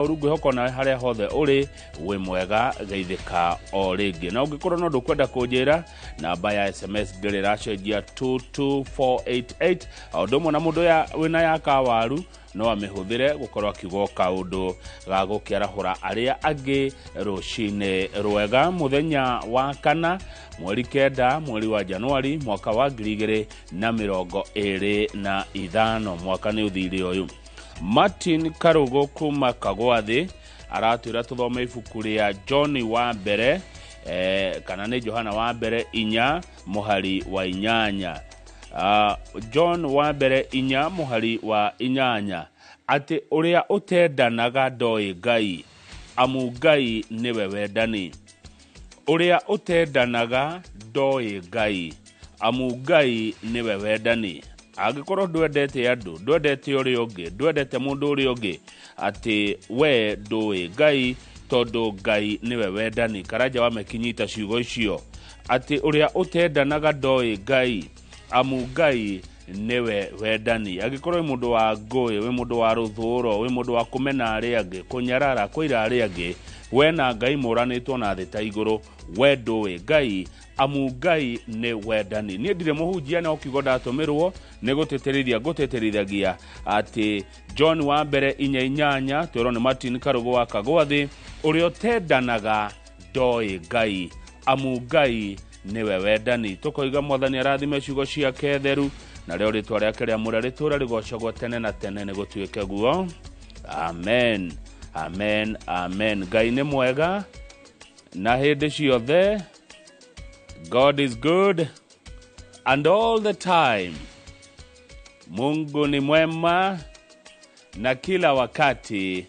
Ũru ngwĩhoka nawe harĩa hothe ũrĩ wĩ mwega, geithĩka o rĩngĩ. Na ũngĩkorwo no ndũkwenda kũnjĩra, namba ya SMS ndĩrĩ ĩracenjia, 22488. O ũndũ ũmwe na mũndũ wĩna ya kawaru no amĩhũthĩre gũkorwo akiuga kaũndũ ga gũkĩarahũra arĩa angĩ rũcinĩ rwega, mũthenya wa kana, mweri 9, mweri wa Januari, mwaka wa 2025. Mwaka nĩ ũthire ũyũ. Martin Karugo kuma Kagwathi aratwĩra tũthome ibuku rĩa John wa mbere, kana nĩ Johana wa mbere 4 mũhari wa 8. John wa mbere 4 mũhari wa 8, atĩ ũrĩa ũtendanaga ndoĩ Ngai, amu Ngai nĩwe wendani. Ũrĩa ũtendanaga ndoĩ Ngai, amu Ngai nĩwe wendani. Angĩkorwo ndwendete andũ, ndwendete ũrĩa ũngĩ, ndwendete mũndũ ũrĩa ũngĩ, atĩ we ndũĩ Ngai, tondũ Ngai nĩwe wendani. Karanja wa mekinyita ciugo icio, atĩ ũrĩa ũtendanaga ndoĩ Ngai, amu Ngai nĩwe wendani. Angĩkorwo wĩ mũndũ wa ngũĩ, wĩ mũndũ wa rũthũro, wĩ mũndũ wa kũmena arĩa angĩ, kũnyarara, kũira arĩa angĩ, we na Ngai mũranĩtwo na thĩ ta igũrũ. We ndũĩ Ngai, amu Ngai nĩ wendani. Niĩ ndirĩ mũhunjia, no kiugo ndatũmĩrwo nĩ gũtĩtĩrithia ngũtĩtĩrithagia atĩ John wa mbere 4:8, twĩrwo nĩ Martin Karugo wa Kagwathi, ũrĩa ũtendanaga ndoĩ Ngai, amu Ngai nĩwe wendani. Tũkoiga Mwathani arathime ciugo ciake theru, narĩo rĩtwa rĩake rĩamũre rĩtũũre rĩgocagwo tene na tene. Nĩ gũtuĩke guo. Amen, amen, amen. Ngai nĩ mwega na hĩndĩ ciothe. God is good and all the time. Mungu ni mwema na kila wakati.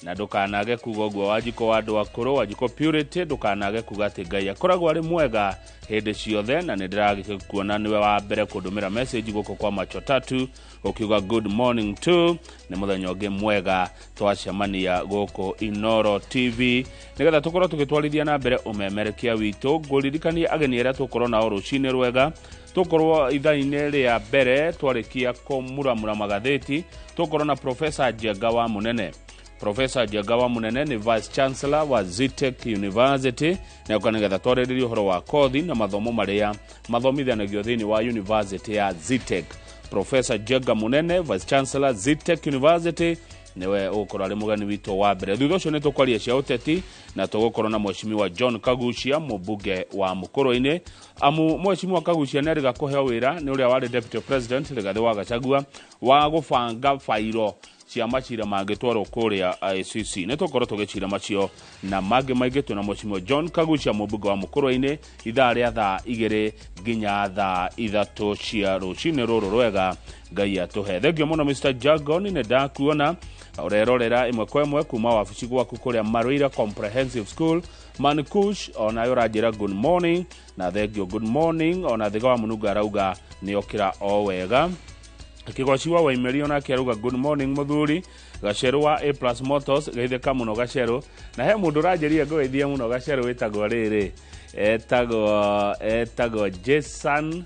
Na ndũkanage kuga ũguo, Wanjikũ wa andũ akũrũ, Wanjikũ Purity, ndũkanage kuga atĩ Ngai akoragwo arĩ mwega hĩndĩ ciothe. Na nĩ ndĩragĩkuona nĩwe wa mbere kũndũmĩra message gũkũ kwa Macho Tatu ũkiuga good morning to. Nĩ mũthenya ũngĩ mwega twacemania gũkũ Inoro TV nĩgetha tũkorwo tũgĩtwarithia na mbere ũmemerekia witũ. Ngũririkanie ageni arĩa tũkorwo nao rũcinĩ rwega. Tũkorwo ithaa-inĩ rĩa mbere, twarĩkia kũmuramura magathĩti, tũkorwo na Profesa Njenga wa Mũnene. Profesa Njenga wa Mũnene nĩ Vice Chancellor wa Zetech University, na ũka nĩgetha twarĩrĩrie ũhoro wa kothi na mathomo marĩa mathomithanagio thĩinĩ wa University ya Zetech. Profesa Njenga Mũnene, Vice Chancellor, Zetech University, nĩwe ũgũkorwo arĩ mũgeni witũ wa mbere. Thutha ũcio nĩ tũkwaria cia ũteti, na tũgũkorwo na Mheshimiwa John Kagucia, mũmbunge wa Mũkũrũ-inĩ, amu Mheshimiwa Kagucia nĩ arĩga kũheo wĩra nĩ ũrĩa warĩ Deputy President Rigathĩ wa Gachagua wa gũbanga bairo cia macira mangĩtwarwo kũrĩa ICC. Nĩ tũkorwo tũgĩcira macio na mangĩ maingĩ twĩna Mheshimiwa John Kagucia, mũmbunge wa Mũkũrũ-inĩ, ithaa rĩa thaa 2 nginya thaa 3 cia rũcinĩ rũrũ rwega Ngai atũhe. Thengio mũno, Mr Jagon, nĩ ndakuona ũrerorera ĩmwe kwa ĩmwe kuma wabici gwaku kũrĩa Maruira Comprehensive School. Mankush onawe ũranjĩra good morning, na thengio, good morning. Ona Thiga wa Mũnunga arauga nĩ okĩra o wega. Kĩgoci wa Waimeri onake arauga good morning. Mũthuri Gacerũ wa A Plus Motors, geithĩka mũno Gacerũ. Na he mũndũ ũranjĩrire ngũgeithie mũno Gacerũ, wĩtagwo rĩrĩ, etagwo Jason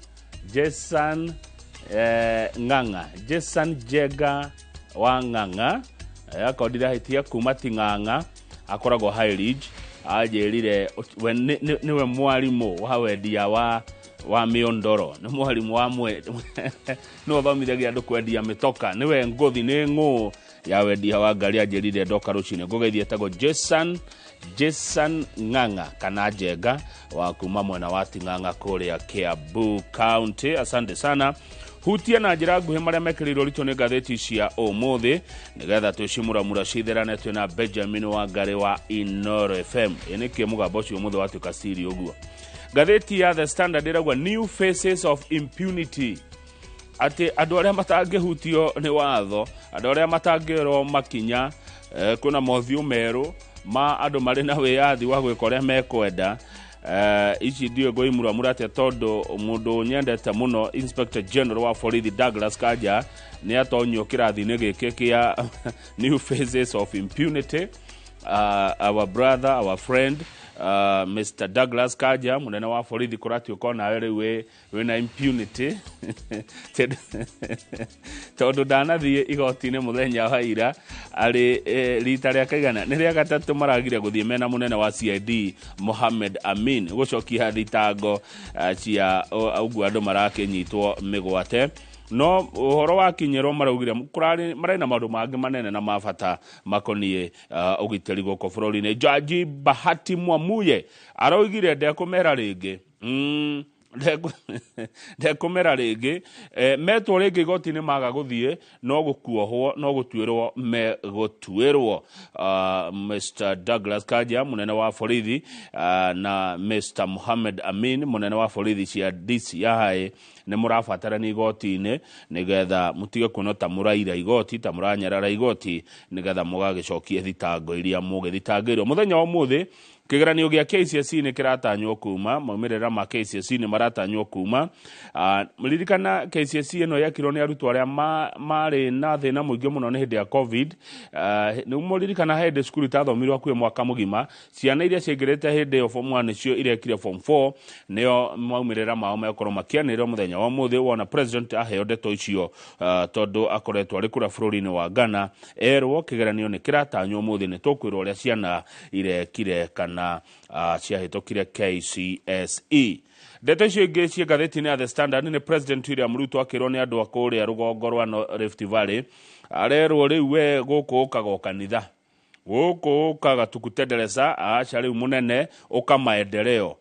Ng'ang'a, Jason Jenga wa Ng'ang'a, akorwo ndirahĩtia kuma Ting'ang'a, akoragwo High Ridge. Anjĩrire we nĩwe mwarimũ wa wendia wa mĩondoro, nĩ mwarimũ wa mwe nĩwe ũthomithagia andũ kwendia mĩtoka, nĩwe ngũthi, nĩ ng'ũ ya wendia wa ngari. Anjĩrire ndoka rũcinĩ ngũgeithie. Etagwo Jason Ng'ang'a kana Njenga wa kuma mwena wa Ting'ang'a kũrĩa Kiambu County. Asante sana. Hutia na njĩra nguhĩ marĩa mekĩrĩirwo ritũ nĩ ngathĩti cia ũmũthĩ nĩgetha twĩcimuramura citherane. Twĩna Benjamin wa Ngarĩ wa Inoro FM. Ĩ nĩkĩ mũgambo ũcio ũmũthĩ watuĩka siri ũguo? Ngathĩti ya The Standard ĩrauga new faces of impunity, atĩ andũ arĩa matangĩhutio nĩ watho, andũ arĩa matangĩoerwo makinya, kwĩna mothiũ merũ ma andũ marĩ na wĩyathi wa gwĩka ũrĩa mekwenda. Ici ndiũĩ ngũimuramura atĩa, tondũ mũndũ nyendete mũno, Inspector General wa borithi Douglas Kanja, nĩ atonyio kĩrathi-inĩ gĩkĩ kĩa new faces of impunity. Our brother, our friend. Mr Douglas Kanja, munene wa borithi, kũratuĩka onawe rĩu wĩna impunity tondũ ndanathiĩ igoti-inĩ mũthenya wa ira arĩ rita rĩa kaigana nĩ rĩa gatatũ maragire gũthiĩ mena mũnene wa CID Mohamed Amin gũcokia thitango cia ũguo andũ marakĩnyitwo mĩgwate. No ũhoro wakinyĩrwo maraugire marĩ na maũndũ mangĩ manene na ma bata makoniĩ ũgitĩri gũkũ bũrũri-inĩ. Jaji Bahati Mwamuye araugire ndekũmera rĩngĩ, ndekũmera rĩngĩ, metwo rĩngĩ igoti-inĩ maga gũthiĩ no gũkuohwo no gũtuĩrwo megũtuĩrwo. Mr Douglas Kanja, mũnene wa borithi, na Mr Mohamed Amin, mũnene wa borithi cia DCI, nĩ mũrabatarania igoti-inĩ nĩgetha mũtige kuona ta mũraira igoti, ta mũranyarara igoti, nĩgetha mũgagĩcokia thitango iria mũgĩthitangĩirwo. Mũthenya wa ũmũthĩ kĩgeranio gĩa KCSE nĩ kĩratanywo kuma, maumĩrĩra ma KCSE nĩ maratanywo kuma. Ririkana KCSE ĩno yekirwo nĩ arutwo arĩa marĩ na thĩna mũingĩ mũno nĩ hĩndĩ ya COVID. Nĩ mũririkana hĩndĩ cukuru itathomirwo hakuhĩ mwaka mũgima, ciana iria ciaingĩrĩte hĩndĩ ĩyo form 1 nĩcio irekire form 4, nĩo maumĩrĩra mao mekorwo makĩanĩrĩrwo mũthenya wa ũmũthĩ. Wona president aheo ndeto icio, tondũ akoretwo arĩ kũrĩa bũrũri-inĩ wa Ghana, erwo kĩgeranio nĩ kĩratanywo ũmũthĩ, nĩ tũkwĩrwo ũrĩa ciana irekire kana ciahĩtũkire KCSE. Ndeto icio ingĩ ciĩ ngathĩti-inĩ ya The Standard nĩ President William Ruto akĩrwo nĩ andũ a kũrĩa rũgongo rwa Rift Valley, arerwo rĩu we gũkũ ũkaga o kanitha, gũkũ ũkaga tukutendereza, aca rĩu mũnene ũka maendeleo.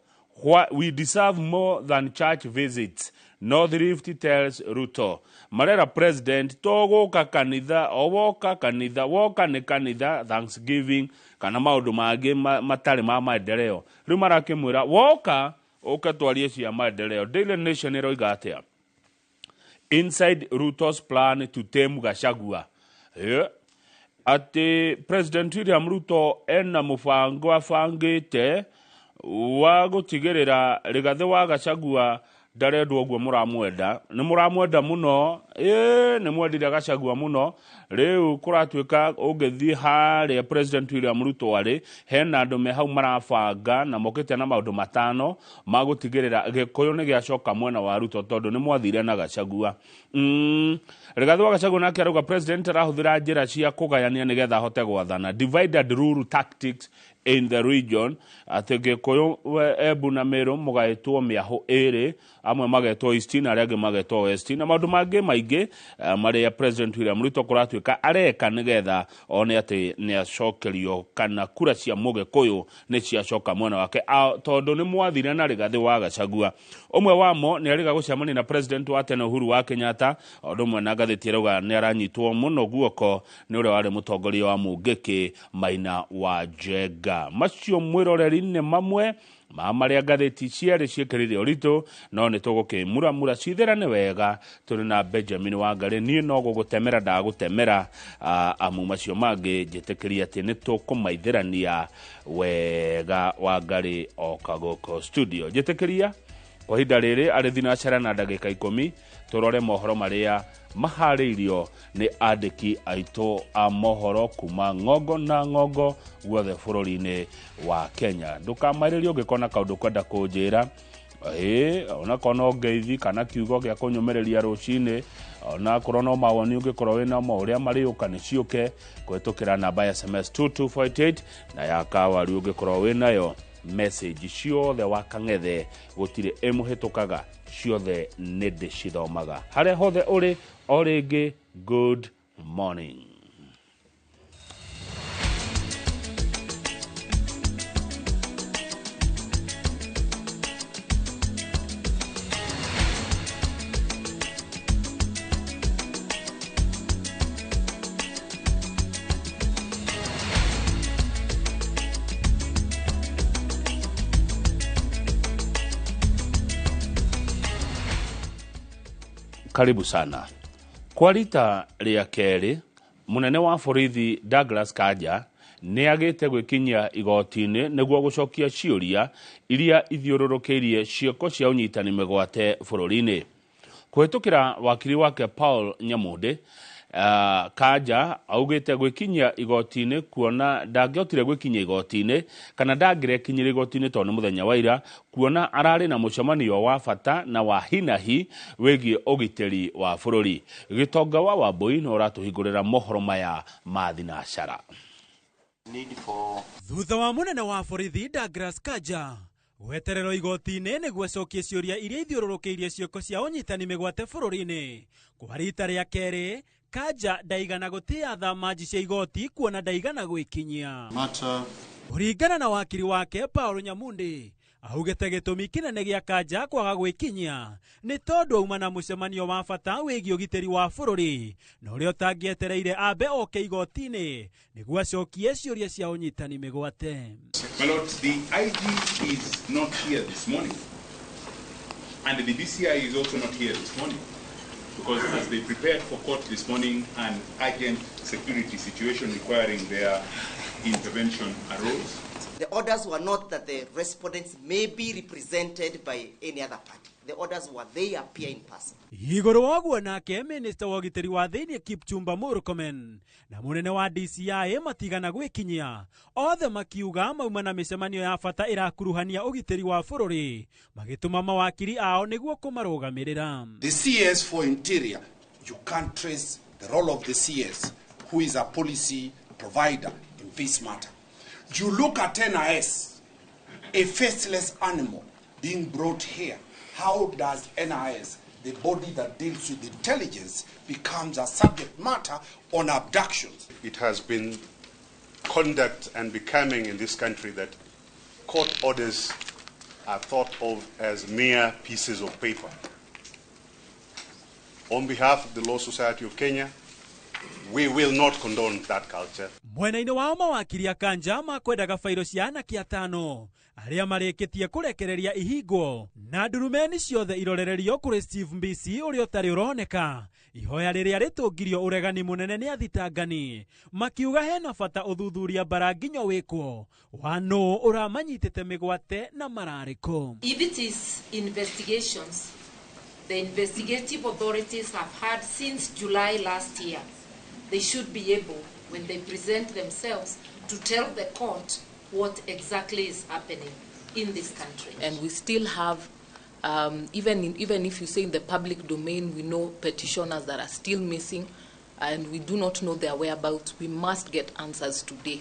We deserve more than church visits, North Rift tells Ruto. Marera president to gũka kanitha, o woka kanitha, woka nĩ kanitha, Thanksgiving kana maũndũ mangĩ matarĩ ma maendeleo. Rĩu marakĩmwĩra woka ũke twarie cia maendeleo. Daily Nation ĩroiga atĩa? Inside Ruto's plan to tame Gachagua. Yeah. Atĩ President William Ruto ena mũbango abangĩte wa gũtigĩrĩra Rigathĩ wa Gachagua ndarendwo ũguo mũramwenda, nĩ mũramwenda mũno, nĩ mwendire Gachagua mũno. Rĩu kũratuĩka ũngĩthiĩ harĩa President William Ruto arĩ, hena andũ me hau marabanga na mokĩte na maũndũ matano ma gũtigĩrĩra Gĩkũyũ nĩ gĩacoka mwena wa Ruto tondũ nĩ mwathire na Gachagua. Rigathĩ wa Gachagua nake arauga president arahũthĩra njĩra cia kũgayania nĩgetha ahote gwathana, divide and rule tactics in the region. Atĩ Gĩkũyũ, Embu na Meru mũgaĩtwo mĩahũ ĩrĩ, amwe magetwo East na arĩa angĩ magetwo West, na maũndũ mangĩ maingĩ marĩa President William Ruto kũratuĩka areka nĩgetha one atĩ nĩ acokerio kana kura cia Mũgĩkũyũ nĩ ciacoka mwena wake, tondũ nĩ mwathire na Rigathĩ wa Gachagua. Ũmwe wamo nĩ arĩga gũcemania na President wa tene Uhuru wa Kenyatta, o ũndũ ũmwe na ngathĩti ĩrauga nĩ aranyitwo mũno guoko nĩ ũrĩa warĩ mũtongoria wa Mũngĩkĩ Maina wa Njenga. Macio mwĩroreri nĩ mamwe ma marĩa ngathĩti cierĩ ciĩkĩrĩire ũritũ, no nĩ tũgũkĩmuramura cithĩrane wega tũrĩ na Benjamin Wangari. Niĩ no gũgũtemera ndagũtemera, amu macio mangĩ njĩtĩkĩrie atĩ nĩ tũkũmaithĩrania wega. Wangari oka gũkũ studio, njĩtĩkĩria kwa ihinda rĩrĩ arĩ thinacara na ndagĩka 10 tũrore mohoro marĩa maharĩirio nĩ andĩki aitũ a mohoro kuma ng'ongo na ng'ongo guothe bũrũri-inĩ wa Kenya. Ndũkamarĩrie ũngĩkona kaũndũ kwenda kũnjĩra, onakorwo no ngeithi kana kiugo gĩa kũnyũmĩrĩria rũcinĩ, onakorwo no mawoni ũngĩkorwo wĩna mo ũrĩa marĩũka nĩ ciũke kũhĩtũkĩra namba ya SMS 22488 na ya kawaru ũngĩkorwo wĩnayo message ciothe wa kang'ethe gũtirĩ ĩmũhĩtũkaga, ciothe nĩ ndĩcithomaga harĩa hothe ũrĩ. O rĩngĩ, good morning. Karibu sana. Kwa rita rĩa kerĩ, mũnene wa borithi Douglas Kanja nĩ agĩte gwĩkinyia igoti-inĩ nĩguo gũcokia ciũria iria ithiũrũrũkĩirie ciĩko cia ũnyitani mĩgwate bũrũri-inĩ. Kũhĩtũkĩra wakiri wake Paul Nyamundi, Kanja augĩte gwĩkinyia igoti-inĩ kuona ndangĩhotire gwĩkinyia igoti-inĩ kana ndangĩrekinyire igoti-inĩ tondũ nĩ mũthenya wa ira, kuona ararĩ na mũcemanio wa bata na wa hinahi wĩgiĩ ũgitĩri wa bũrũri. Gĩtonga wa Wambui no ũratũhingũrĩra mohoro maya ma thinacara. Thutha wa munene wa borithi Douglas Kanja gwetererwo igoti-inĩ nĩguo acokie ciũria iria ithiũrũrũkĩirie ciĩko cia ũnyitani mĩgwate bũrũri-inĩ kwa rita rĩa kerĩ, Kanja ndaigana gũtĩa thamaji cia igoti kuona ndaigana gwĩkinyia. Kũringana na wakiri wake Paul Nyamundi, augĩte gĩtũmi kĩnene gĩa Kanja kwaga gwĩkinyia nĩ tondũ auma na mũcemanio wa bata wĩgiĩ ũgitĩri wa bũrũri na ũrĩa ũtangĩetereire ambe oke igoti-inĩ nĩguo acokie ciũria cia ũnyitani mĩgwate. My lord, the IG is not here this morning, and the DCI is also not here this morning, because as they prepared for court this morning, an urgent security situation requiring their intervention arose. The orders were not that the respondents may be represented by any other party. The orders were they appear in person. Igũrũ wa ũguo nake minista wa ũgitĩri wa thĩinĩ Kipchumba Murkomen na mũnene wa DCI matigana gwĩkinyia, othe makiuga mauma na mĩcemanio ya bata ĩrakuruhania ũgitĩri wa bũrũri, magĩtũma mawakiri ao nĩguo kũmarũgamĩrĩra. The CS for Interior, you can't trace the role of the CS, who is a policy provider in this matter. You look at NIS, a faceless animal being brought here. How does NIS, the body that deals with intelligence, becomes a subject matter on abductions? It has been conduct and becoming in this country that court orders are thought of as mere pieces of paper. On behalf of the Law Society of Kenya, we will not condone that culture. Mwena-inĩ wao mawakiri a Kanja makwendaga bairo cia anake atano arĩa marĩkĩtie kũrekereria ihingwo na ndurumeni ciothe irorererio kũrĩ Steve Mbisi ũrĩa ũtarĩ ũroneka, ihoya rĩrĩa rĩtũngirio ũregani mũnene nĩ athitangani makiuga hena bata ũthuthuria bara nginya wĩkwo wa nũ ũramanyitĩte mĩgwate na mararĩko. If it is investigations, the investigative authorities have had since July last year, they should be able, when they present themselves, to tell the court what exactly is happening in this country. And we still have, even if you say in the public domain, we know petitioners that are still missing and we do not know their whereabouts. We must get answers today.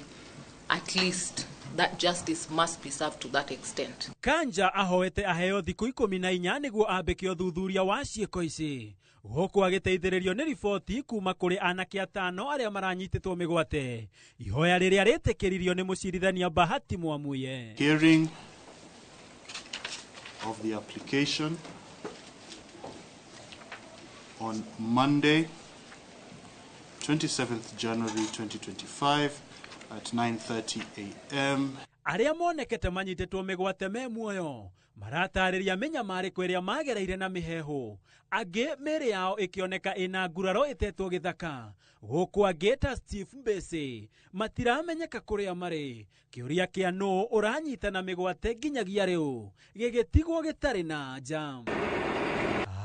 At least that justice must be served to that extent. Kanja ahoete aheo thikũ 14 nĩguo ambĩke ũthuthuria wa ciĩko ici, gũkũ agĩteithĩrĩrio nĩ riboti kuma kũrĩ anake atano arĩa maranyitĩtwo mĩgwate, ihoya rĩrĩa rĩtĩkĩririo nĩ mũcirithania Bahati Mwamuye. Hearing of the application on Monday, 27th January 2025 at 9:30 a.m. Arĩa monekete manyitĩtwo mĩgwate me muoyo maratarĩria mĩnyamarĩko ĩrĩa magereire na mĩhehu, angĩ mĩĩrĩ yao ĩkĩoneka ĩna nguraro ĩtetwo gĩthaka, gũkũ angĩ ta Steve Mbisi matiramenyeka kũrĩa marĩ. Kĩũria kĩa nũ ũranyitana mĩgwate nginyagia rĩu gĩgĩtigwo gĩtarĩ na anja.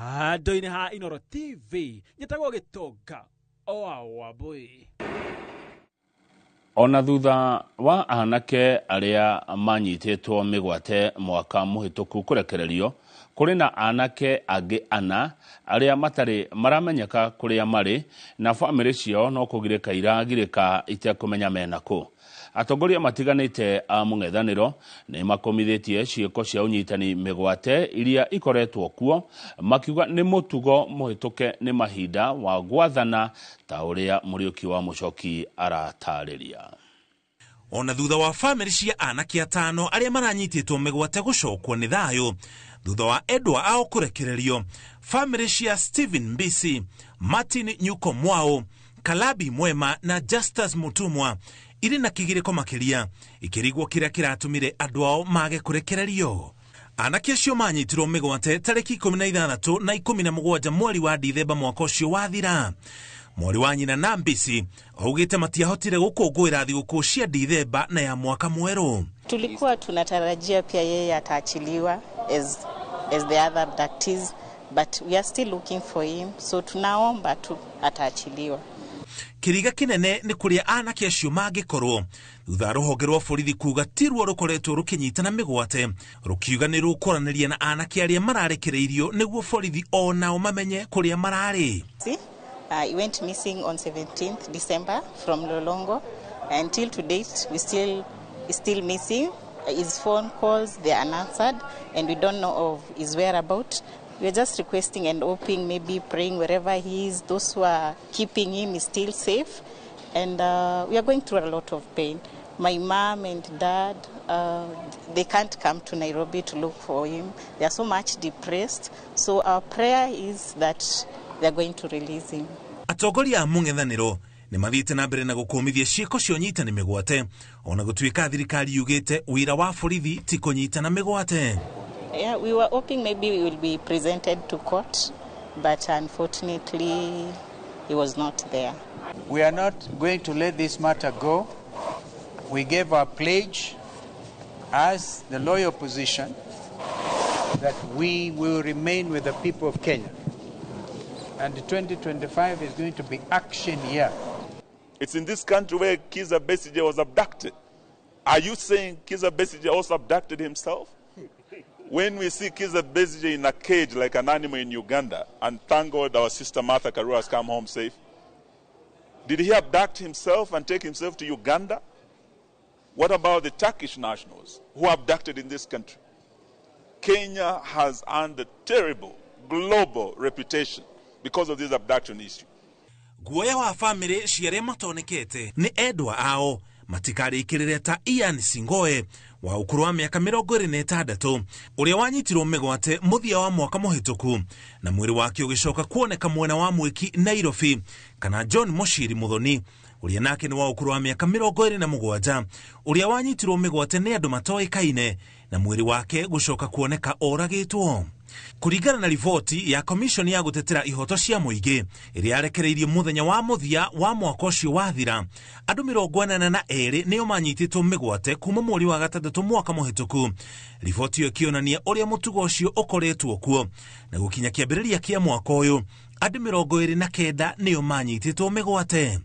Andũ-inĩ ha Inooro TV nyĩtagwo Gĩtonga oa Wambui. Ona thutha wa anake arĩa manyitĩtwo mĩgwate mwaka mũhĩtũku kũrekererio, kũrĩ na anake angĩ ana arĩa matarĩ maramenyeka kũrĩa marĩ na bamĩrĩ ciao no kũgirĩka iragirĩka itekũmenya mena kũ. Atongoria matiganĩte a mũng'ethanĩro nĩ makomithĩtie ciĩko cia ũnyitani mĩgwate iria ikoretwo kuo, makiuga nĩ mũtugo mũhĩtũke nĩ mahinda wa gwathana ta ũrĩa Mũriũki wa Mũcoki aratarĩria. Ona thutha wa bamĩrĩ cia anake atano arĩa maranyitĩtwo mĩgwate gũcokwo nĩ thayũ thutha wa endwa ao kũrekererio, bamĩrĩ cia Stephen Mbisi, Martin Nyuko Mwao, Kalabi Mwema na Justus Mutumwa irĩ na kĩgirĩko makĩria ikĩrigwo kĩrĩa kĩratũmire andũ ao mage kũrekererio. Anake acio manyitirwo mĩgwate tarĩki 16 na 17 mweri wa Dithemba mwaka ũcio wathira. Mwari wa nyina na Mbisi augĩte matiahotire gũkũngũĩra thigũkũ cia Dithemba na ya mwaka mwerũ. Tulikuwa tunatarajia pia yeye ataachiliwa as the other abductees, but we are still looking for him, so tunaomba tu ataachiliwa. Kĩriga kĩnene nĩ kũrĩa anake acio mangĩkorwo thutha rũhonge rwa borithi kuga ti ruo rũkoretwo rũkĩnyitana mĩgwate, rũkiuga nĩ rũkwaranĩria na anake arĩa mararekereirio nĩguo borithi o nao mamenye kũrĩa mararĩ. He went missing on 17th December from Lolongo. Until to date, we still is still missing. His phone calls, they are unanswered, and we don't know of his whereabouts. We are just requesting and hoping, maybe praying wherever he is, those who are keeping him is still safe. And we are going through a lot of pain. My mom and dad, they can't come to Nairobi to look for him. They are so much depressed. So our prayer is that they are going to release him. Atongoria a mũng'ethanĩro nĩ mathiĩte na mbere na gũkũmithia ciĩko cia ũnyitani mĩgwate, ona gũtuĩka thirikari yugĩte wĩra wa borithi ti kũnyitana mĩgwate. Yeah, we were hoping maybe we will be presented to court, but unfortunately he was not there. We are not going to let this matter go. We gave our pledge as the loyal opposition that we will remain with the people of Kenya. And 2025 is going to be action year. It's in this country where Kizza Besigye was abducted. Are you saying Kizza Besigye also abducted himself? When we see Kizza Besigye in a cage like an animal in Uganda, and thank God our sister Martha Karua has come home safe, did he abduct himself and take himself to Uganda? What about the Turkish nationals who are abducted in this country? Kenya has earned a terrible global reputation because of this abduction issue. Guoya wa family cia arĩa matonekete nĩ endwa ao matikarĩkĩrĩre ta Ian Singoe wa ũkũrũ wa mĩaka 26 ũrĩa wanyitirwo mĩgwate mũthia wa mwaka mũhĩtũku na mwĩrĩ wake ũgĩcoka kuoneka mwena wa Mwiki Nairobi, kana John Moshiri Muthoni ũrĩa nake nĩ wa ũkũrũ wa mĩaka 27 ũrĩa wanyitirwo mĩgwate nĩ andũ matoĩkaine na mwĩrĩ wake gũcoka kuoneka oragĩtwo. Kũringana na riboti ya Commission ya gũtetera ihoto cia mũingĩ ĩrĩa yarekereirio mũthenya wa mũthia wa mwaka ũcio wathira, andũ 82 nĩo manyitĩtwo mĩgwate kuma mweri wa gatandatũ mwaka mũhĩtũku. Riboti ĩyo ĩkĩonania ũrĩa mũtugo ũcio ũkoretwo kuo, na gũkinya kĩambĩrĩria kĩa mwaka ũyũ andũ 29 nĩo manyitĩtwo mĩgwate.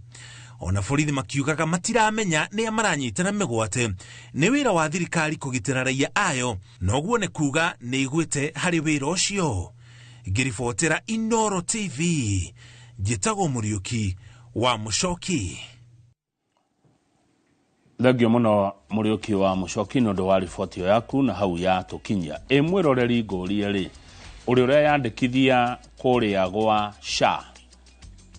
Ona borithi makiugaga matiramenya nĩa maranyitana mĩgwate. Nĩ wĩra wa thirikari kũgitĩra raia ayo, noguo nĩ kuga nĩ ĩgwĩte harĩ wĩra ũcio. Ngĩribotera Inoro TV, njĩtagwo Mũriũki wa Mũcoki. Thengio mũno Mũriũki wa Mũcoki nĩ ũndũ wa riboti ĩyo yaku na hau yatũkinyia. Ĩ mwĩroreri ngũrie rĩ, ũrĩ ũreyandĩkithia kũrĩa gwa SHA,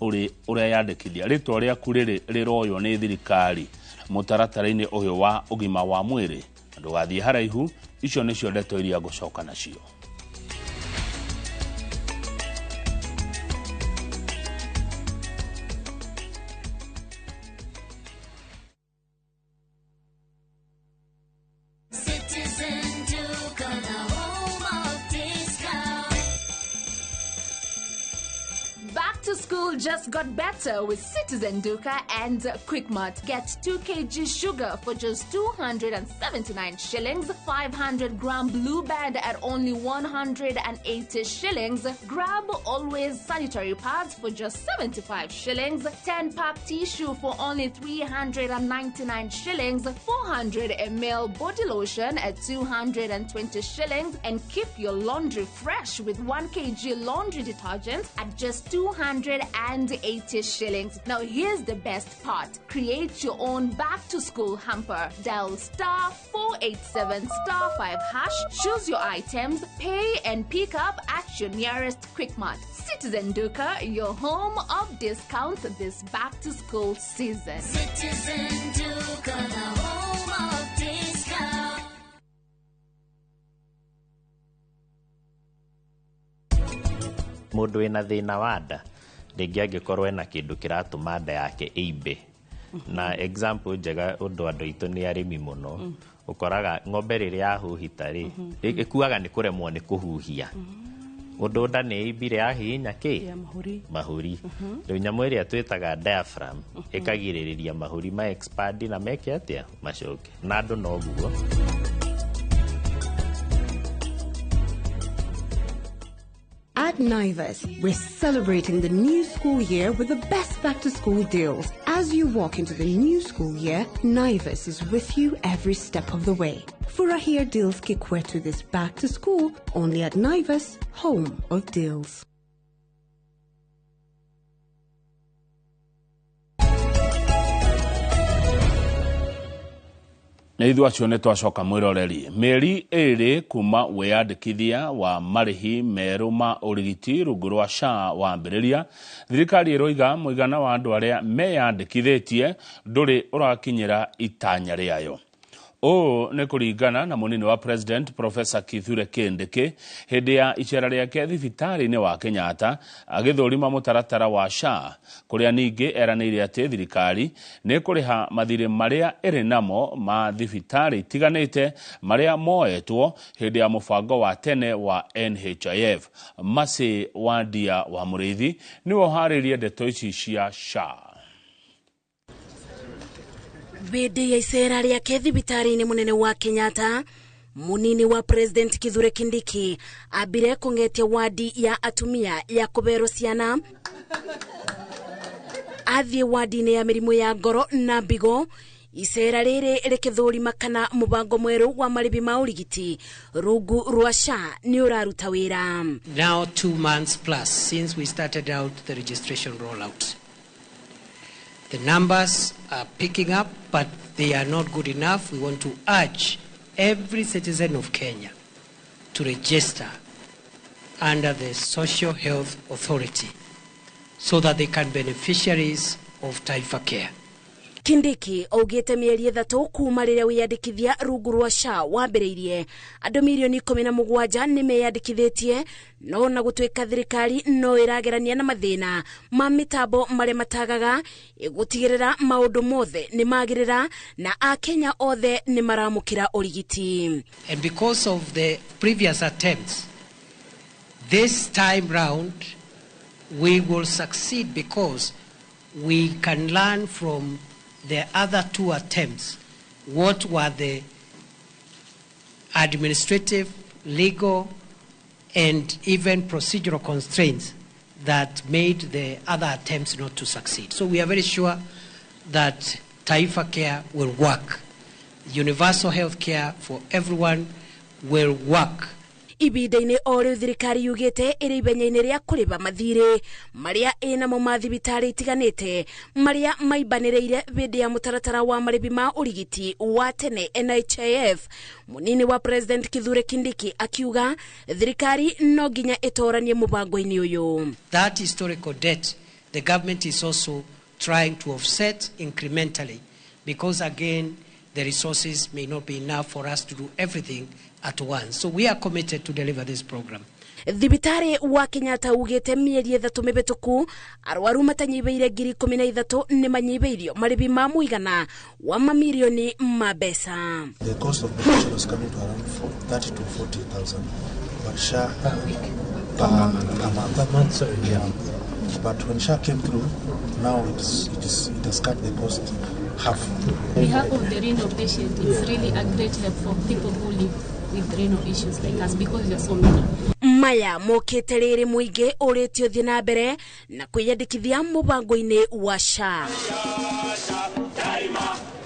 ũrĩ ũreyandĩkithia rĩtwa rĩaku rĩrĩ rĩroywo nĩ thirikari mũtaratara-inĩ ũyũ wa ũgima wa mwĩrĩ, na ndũgathiĩ haraihu, icio nĩcio ndeto iria ngũcoka nacio. Just got better with Citizen Duka and Quickmart. Get 2 kg sugar for just 279 shillings, 500 gram blue band at only 180 shillings. Grab Always sanitary pads for just 75 shillings, 10 pack tissue for only 399 shillings, 400 ml body lotion at 220 shillings, and keep your laundry fresh with 1 kg laundry detergent at just 280 shillings. Now here's the best part. Create your own back to school hamper. Dial *487 *5#, choose your items, pay and pick up at your nearest Quickmart. Citizen Duka, your home of discounts this back to school season. Citizen Duka, the home of discounts. Mũndũ wĩna thĩna wa nda rĩngĩ angĩkorwo ena kĩndũ kĩratũma nda yake ĩimbe, na example njega ũndũ andũ aitũ nĩ arĩmi mũno, ũkoraga ng'ombe rĩrĩa yahuhita rĩ, ĩkuaga nĩ kũremwo nĩ kũhuhia, ũndũ nda nĩ ĩimbire yahihinya kĩ mahũri, rĩu nyamũ ĩrĩa twĩtaga diaphragm ĩkagirĩrĩria mahũri ma expand na meke atĩa macoke, na andũ noguo. At Naivas, we're celebrating the new school year with the best back to school deals. As you walk into the new school year, Naivas is with you every step of the way. Furahia deals kikwetu this back to school only at Naivas, home of deals. Na ithuĩ acio nĩ twacoka mwĩroreri mĩeri ĩrĩ kuma wĩyandĩkithia wa marĩhi merũ ma ũrigiti rungu rwa SHA wambĩrĩria, thirikari ĩroiga mũigana wa andũ arĩa meyandĩkithĩtie ndũrĩ ũrakinyĩra itanya rĩayo. Ũũ nĩ kũringana na mũnini wa President Professor Kithure Kindiki hĩndĩ ya icera rĩake thibitarĩ-inĩ wa Kenyatta agĩthũrima mũtaratara wa SHA, kũrĩa ningĩ eranĩire atĩ thirikari nĩ kũrĩha mathirĩ marĩa ĩrĩ namo ma thibitarĩ itiganĩte marĩa moetwo hĩndĩ ya mũbango wa tene wa NHIF. Mercy Wandia wa Mũrĩithi nĩwe ũharĩirie ndeto ici cia SHA. Hĩndĩ ya icera rĩake thibitarĩ-inĩ mũnene wa Kenyatta, munini wa President Kithure Kindiki ambire kũng'etia wadi ya atumia ya kũberwo ciana, athiĩ wadi-inĩ ya mĩrimũ ya ngoro na mbigo. Icera rĩrĩ rĩkĩthũrima kana mũbango mwerũ wa marĩhi ma ũrigiti rungu rwa SHA nĩ ũraruta wĩra. Now 2 months plus since we started out the registration rollout. The numbers are picking up, but they are not good enough. We want to urge every citizen of Kenya to register under the Social Health Authority so that they can be beneficiaries of Taifa Care. Kindiki augĩte mĩeri 3 kuma rĩrĩa wĩyandĩkithia rungu rwa SHA wambĩrĩirie, andũ mirioni 17 nĩ meyandĩkithĩtie, no na gũtuĩka thirikari no ĩragerania na mathĩna ma mĩtambo marĩa matagaga, ĩgũtigĩrĩra maũndũ mothe nĩ magĩrĩra na akenya othe nĩ maramũkĩra ũrigiti. And because of the previous attempts, this time round we will succeed because we can learn from the other 2 attempts what were the administrative, legal, and even procedural constraints that made the other attempts not to succeed. So we are very sure that Taifa Care will work. Universal health care for everyone will work. Ibinda-inĩ o rĩu thirikari yugĩte ĩrĩ ithenya-inĩ rĩa kũrĩha mathirĩ marĩa ĩnamo ma thibitarĩ itiganĩte marĩa maimbanĩrĩire hĩndĩ ya mũtaratara wa marĩhi ma ũrigiti wa tene NHIF. Mũnini wa President Kithure Kindiki akiuga thirikari no nginya ĩtoranie mũbango-inĩ ũyũ. That historical debt the government is also trying to offset incrementally because again the resources may not be enough for us to do everything at once. So we are committed to deliver this program. Thibitarĩ wa Kenyatta ugĩte mĩeri 3 mĩhĩtũku arwaru matanyihĩire 13,000 nĩ manyihĩirio marĩhi ma mũigana wa mamirioni ma mbeca. The cost of medication was coming to around 30 to 40,000, but SHA per week, per month. Per month, sorry, yeah. But when SHA came through, now it has cut the cost half. On behalf of the renal patient, it's really a great help for people who live with renal issues like us because there are so many. Maya mokĩte rĩrĩ mũingĩ ũrĩtio thiĩ na mbere na kwĩyandĩkithia mũbango-inĩ wa SHA.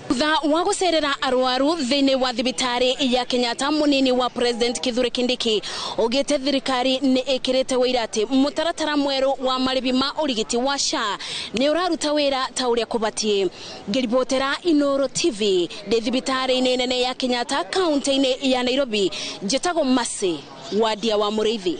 Thutha wa gũcerera arwaru thĩinĩ wa thibitarĩ ya Kenyatta, mũnini wa President Kithure Kindiki augĩte thirikari nĩ ĩkĩrĩte wĩira atĩ mũtaratara mwerũ wa marĩhi ma ũrigiti wa SHA nĩ ũraruta wĩra ta ũrĩa kũbatiĩ. Ngĩribotera Inooro TV ndĩ thibitarĩ-inĩ nene ya Kenyatta kaunti-inĩ ya Nairobi, njĩtagwo Mercy Wandia wa Mũrĩithi.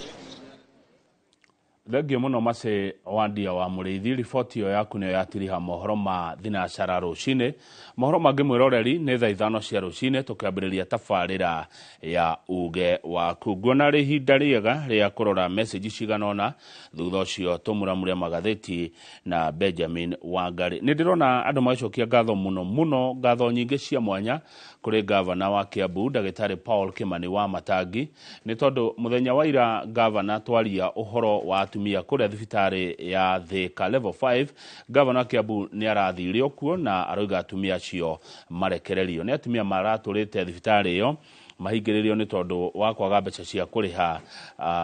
Thengio mũno Mercy Wandia wa Mũrĩithi, riboti ĩyo yaku nĩyo yatiriha mohoro ma thinacara rũcinĩ. Mohoro mangĩ mwĩroreri nĩ thaa 5 cia rũcinĩ tũkĩambĩrĩria tabarĩra ya uge waku. Nguona rĩ ihinda rĩega rĩa kũrora message cigana ũna, thutha ũcio tũmuramure magathĩti na Benjamin Wangari. Nĩ ndĩrona andũ magĩcokia ngatho mũno mũno, ngatho nyingĩ cia mwanya kũrĩ gavana wa Kiambu Ndagĩtarĩ Paul Kimani wa Matangi, nĩ tondũ mũthenya wa ira gavana twaria ũhoro wa atumia kũrĩa thibitarĩ ya Thika level 5, gavana wa Kiambu nĩ arathire okuo na aroiga atumia acio marekererio. Nĩ atumia maratũrĩte thibitarĩ ĩyo Mahingĩrĩrio nĩ tondũ wa kwaga mbeca cia kũrĩha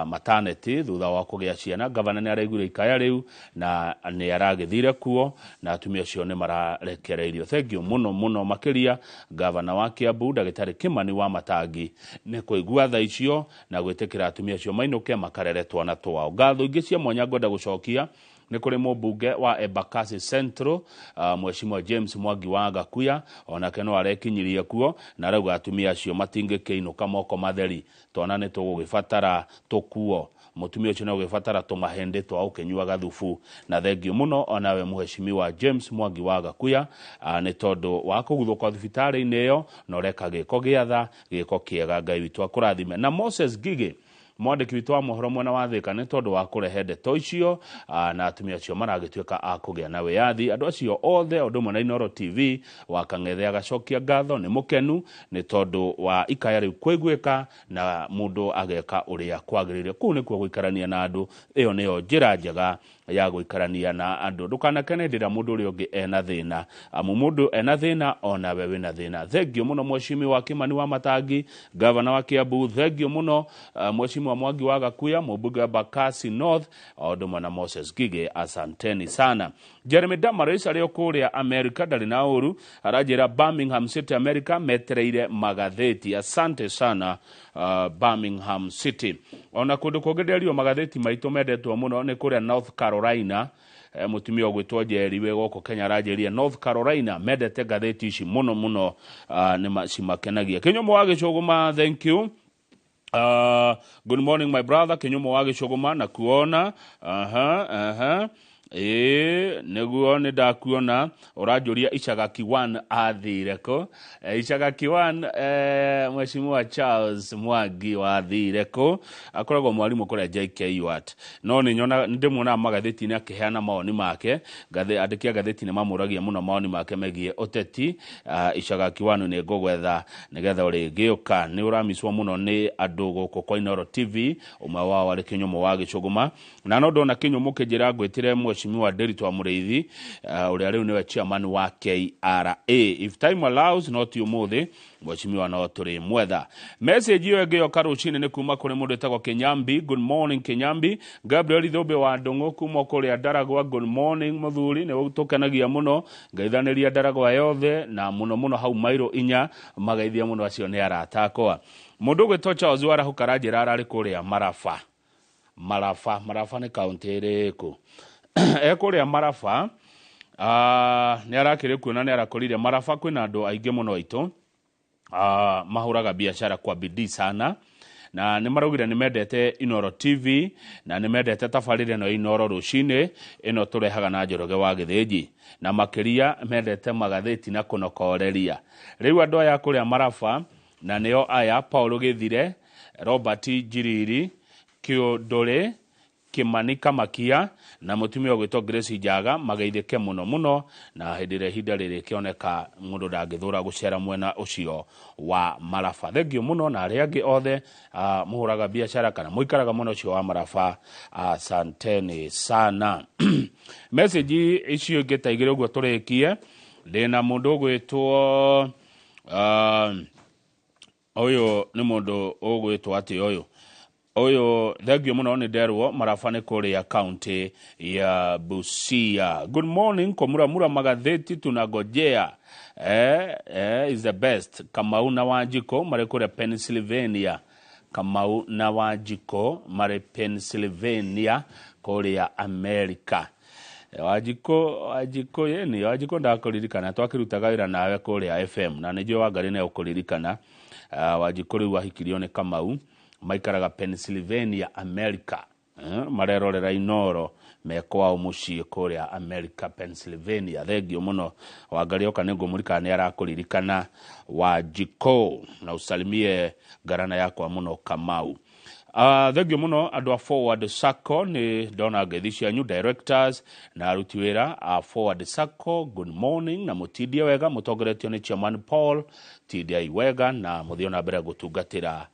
maternity thutha wa kũgĩa ciana. Gavana nĩ araiguire ikaya rĩu na nĩ aragĩthire kuo na atumia acio nĩ mararekereirio. Thank you mũno mũno makĩria gavana wa Kiambu Ndagĩtarĩ Kimani wa Matangi nĩ kũigua tha icio na gwĩtĩkĩra atumia acio mainũke makarere twana twao. Ngatho ingĩ cia mwanya ngwenda gũcokia nĩ kũrĩ mũmbunge wa Embakasi Central, Mheshimiwa James Mwangi wa Gakuya, onake no arekinyirie kuo na arauga atumia acio matingĩkĩinũka moko matheri, twana nĩ tũgũgĩbatara tũkuo, mũtumia ũcio nĩ ũgĩbatara tũmahĩndĩ twa ũkĩnyua gathubu. Na thengio mũno onawe Mheshimiwa James Mwangi wa Gakuya, nĩ tondũ wa kũguthũka thibitarĩ-inĩ ĩyo na ũreka gĩko gĩa tha, gĩko kĩega. Ngai witũ akũrathime. Na Moses Ngigĩ, mwandĩki witũ wa mohoro mwena wa Thĩka, nĩ tondũ wa kũrehe ndeto icio, na atumia acio maragĩtuĩka a kũgĩa na wĩyathi. Andũ acio othe ũndũ ũmwe na Inooro TV wa Kang'ethe agacokia ngatho, nĩ mũkenu nĩ tondũ wa ikaya rĩu kũiguĩka na mũndũ ageka ũrĩa kwagĩrĩire. Kũu nĩkuo gũikarania na andũ, ĩyo nĩyo njĩra njega ya gũikarania na andũ. Ndũkanakene hĩndĩ ĩrĩa mũndũ ũrĩa ũngĩ ena thĩna, amu mũndũ ena thĩna onawe wĩna thĩna. Thengio mũno Mheshimiwa Kimani wa Matangi, gavana wa Kiambu. Thengio mũno Mheshimiwa Mwangi wa Gakuya, mũmbunge wa Embakasi North, o ũndũ ũmwe na Moses Ngigĩ, asanteni sana. Jeremy Damaris arĩ o kũrĩa America, ndarĩ na ũru, aranjĩra Birmingham City America metereire magathĩti. Asante sana, Birmingham City. Ona kũndũ kũngĩ ndĩrerirwo magathĩti maitũ mendetwo mũno nĩ kũrĩa North Carolina. Mũtumia ũgwĩtwo Njeri wĩ gũkũ Kenya aranjĩrire North Carolina mendete ngathĩti ici mũno mũno, nĩ cimakenagia. Kĩnyũmũ wa Gĩcũgũma, thank you. Good morning my brother Kinyumo wa Gĩcũgũma, na kuona aha aha ĩĩ nĩguo nĩ ndakuona. Ũranjũria Icagaki 1 athire kũ? Icagaki 1, Mheshimiwa Charles Mwangi wathire kũ? Akoragwo mwarimũ kũrĩa JKUAT, no nĩ nyona ndĩmuonaga magathĩti-inĩ akĩheana mawoni make. Andĩki a ngathĩti nĩ mamũragia mũno mawoni make megiĩ ũteti. Icagaki 1 nĩ ngũgwetha nĩgetha ũrĩgĩũka, nĩ ũramicwo mũno nĩ andũ gũkũ kwa Inooro TV, ũmwe wao arĩ Kĩnyũmũ wa Gĩcũgũma. Na no ndona Kĩnyũmũ kĩnjĩra ngwĩtĩre Mheshimiwa Nderitu wa Mũrĩithi, ũrĩa rĩu nĩwe chairman wa KRA. If time allows, no ti ũmũthĩ, Mheshimiwa no tũrĩ mwetha. Message ĩyo ĩngĩ yoka rũcinĩ nĩ kuma kũrĩ mũndũ wĩtagwo Kĩnyambi. Good morning Kĩnyambi. Gabriel Thũmbĩ wa Ndũng'ũ kuma kũrĩa Ndaragwa. Good morning mũthuri, nĩ tũkenagia mũno, ngaithanĩria Ndaragwa yothe na mũno mũno hau mairo 4, magaithia mũno, acio nĩ arata akwa. Mũndũ ũgwĩtwo Charles Warahũka aranjĩra ararĩ kũrĩa Maraba. Maraba, Maraba nĩ kaũntĩ ĩrĩkũ? E kũrĩa Maraba, nĩ arakĩrĩ kuona nĩ arakorire Maraba kwĩna andũ aingĩ mũno aitũ, mahũraga biacara kwa bidii sana, na nĩ maraugire nĩ mendete Inooro TV na nĩ mendete tabarĩra ĩno ya Inooro rũcinĩ ĩno tũrehaga na Njoroge wa Gĩthĩnji, na makĩria mendete magathĩti na kũnokoreria. Rĩu andũ aya kũrĩa Maraba na nĩo aya Paul Gĩthire, Robert Njiriri, Kĩũndũrĩ, Kimani Kamakia na mũtumia ũgwĩtwo Grace Njaga, mageithĩke mũno mũno, na hĩndĩ ĩrĩa ihinda rĩrĩkĩoneka mũndũ ndangĩthũra gũcera mwena ũcio wa Maraba. Thengio mũno na arĩa angĩ othe, mũhũraga biacara kana mũikaraga mwena ũcio wa Maraba, asanteni sana. Message icio ingĩ ta igĩrĩ ũguo tũrĩkie, ndĩna mũndũ ũgwĩtwo, ũyũ nĩ mũndũ ũgwĩtwo atĩ ũyũ ũyũ, thengio mũno nĩ nderwo Maraba nĩ kũrĩa kaunti ya Busia. Good morning kũmuramura magathĩti tunangojea. Is the best. Kamau na Wanjiko marĩ kũrĩa Pennsylvania. Kamau na Wanjiko marĩ Pennsylvania kũrĩa America. Wanjiko, Wanjiko yeni, Wanjiko ndakũririkana, twakĩrutaga wĩra nawe kũrĩa FM na nĩnjũĩ Wangarĩ nĩ ũkũririkana. Wanjiko rĩu ahikirio nĩ Kamau, maikaraga Pennsylvania America. Marerorera Inooro me kwao mũciĩ kũrĩa America Pennsylvania. Thengio mũno Wangarĩ, oka nĩ ngũmũririkana nĩ arakũririkana Wanjiko, na usalimie ngarana yakwa mũno Kamau. Thengio mũno andũ a Forward Sacco, nĩ ndona ngeithi cianyu directors na aruti wĩra a Forward Sacco. Good morning na mũtindie wega, mũtongoretio nĩ Chairman Paul, tindiai wega na mũthiĩ na mbere gũtungatĩra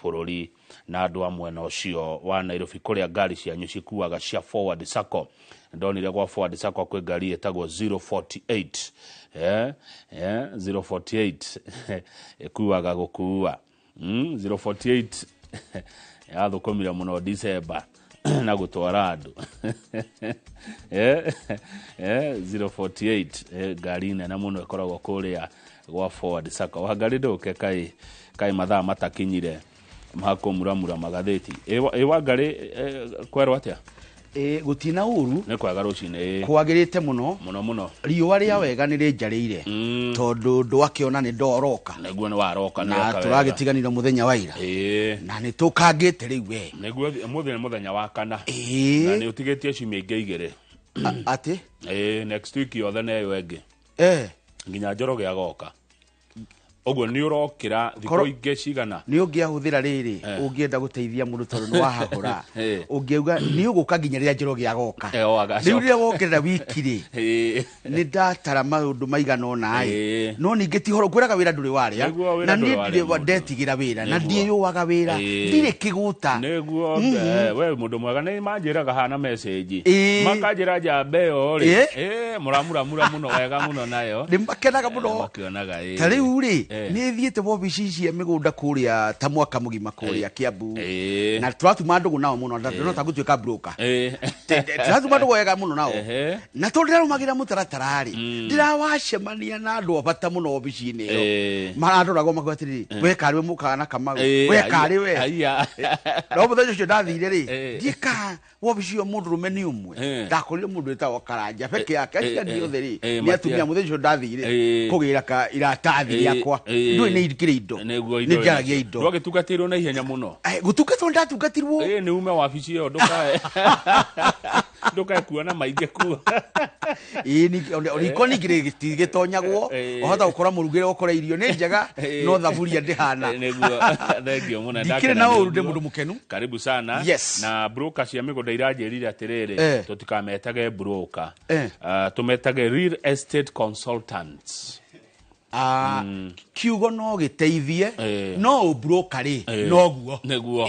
bũrũri na andũ a mwena ũcio wa Nairobi kũrĩa ngari cianyu cikuaga cia Forward Sacco. Ndonire gwa Forward Sacco kwĩ ngari ĩtagwo 048 048 ĩkuaga gũkua 048 yathũkũmire mũno December na gũtwara andũ 048 ngari nene mũno ĩkoragwo kũrĩa gwa Forward Sacco. Wangari ndũke kaĩ mathaa matakinyire makũmuramura magathĩti. Ĩ Wangari kwerwo atĩa? Gũtina ũru nĩ kwega rũcinĩ kwagĩrĩte mũno mũno mũno, riũa rĩa wega nĩ rĩnjarĩire tondũ ndwakĩona nĩ ndoroka nĩguo nĩ waroka na tũragĩtiganire mũthenya wa ira na nĩ tũkangĩte rĩu we nĩguo mũthenya nĩ mũthenya wa kana na nĩ ũtigĩtie ciumia ingĩ igĩrĩ atĩ next week yothe na ĩyo ĩngĩ nginya Njoroge agoka ũguo nĩ ũrokĩra thikũ ingĩ cigana nĩ ũngĩahũthĩra rĩrĩ ũngĩenda gũteithia mũndũ tondũ nĩ wahahũra ũngĩuga nĩ ũgũka nginya rĩrĩa Njoroge agoka rĩu rĩrĩa wongerera wiki rĩ nĩ ndatara maũndũ maigana ũna ĩ no ningĩ ti horo ngwĩraga wĩra ndũrĩ warĩa na niĩ ndirĩ ndetigĩra wĩra na ndiĩyũaga wĩra ndirĩ kĩgũta nĩguo we mũndũ mwega nĩ manjĩraga hana message makanjĩra njambe ĩyo rĩ mũramuramura mũno wega mũno nayo nĩ makenaga mũno makĩonaga ta rĩu rĩ nĩ thiĩte wobici cia mĩgũnda kũrĩa ta mwaka mũgima kũrĩa Kiambu na tũratuma ndũgũ nao mũno no ta gũtuĩka broker tũratuma ndũgũ wega mũno nao na tondũ ndĩrarũmagĩrĩra mũtaratara rĩ ndĩrawacemania na andũ a bata mũno wobici-inĩ ĩyo marandoragwo makauga atĩrĩrĩ we karĩ we mũkaga na Kamau we karĩ we no mũthenya ũcio ndathire rĩ ndiĩkaga wobici ĩyo mũndũrũme nĩ ũmwe ndakorire mũndũ wĩtagwo Karanja beke yake acio angĩ othe rĩ nĩ atumia mũthenya ũcio ndathire kũgĩra ka iratathi rĩakwa ndũĩ nĩ ikĩrĩ indo nĩ njaragia indo ndwagĩtungatĩirwo na ihenya mũno gũtungatwo ndatungatirwo nĩ ume wabici ĩyo ndũkae kuona maingĩ kuo riko ningĩ gĩtonyagwo ũhota gũkora mũrugĩre ũkora irio nĩ njega no thaburia ndĩhana nĩguo thengio mũno ndikĩrĩ na ũru ndĩ mũndũ mũkenu karibu sana na broker cia mĩgũnda iranjĩrire atĩrĩrĩ tũtikametage broker tũmetage real estate consultants kiugo no gĩteithie no ũbroka rĩ noguo nĩguo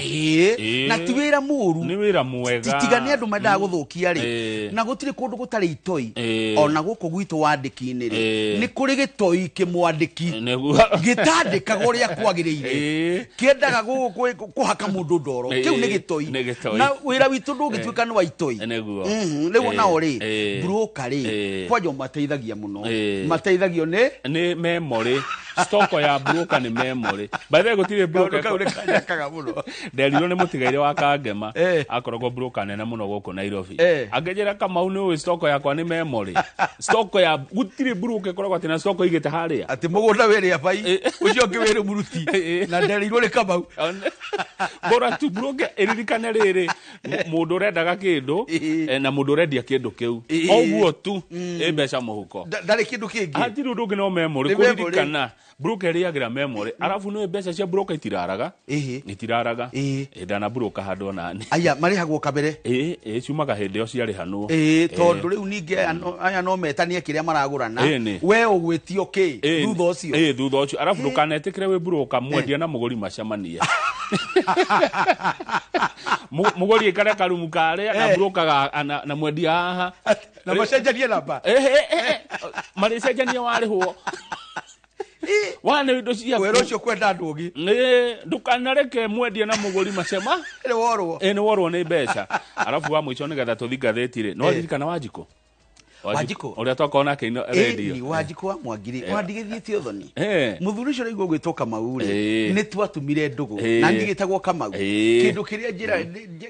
na ti wĩra mũru nĩ wĩra mwega tiga nĩ andũ mendaga gũthũkia rĩ na gũtirĩ kũndũ gũtarĩ itoi ona gũkũ gwitũ wandĩki-inĩ rĩ nĩ kũrĩ gĩtoi kĩmwandĩki gĩtandĩkaga ũrĩa kwagĩrĩire kĩendaga kũhaka mũndũ ndoro kĩu nĩ gĩtoi na wĩra witũ ndũngĩtuĩka nĩ wa itoi rĩu nao rĩ broker rĩ kwanja mateithagia mũno mateithagio nĩ memory stoko ya broker ni memory by the way gutire broker kau kanyakaga muno nderirwo ni mutigaire wa Kangema akoragwo broker nene muno guku Nairobi angĩnjĩra Kamau nĩ ũĩ stoko yakwa ni memory stoko ya gutire broker ikoragwo atĩ na stoko igĩte harĩa atĩ mũgũnda wĩrĩ abai ũcio ũngĩ wĩrĩ mũruti na nderirwo nĩ Kamau bora tu broker ĩririkane rĩrĩ mũndũ ũrendaga kĩndũ na mũndũ ũrendia kĩndũ kĩu oguo tu ĩ mbeca mũhuko ndarĩ kĩndũ kĩngĩ hatirĩ ũndũ ũngĩ no memory kũririkana broker ĩrĩagĩra memory arabu nĩ mbeca cia broker itiraraga itiraraga ndana broker handũ onani aya marĩhagwo kabere ciumaga hĩndĩ ĩyo ciarĩhanwo tondũ rĩu ningĩ aya no metanie kĩrĩa maragũrana we ũgwĩtio kĩ thutha ũcio thutha ũcio arabu ndũkanetĩkĩre wĩ broker mwendia na mũgũri macemanie mũgũri aikare karumu karĩa na broker na mwendia haha na macenjanie namba marĩcenjania warĩhwo wane indo ciaku wĩra ũcio kwenda andũ ũngĩ ndũkanareke mwendia na mũgũri macema nĩ worwo nĩ worwo nĩ mbeca arabu wa mũico nĩgetha tũthi ngathĩti rĩ no ririkana Wanjikũ Wanjikũ ũrĩa twakorwo nake radio ni Wanjikũ wa Mwangiri wandigĩthiĩte ũthoni mũthuri ũcio ũraigua ũgwĩtwo Kamau rĩ nĩ twatumire ndũgũ na ndigĩtagwo Kamau kĩndũ kĩrĩa njĩra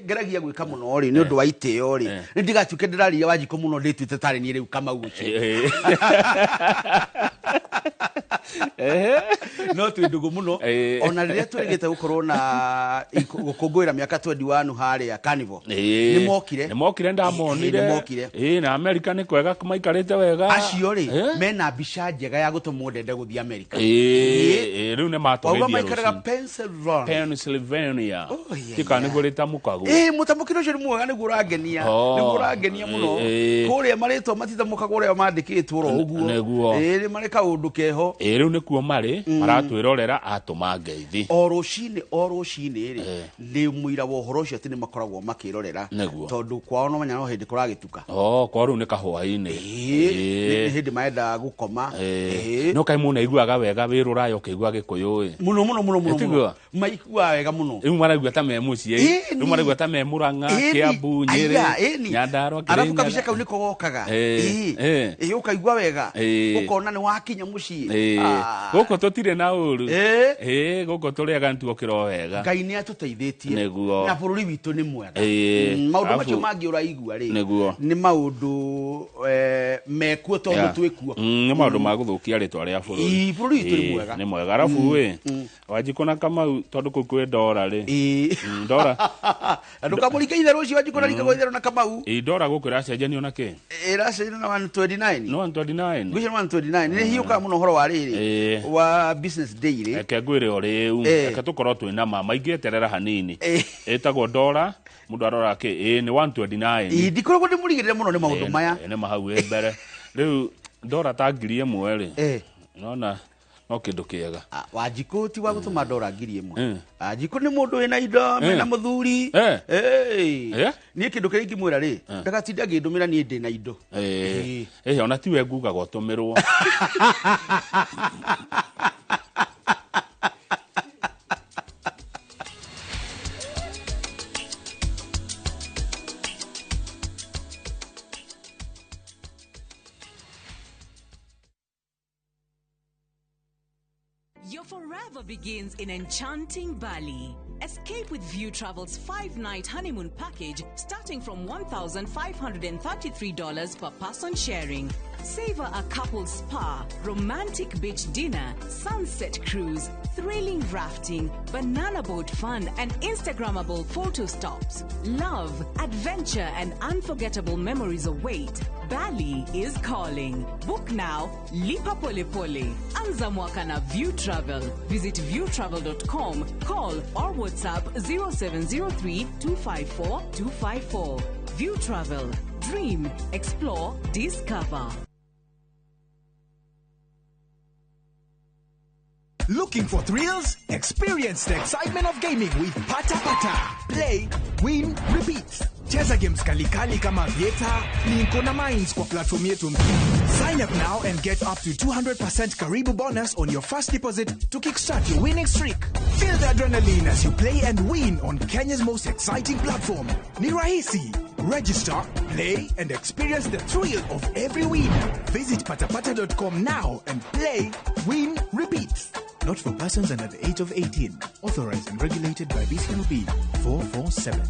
ngeragia gwĩka mũno rĩ nĩ ũndũ wa itĩo rĩ nĩ ndigatuĩke ndĩraria Wanjikũ mũno ndĩtuĩte tarĩ niĩ rĩu Kamau ũcio no twĩ ndũgũ mũno ona rĩrĩa twĩrĩgĩte gũkorwo na gũkũngũĩra mĩaka 21 harĩa Carnival nĩ mokire ndamonire na America nĩ kwega maikarĩte wega. Acio rĩ mena mbica njega ya gũtũma ndende gũthiĩ America. Rĩu nĩ Wauga matũgeithia maikaraga rũcinĩ. Pennsylvania. Pennsylvania. Oh, yeah, Tika nĩguo rĩtamũkagwo. Mũtamũkĩre ũcio nĩ mwega, nĩguo ũrangenia. Oh. Nĩguo ũrangenia mũno. Kũrĩa marĩtwa matitamũkagwo ũrĩa mandĩkĩtwo oro ũguo. Nĩguo. Nĩ marĩ kaũndũ keho. Rĩu nĩkuo marĩ maratwĩrorera atũma ngeithi. O rũcinĩ rĩ nĩ mũira wa ũhoro ũcio atĩ nĩ makoragwo makĩrorera. Nĩguo. Tondũ kwao no menya no hĩndĩ kũragĩtuka. Oh, kwa rĩu nĩ kahwaĩ-inĩ. Nĩ hĩndĩ marenda gũkoma. No kaĩ mũndũ aiguaga wega wĩ rũraya ũkĩigua gĩkũyũ ĩ. Mũno mũno mũno mũno. Ĩtiguo? Maiguaga wega mũno. Rĩu maraigua ta me mũciĩ. Rĩu maraigua ta me Murang'a, Kiambu, Nyĩrĩ, Nyandarua, Arabu Kĩrĩnyaga. kabica kau nĩko gokaga. Ũkaigua wega. Ũkona nĩ wakinya mũciĩ. Gũkũ tũtirĩ na ũru. Gũkũ tũrĩaga nĩtuokĩra o wega. Ngai nĩ atũteithĩtie. Nĩguo. Na bũrũri witũ nĩ mwega. Maũndũ macio mangĩ ũraigua rĩ. Nĩguo. Nĩ maũndũ mekuo tondũ twĩkuo. Nĩ maũndũ ma gũthũkia rĩtwa rĩa bũrũri. Bũrũri witũ nĩ mwega. Nĩ mwega. Arabu ĩ Wanjikũ na Kamau tondũ kũu kwĩ ndora rĩ. Ndora. Ndũkamũringe itherũ ũcio Wanjikũ na ringagwo itherũ na Kamau. Ndora gũkũ ĩracenjanio na kĩ? Ĩracenjanio na 129. No 129. Ngwĩciria 129. Nĩ hiũkaga mũno ũhoro wa rĩrĩ wa Business Daily. Reke ngwĩre o rĩu. Reke tũkorwo twĩna ma maingĩeterera hanini. Ĩtagwo ndora mũndũ arora kĩ? Nĩ 129. Ndikoragwo ndĩmũrigĩrĩre mũno nĩ maũndũ maya. Nĩ ma hau ĩ mbere. Rĩu ndora ta 1000 rĩ. Nona no kĩndũ kĩega. Wanjikũ ti wa gũtũma ndora 1000. Wanjikũ nĩ mũndũ wĩna indo, mena mũthuri. Niĩ kĩndũ kĩrĩa ingĩmwĩra rĩ, ndagatinda ngĩndũmĩra niĩ ndĩ na indo. Ona tiwe ngugaga ũtũmĩrwo. Your forever begins in enchanting Bali. Escape with View Travel's 5-night honeymoon package starting from $1,533 per person sharing. Savor a couple's spa, romantic beach dinner, sunset cruise, thrilling rafting, banana boat fun, and Instagrammable photo stops. Love, adventure, and unforgettable memories await. Bali is calling. Book now. Lipa pole pole. Anza mwaka na View Travel. Visit viewtravel.com, call or WhatsApp 0703 254 254. View Travel. Dream, explore, discover. Looking for thrills? Experience the excitement of gaming with Pata Pata. Play, win, repeat. Cheza games kalikali kama Vieta, Plinko na Mines kwa platform yetu mpya. Sign up now and get up to 200% Karibu bonus on your first deposit to kickstart your winning streak. Feel the adrenaline as you play and win on Kenya's most exciting platform. Ni rahisi. Register, play, and experience the thrill of every win. Visit patapata.com now and play, win, repeat. Not for persons under the age of 18. Authorized and regulated by BCLB 447.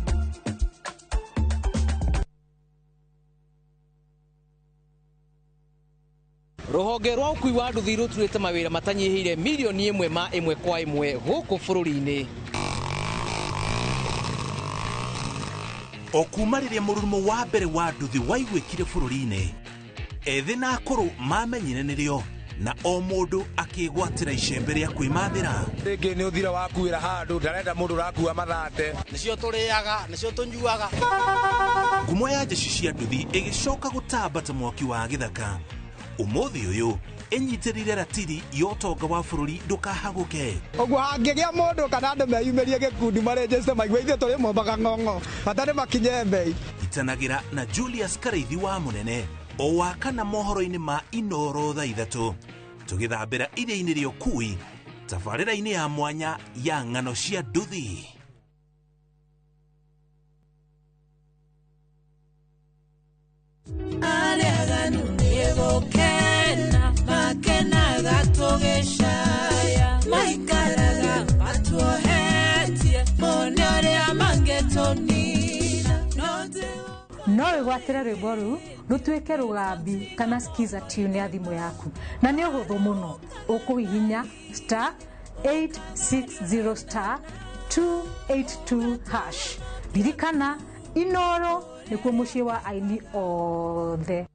Ruhonge rwa ũkui wa nduthi rũturĩte mawĩra matanyihĩire milioni 1 ma 1 kwa 1 gũkũ bũrũri-inĩ. O kuma rĩrĩa mũrurumo wa mbere wa nduthi waiguĩkire bũrũri-inĩ, ethĩ na akũrũ mamenyire nĩrĩo na o mũndũ akĩgwatĩra icembe rĩa kwĩmathĩra. Rĩngĩ nĩ ũthira wakuĩra handũ ndarenda mũndũ ũrakua mathate. Nĩcio tũrĩaga, nĩcio tũnyuaga. Ngumo ya jeshi cia nduthi ĩgĩcoka gũtamba ta mwaki wa gĩthaka. Ũmũthĩ ũyũ ĩnyitĩrĩire ratiri ya ũtonga wa bũrũri ndũkahagũke. Ũguo hangĩgĩa mũndũ kana andũ meyumĩrie gĩkundi marenjeste maigue ithuĩ tũrĩ mombaga ng'ong'o bata nĩ makinye mbei. Itanagĩra na Julius Karaithi wa Mũnene o wa kana mohoro-inĩ ma Inoro thaa 3 tũgĩthambĩra iria-inĩ rĩa ũkui tabarĩra-inĩ ya mwanya ya ng'ano cia nduthi. Arĩa makenaga tũgĩcaya maikaraga matuohetie mone ũrĩa mangĩtũnina. No wĩgwatĩre rwĩmbo rũu rũtuĩke rũgambi kana skiza tune ya thimũ yaku, na nĩ ũhũthũ mũno. Ũkũhihinya *860 *282#. Ririkana Inoro nĩkuo mũciĩ wa aini othe.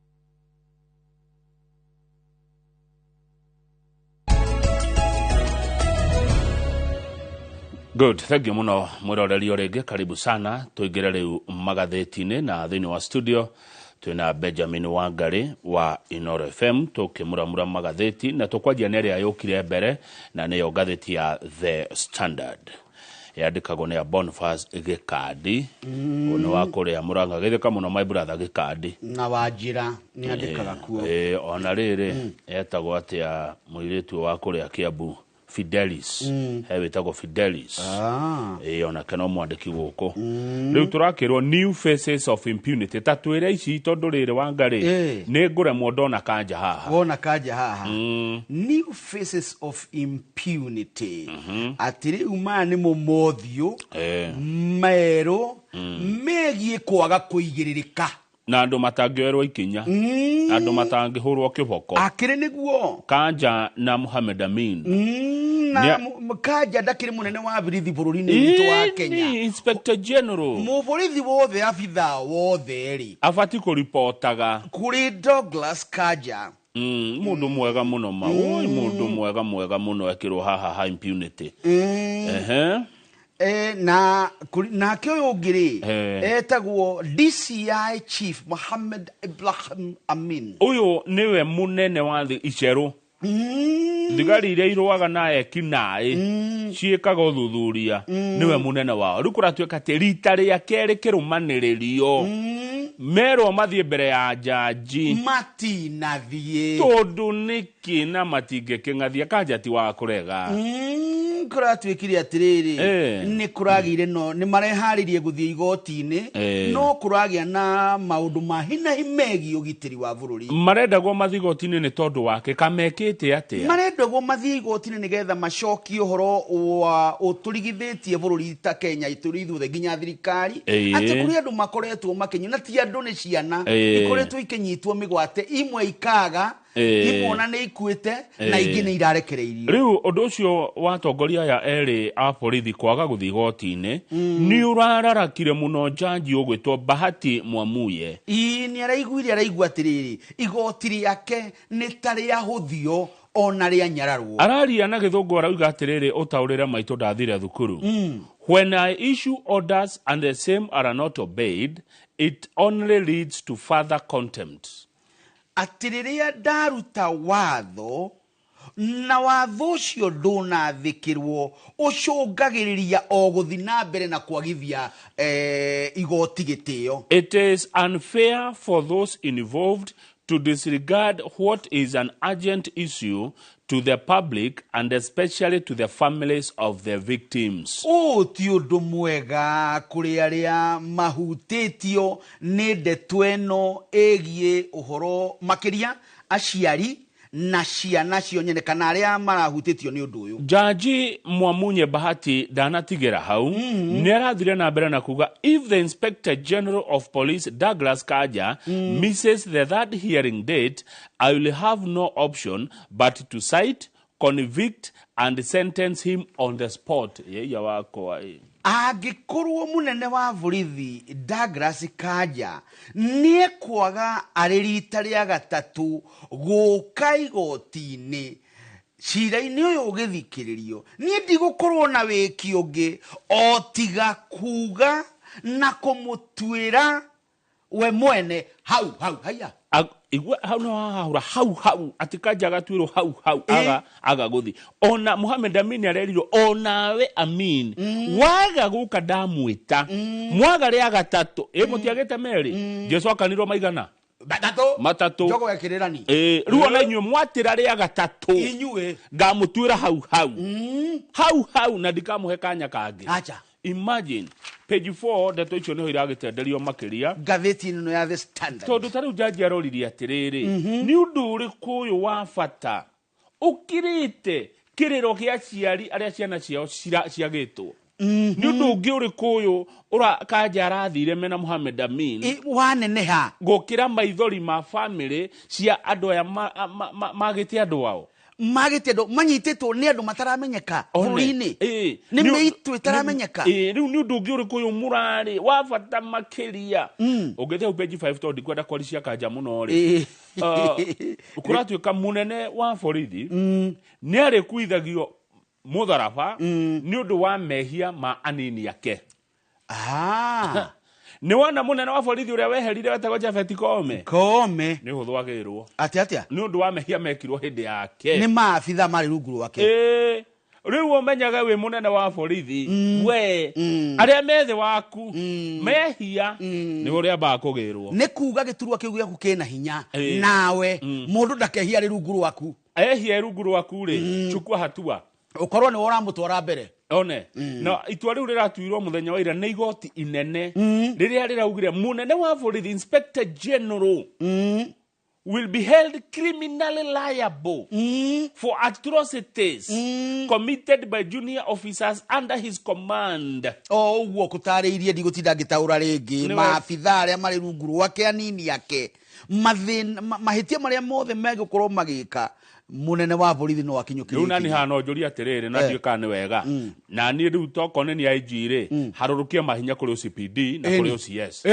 Good, thank you muno mwiroreri o rĩngĩ, karibu sana. Tũingĩre rĩu magathĩti-inĩ, na thĩinĩ wa studio twĩna Benjamin Wangari wa Inoro FM, tũkĩmuramura magathĩti, na tũkwanjia nĩ ĩrĩa yũkire mbere, na nĩyo ngathĩti ya The Standard, yandĩkagwo nĩ ya Boniface Gĩkandi. Nĩ wa kũrĩa Mũrang'a, gĩthĩka mũno my brother Gĩkandi. Na Wanjĩra nĩ andĩkaga kuo. Ona rĩrĩ, etagwo atĩa mũirĩtu wa kũrĩa Kiambu, Fidelis? He wĩtagwo Fidelis. Onake no mwandĩki gũkũ. Rĩu tũrakĩrwo new faces of impunity. Ta twĩre ici, tondũ rĩrĩ, Wangarĩ, nĩ ngũremwo ndona Kanja haha. Wona Kanja haha, new faces of impunity, atĩ rĩu maya nĩmo mothiũ merũ megiĩ kwaga kũigĩrĩrĩka. Na andũ matangĩoerwo ikinya, andũ matangĩhũrwo kĩboko. Akĩrĩ nĩguo. Kanja na Muhammad Amin. Na Kanja ndakĩrĩ mũnene wa borithi bũrũri-inĩ witũ wa Kenya? Ĩni, Inspector General. Mũborithi wothe, abithaa wothe rĩ, abati kũripotaga kũrĩ Douglas Kanja. Mũndũ mwega mũno ma. Oi, mũndũ mwega mwega mũno ekĩrwo haha ha impunity. Ehe. Na nake ũyũ ũngĩ rĩ, etagwo DCI Chief Mohammed Ibrahim Amin. Ũyũ nĩwe mũnene wa thĩ icerũ, thigari iria irũaga na ekinaĩ, ciĩkaga ũthuthuria, nĩwe mũnene wao. Rĩu kũratuĩka atĩ rita rĩa kerĩ kĩrũmanĩrĩrio merwo mathiĩ mbere ya njanji, matinathiĩ. Tondũ nĩkĩ na matingĩkĩng'athia? Kanja ti wa kũrega. Kũratuĩkire atĩrĩrĩ, nĩ kũragĩire, no nĩ mareharĩrie gũthiĩ igoti-inĩ, no kũragĩa na maũndũ ma hinahi megiĩ ũgitĩri wa bũrũri. Marendagwo mathiĩ igoti-inĩ nĩ tondũ wake, kamekĩte atĩa? Marendagwo mathiĩ igoti-inĩ nĩgetha macokie ũhoro wa ũtũrigithĩtie bũrũri ta Kenya itũrĩ ithuothe, nginya thirikari, atĩ kũrĩ andũ makoretwo makĩnyua, na ti andũ, nĩ ciana, ikoretwo ikĩnyitwo mĩgwate, imwe ikaga, imwe ona nĩ ikuĩte, na ingĩ nĩ irarekereirio. Rĩu ũndũ ũcio wa atongoria aya erĩ a borithi kwaga gũthiĩ igoti-inĩ nĩ ũrararakire mũno njanji ũgwĩtwo Bahati Mwamuye. Ii, nĩ araiguire, araigua atĩrĩrĩ, igoti rĩake nĩ ta rĩahũthio ona rĩanyararwo. Araria na gĩthũngũ, arauga atĩrĩrĩ, ũtaũrĩre maitũ ndathire thukuru. "When I issue orders and the same are not obeyed, it only leads to further contempt." Atĩ rĩrĩa ndaruta watho na watho ũcio ndũnathĩkĩrwo, ũcũngagĩrĩria o gũthi na mbere na kwagithia igoti gĩtĩo. "It is unfair for those involved to disregard what is an urgent issue to the public and especially to the families of the victims." Ũũ ti ũndũ mwega kũrĩ arĩa mahutĩtio nĩ ndeto ĩno ĩgiĩ ũhoro, makĩria aciari na ciana cio nyene, kana arĩa marahutĩtio nĩ ũndũ ũyũ. Jaji Mwamunye Bahati ndanatigĩra hau, nĩ arathire na mbere na kuga, "If the Inspector General of Police Douglas Kanja misses the third hearing date, I will have no option but to cite, convict and sentence him on the spot." Yeia wakwa ĩ. Angĩkorwo mũnene wa borithi Douglas Kanja nĩ ekwaga arĩ rita rĩa gatatũ gũka igoti-inĩ cira-inĩ ũyũ ũgĩthikĩrĩrio, niĩ ndigũkorwo na wĩki ũngĩ o tiga kuga na kũmũtuĩra we mwene hau hau. Haya. Igua hau no hahura hau hau, atĩ Kanja agatuĩrwo hau hau aga gũthi. Ona Muhammad Amin arerirwo, onawe Amin, waga gũka ndamwĩta, mwaga rĩa gatatũ ĩ mũtiagĩte merĩ. Jesu akanirwo maigana? Matatũ. Matatũ. Njogo ya kĩrĩrani. Rĩu ona inyuĩ mwatĩra rĩa gatatũ, inyuĩ ngamũtuĩra hau hau, hau hau, na ndikamũhe kanya kangĩ. Acha. Imagine, page 4, ndeto icio nĩho iragĩtenderio makĩria ngathĩti ĩno ya The Standard. Tondũ ta rĩu jaji aroririe atĩrĩrĩ, nĩ ũndũ ũrĩkũ ũyũ wa bata ũkĩrĩte kĩrĩro kĩa aciari arĩa ciana ciao ciagĩtwo? Nĩ ũndũ ũngĩ ũrĩkũ ũyũ ũra Kanja arathire mena Muhammad Amin waneneha gũkĩra maithori ma famĩlĩ cia andũ aya magĩte andũ ao? Magĩte andũ manyitĩtwo nĩ andũ mataramenyeka One. bũrũri-inĩ, nĩ mĩitũ ĩtaramenyeka. Rĩu nĩ ũndũ ũngĩ ũrĩkũ ũyũ mũrarĩ wa bata makĩria? Ũngĩthiĩ hau page 5, tondũ ndikwenda kwaricia Kanja mũno rĩ, kũratuĩka mũnene wa borithi nĩ arĩkuithagio. Mũtharaba nĩ ũndũ wa mehia ma anini ake. Ah. Nĩ wona mũnene wa borithi ũrĩa weherire wetagwo Japhet Koome. Koome. Nĩ ũhũthũ agĩrwo. Atĩ atĩa? Nĩ ũndũ wa mehia mekirwo hĩndĩ yake. Nĩ maabitha marĩ rungu rwake. Ĩĩ. Rĩu ũmenyage wĩ mũnene wa borithi we arĩa me thĩ waku mehia nĩ ũrĩa ambaga kũgĩrwo. Nĩ kuga gĩturwa kĩu gĩaku kĩna hinya. Ĩĩ. Nawe mũndũ ndakehia arĩ rungu rwaku. Ehia rungu rwaku rĩ, chukua hatua. Ũkorwo nĩwe ũramũtwara mbere. One na itua rĩu rĩratuirwo mũthenya wa ira nĩ igoti inene rĩrĩa rĩraugire mũnene wa borithi, Inspector General, will be held criminally liable for atrocities committed by junior officers under his command. O ũguo kũtarĩirie, ndigũtinda ngĩtaũra rĩngĩ. Maabitha arĩa marĩ rungu rwake, anini ake, mathĩna mahĩtia marĩa mothe megũkorwo magĩka, mũnene wa borithi no akinyũkĩrie Rĩu nani ikinya. Hana njũria atĩrĩrĩ, na ndiũĩ kana nĩ wega, na niĩ rĩu tokorwo nĩ ni IG rĩ, harũrũkie mahinya kũrĩ OCPD na kũrĩ OCS.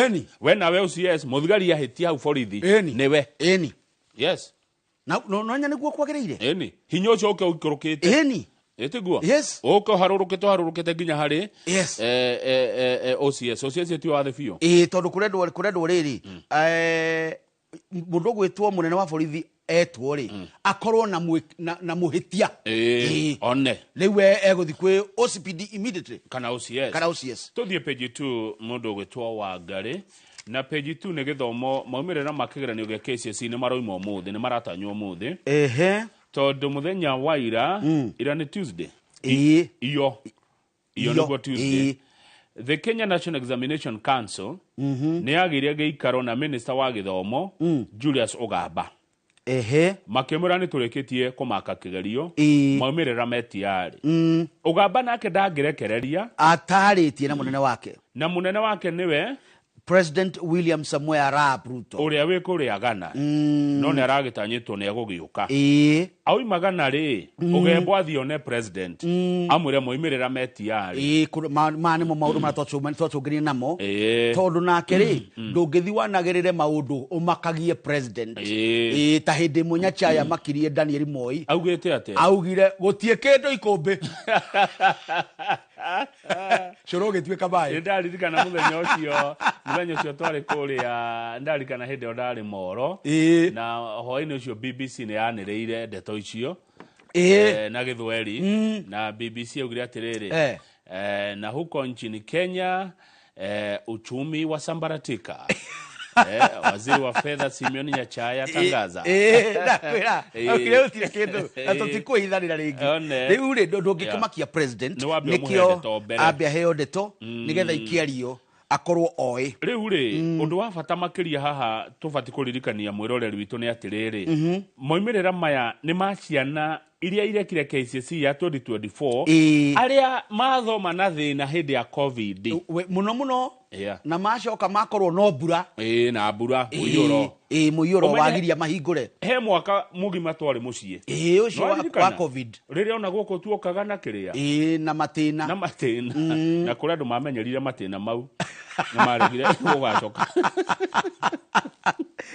We nawe OCS, mũthigari ahĩtia hau borithi nĩwe. Yes. Na no nya nĩguo kwagĩrĩire. Ĩni, hinya ũcio ũke ũikũrũkĩte. Ĩtiguo ũke ũharũrũkĩte, ũharũrũkĩte nginya harĩ OCS. OCS ĩtio wathe biũ. Ĩĩ, tondũ kũrendwo rĩrĩ, mũndũ ũgwĩtwo mũnene wa borithi etwo rĩ, akorwo na na mũhĩtia. Ĩĩ, one. Rĩu we egũthiĩ kwĩ OCPD immediately. Kana OCS. Kana OCS. Tũthiĩ page 2, mũndũ ũgwĩtwo Wangari, na page 2 nĩ gĩthomo. Maumĩrĩra ma kĩgeranio gĩa KCSE nĩ maroima ũmũthĩ, nĩ maratanywo ũmũthĩ. Tondũ mũthenya wa ira, ira nĩ Tuesday. Ĩĩ. Iyo iyo. Iyo, Nĩguo Tuesday. The Kenya National Examination Council nĩ yagĩire gĩikaro na minister wa gĩthomo Julius Ogamba. Makĩmwĩra nĩ tũrĩkĩtie kũmaka kĩgerio, maumĩrĩra metiarĩ. Ũgamba nake ndangĩrekereria. Atarĩtie na mũnene wake. Na mũnene wake nĩwe President William Samoei Arap Ruto, ũrĩa wĩ kũrĩa Ghana, no nĩ aragĩtanyĩtwo nĩ egũgĩũka. Auma Ghana rĩ, ũgembo athiĩ one president, amwĩre moimĩrĩra metiarĩ. Ĩĩ, ma nĩmo maũndũ marĩa twacũngĩrie namo. Tondũ nake rĩ, ndũngĩthi wanagĩrĩre maũndũ ũmakagie president. Ĩĩ, ta hĩndĩ ĩmwe Nyachae makirie Daniel Moi. Augĩte atĩa? Augire gũtiĩ kĩndũ ikũmbĩ, cũrũ ũgĩtuĩka maĩ. Nĩ ndaririkana mũthenya ũcio twarĩ kũrĩa, ndarikana hĩndĩ ĩyo ndarĩ Moro, na hwaĩ-inĩ ũcio BBC nĩ yanĩrĩire ndeto icio na Gĩthweri, na BBC yaugire atĩrĩrĩ, na huko nchini Kenya, uchumi wasambaratika, waziri wa fedha Simeon Nyachae atangaza. Ndakwĩra augire gũtirĩ kĩndũ na tũtikwĩhithanĩra rĩngĩ. One. Rĩu rĩ, ndũngĩkĩmakia president. Nĩ wambe ũmũhe Nĩkĩo ndeto mbere. Ambe aheo ndeto nĩgetha ikĩario akorwo oĩ. Rĩu rĩ, ũndũ wa bata makĩria haha tũbatiĩ kũririkania mwĩroreri witũ nĩ atĩrĩrĩ, moimĩrĩra maya nĩ ma ciana iria irekire KCSE ya 2024, arĩa mathoma na thĩna hĩndĩ ya COVID. Mũno mũno. Na macoka makorwo no mbura. Ĩĩ, na mbura, mũiyũro. Ĩĩ, mũiyũro Ũmenye- wagiria mahingũre. He mwaka mũgima twarĩ mũciĩ. Ĩĩ, ũcio Nĩwaririkana? wa COVID. Rĩrĩa ona gũkũ tuokaga na kĩrĩa. Ĩĩ, na matĩna. Na matĩna. Na kũrĩ andũ mamenyerire matĩna mau na maregire gũgacoka.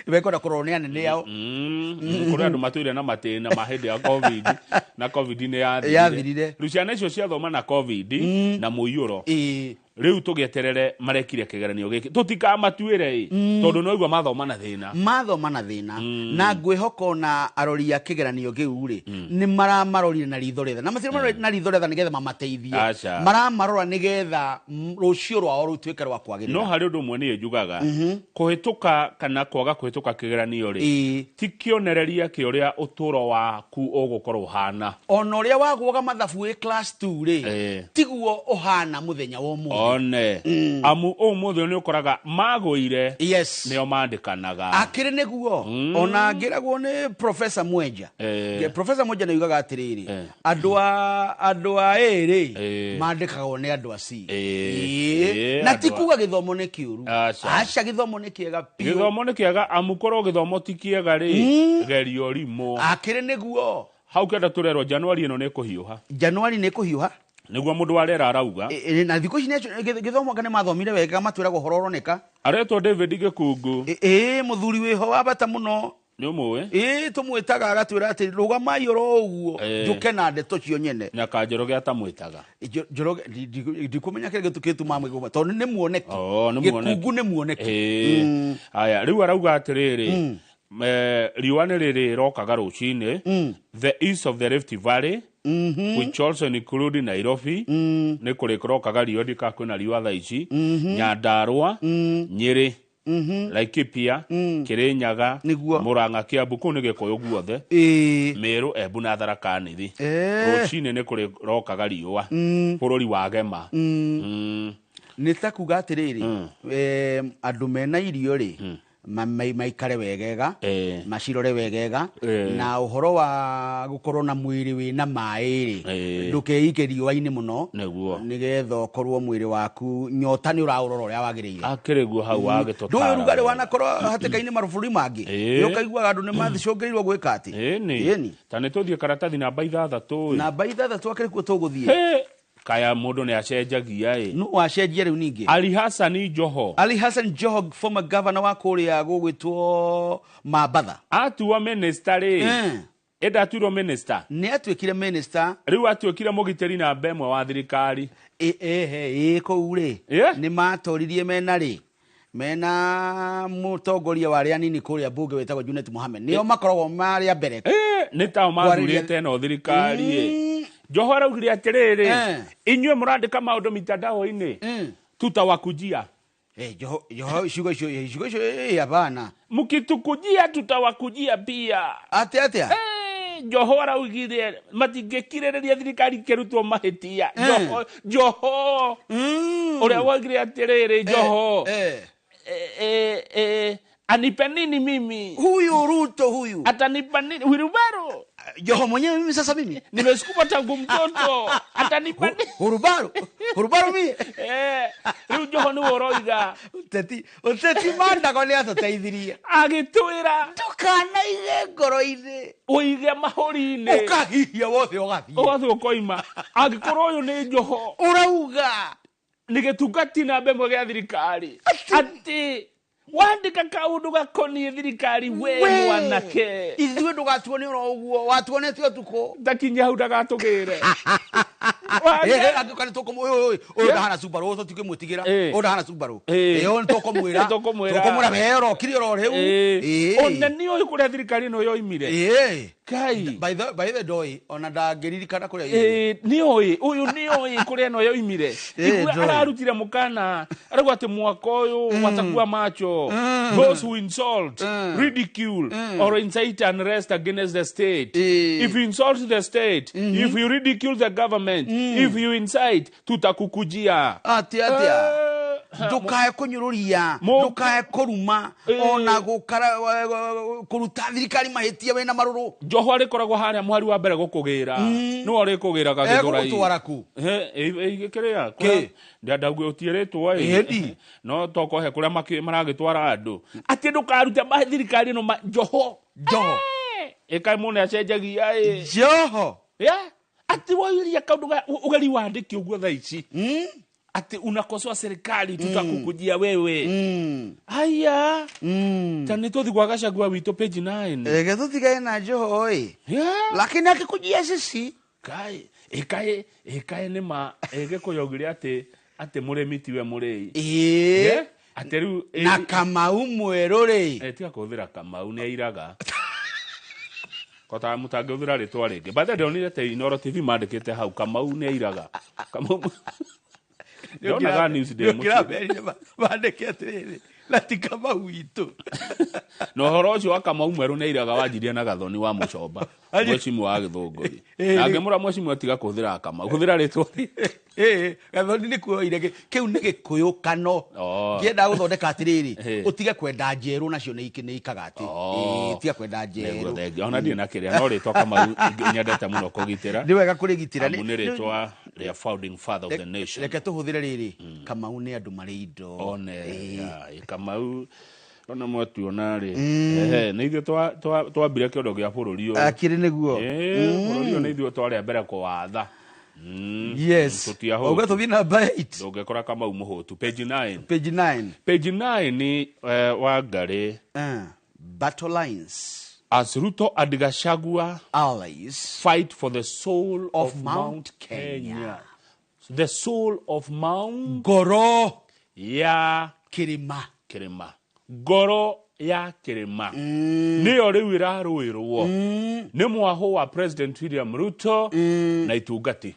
Mekwenda kũrorwo nĩ anene ao. Kũrĩ andũ matũire na matĩna ma hĩndĩ ya COVID, na COVID nĩ yathirire. Yathirire. Rĩu ciana icio ciathoma na COVID na mũiyũro, rĩu tũgĩeterere marekire kĩgeranio gĩkĩ, tũtikamatuĩre ĩ, tondũ no igua mathoma na thĩna. Mathoma na thĩna, na ngwĩhoka ona arori a kĩgeranio kĩu rĩ, nĩ maramarorire na ritho rĩtha, na matiramarorire na ritho rĩtha nĩgetha mamateithie. Aca. Maramarora nĩgetha rũciũ rwao rũtuĩke rwa kwagĩrĩra. No harĩ ũndũ ũmwe niĩ njugaga, kũhĩtũka kana kwaga kũhĩtũka kĩgeranio rĩ, ti kĩonereria kĩa ũrĩa ũtũũro waku ũgũkorwo ũhana. Ona ũrĩa wagũaga mathabu wĩ class 2 rĩ, tiguo ũhana mũthenya wa ũmũthĩ. One, amu ũmũthĩ nĩ ũkoraga magũire nĩo mandĩkanaga. Akĩrĩ nĩguo ona ngĩragwo nĩ Professor Mwenja. Professor Mwenja nĩ oigaga atĩrĩrĩ, andũ a A rĩ, mandĩkagwo nĩ andũ a C. Ĩĩ. Na ti kuga gĩthomo nĩ kĩũru. Aca. Aca, gĩthomo nĩ kĩega biũ. Gĩthomo nĩ kĩega, amu korwo gĩthomo ti kĩega rĩ, gerio rimũ. Akĩrĩ nĩguo. Hau kenda tũrerwo Januari ĩno nĩ ĩkũhiũha. Januari nĩ ĩkũhiũha. Nĩguo mũndũ wa rĩera arauga. Na thikũ ici gĩthomo anga nĩ mathomire wega, matwĩraga ũhoro ũroneka. Aretwo David Gĩkungu. Ĩĩ, mũthuri wĩho wa bata mũno. Nĩ ũmũĩ? Ĩĩ, tũmwĩtaga agatwĩra atĩ rũgamai oro ũguo, njũke na ndeto cio nyene. Na Kanjoroge atamwĩtaga. Njoroge ndikũmenya kĩrĩa gĩtũma amwĩke tondũ nĩ muoneki. Oh, nĩ muoneki. Gĩkungu nĩ muoneki. Haya, rĩu arauga atĩrĩrĩ, riũa nĩ rĩrĩrokaga rũcinĩ, the east of the Rift Valley, which also include Nairobi, nĩ kũrĩrokaga riũa, ndika kwĩna riũa thaa ici, Nyandarua, Nyĩrĩ, Laikipia, Kirinyaga, Murang'a, Kiambu, kũu nĩ Gĩkũyũ guothe, Meru, Embu na Tharaka Nithi. Rũcinĩ nĩ kũrĩrokaga riũa, bũrũri wa gema. Nĩ ta kuga atĩrĩrĩ, andũ mena irio rĩ, maikare wegega, macirore wegega, na ũhoro wa gũkorwo na mwĩrĩ wĩna maĩ rĩ, ndũkeike riũa-inĩ mũno, nĩguo nĩgetha ũkorwo mwĩrĩ waku nyota nĩ ũraũrora ũrĩa wagĩrĩire. Akĩrĩ guo hau wagĩtũtara. Ndũĩ ũrugarĩ wanakorwo hatĩka-inĩ mabũrũri mangĩ, nĩ ũkaiguaga andũ nĩ macũngĩrĩirwo gwĩka atĩ. Ĩni. Ta nĩ tũthiĩ karatathi namba 6. Namba 6 akĩrĩ kuo tũgũthiĩ. Kaya mũndũ nĩ acenjagia ĩ. Nũ wacenjia rĩu ningĩ? Ali Hassan Joho. Ali Hassan Joho, former governor wa kũrĩa gũgwĩtwo Mambatha. Atuo minister rĩ. Ĩnda atuirwo minister. Nĩ atuĩkire minister. Rĩu atuĩkire mũgitĩri namba 1 wa thirikari. Kũu rĩ. Nĩ matoririe mena rĩ. Mena mũtongoria wa arĩa anini kũrĩa mbunge wĩtagwo Junet Mohamed. Nĩo makoragwo marĩ a mbere. Nĩ tao mathurĩte ĩno thirikari ĩ. Joho araugire atĩrĩrĩ, inyuĩ mũrandĩka maũndũ mitandao-inĩ, tutawakujia. Joho, Joho, ciugo icio, ciugo icio, hapana. Mkitukujia tutawakujia pia. Atĩa, atĩa? Joho araugire matingĩkirĩrĩria thirikari ĩkĩrutwo mahĩtia. Joho, Joho. Ũrĩa woigire atĩrĩrĩ, Joho. Anipe nini mimi? Huyu Ruto huyu. Atanipa nini? Wilubaro. Joho mwenyewe mimi sasa mimi. Nimesukuma tangu mtoto. Atanipa nini? Hurubaro. Hurubaro mimi. Rĩu Joho nĩwe ũroiga. Ũteti mandago nĩ atũteithirie. Agĩtwĩra. Ndũkanaige ngoro-inĩ. Ũige mahũri-inĩ. Ũkahihia wothe ũgathiĩ. Ũgathiĩ ũkoima. Angĩkorwo ũyũ nĩ Joho. Ũrauga. Nĩ gĩtungati namba 1 gĩa thirikari. Atĩ wandĩka kaũndũ gakoniĩ thirikari we mwanake. Ithuĩ ndũgatuone oro ũguo, watuonete ũtukũ. Ndakinya hau ndagatũgĩre. Angĩũka nĩ tũkũmũ-, ũyũ ndahana Subaru, ũyũ tũtingĩmwĩtigĩra. Ũyũ ndahana Subaru. Ũyũ nĩ tũkũmwĩra. Tũkũmwĩra. Tũkũmwĩra we ũrokire oro rĩu. Ũnene ũyũ kũrĩa thirikari ĩno yoimire. Kai. By the ndoĩ, ona ndangĩririkana kũrĩa yoimire. Nĩoĩ, ũyũ nĩoĩ kũrĩa ĩno yoimire. Igua Ndoĩ. ararutire mũkana, arauga atĩ mwaka ũyũ watakuwa macho. Those who insult, ridicule, or incite unrest against the state. If you insult the state, if you ridicule the government, if you incite, tutakukujia. Atĩa, atĩa? Ndũkae kũnyũrũria, ndũkae kũruma, ona kũruta thirikari mahĩtia wĩna marũrũ. Joho arĩkoragwo harĩa mũhari wa mbere gũkũgĩra. Nĩwe ũrĩkũgĩraga gĩthũrai. Egũgũtwara kũ? Kĩrĩa? Kĩ? Ndauge ũtiĩrĩtwo ĩ. Ĩndi. No tokohe kũrĩa maragĩtwara andũ. Atĩ ndũkarute thirikari ĩno Joho. Joho. Ĩkaĩ mũndũ acenjagia ĩ. Joho. Atĩ woiria kaũndũ ũgeri wandĩke ũguo thaa ici. Ati unakosoa serikali tutakukujia wewe. Haya. Ta nĩ tũthiĩ gwa Gachagua witũ page 9. Reke tũtigane na Joho ĩ. Lakini akikujia sisi. Kai, ĩkaĩ nĩ ma, Gĩkũyũ augire atĩ mũrĩmi tiwe mũrĩi. Atĩ rĩu, Na Kamau mwerũ rĩ. Tiga kũhũthĩra Kamau, nĩ airaga. Kota mũtangĩhũthĩra rĩtwa rĩngĩ. By the way, ndonire ta Inooro TV mandĩkĩte hau, Kamau nĩ airaga. Kamau Ndonaga news ndĩ mũciĩ. Nĩũkĩramerire mandĩke atĩrĩrĩ, na ti Kamau witũ. Na ũhoro ũcio wa Kamau mwerũ nĩ airaga wanjirie na Gathoni wa Mũcomba, mwecimu wa Gĩthũngũri. Na ngĩmũra mwecimu atiga kũhũthĩra Kamau, hũthĩra rĩtwa rĩngĩ. Gathoni nĩ kuoire kĩu nĩ Gĩkũyũ kano. Ngĩenda gũthondeka atĩrĩrĩ, ũtige kwenda njerũ nacio nĩ ikaga atĩ. Tiga kwenda njerũ. Nĩguo, thengia. Ona ndirĩ na kĩrĩa, no rĩtwa Kamau nyendete mũno kũgitĩra. Nĩ wega kũrĩgitĩra. Amu nĩ rĩtwa rĩa founding father of the nation. Reke tũhũthĩre rĩrĩ, Kamau nĩ andũ marĩ indo. One, ya, Kamau, ona mwatuona rĩ. Nĩ ithuĩ twambire kĩondo gĩa bũrũri ũyũ. Akĩrĩ nĩguo. Bũrũri ũyũ nĩ ithuĩ twarĩ a mbere kũwatha. Yes. Tũtiahũtu. Ũguo tũthiĩ namba 8. Ndũngĩkora Kamau mũhũtu. Page 9. Page 9. Page 9 ni Wangarĩ. Battle lines. As Ruto and Gachagua allies fight for the soul of of Mount Mount Kenya. The soul of Mount Ngoro ya Kĩrĩma. Kĩrĩma. Ngoro ya kĩrĩma nĩyo rĩu ĩrarũĩrwo nĩ mwahũ wa President William Ruto na itungati.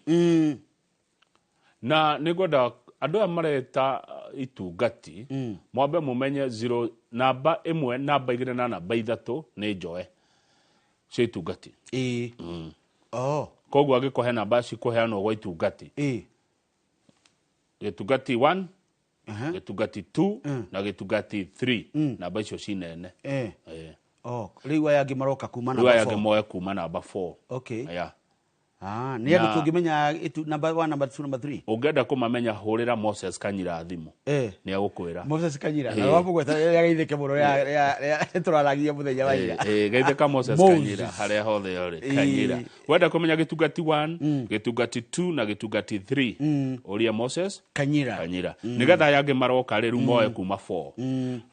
Na nĩngwenda andũ aya mareta itungati mwambe mũmenye 0 namba 1 namba 2 na namba 3 nĩ njoe cia itungati. Oh. Koguo angĩkũhe namba cikũheanwo gwa itungati, gĩtungati 1, gĩtungati 2 na gĩtungati 3, namba icio cinene. Oh, rĩu aya angĩ maroka kuma Rĩu namba aya 4. angĩ moe kuma namba 4. Okay. Yeah. Ah, nĩ andũ tũngĩmenya number 1, number 2, number 3. Ũngĩenda kũmamenya hũrĩra Moses Kanyira thimũ. Nĩ agũkwĩra. Moses Kanyira na wamũgweta rĩrĩa geithĩke mũno rĩrĩa tũraragia mũthenya wa ira. Geithĩka Moses Moses. Kanyira harĩa hothe ũrĩ. Kanyira. Wenda kũmenya gĩtungati 1, gĩtungati 2 na gĩtungati 3, ũria Moses Kanyira. Kanyira. Nĩgetha aya angĩ maroka rĩ rĩu moe kuma 4.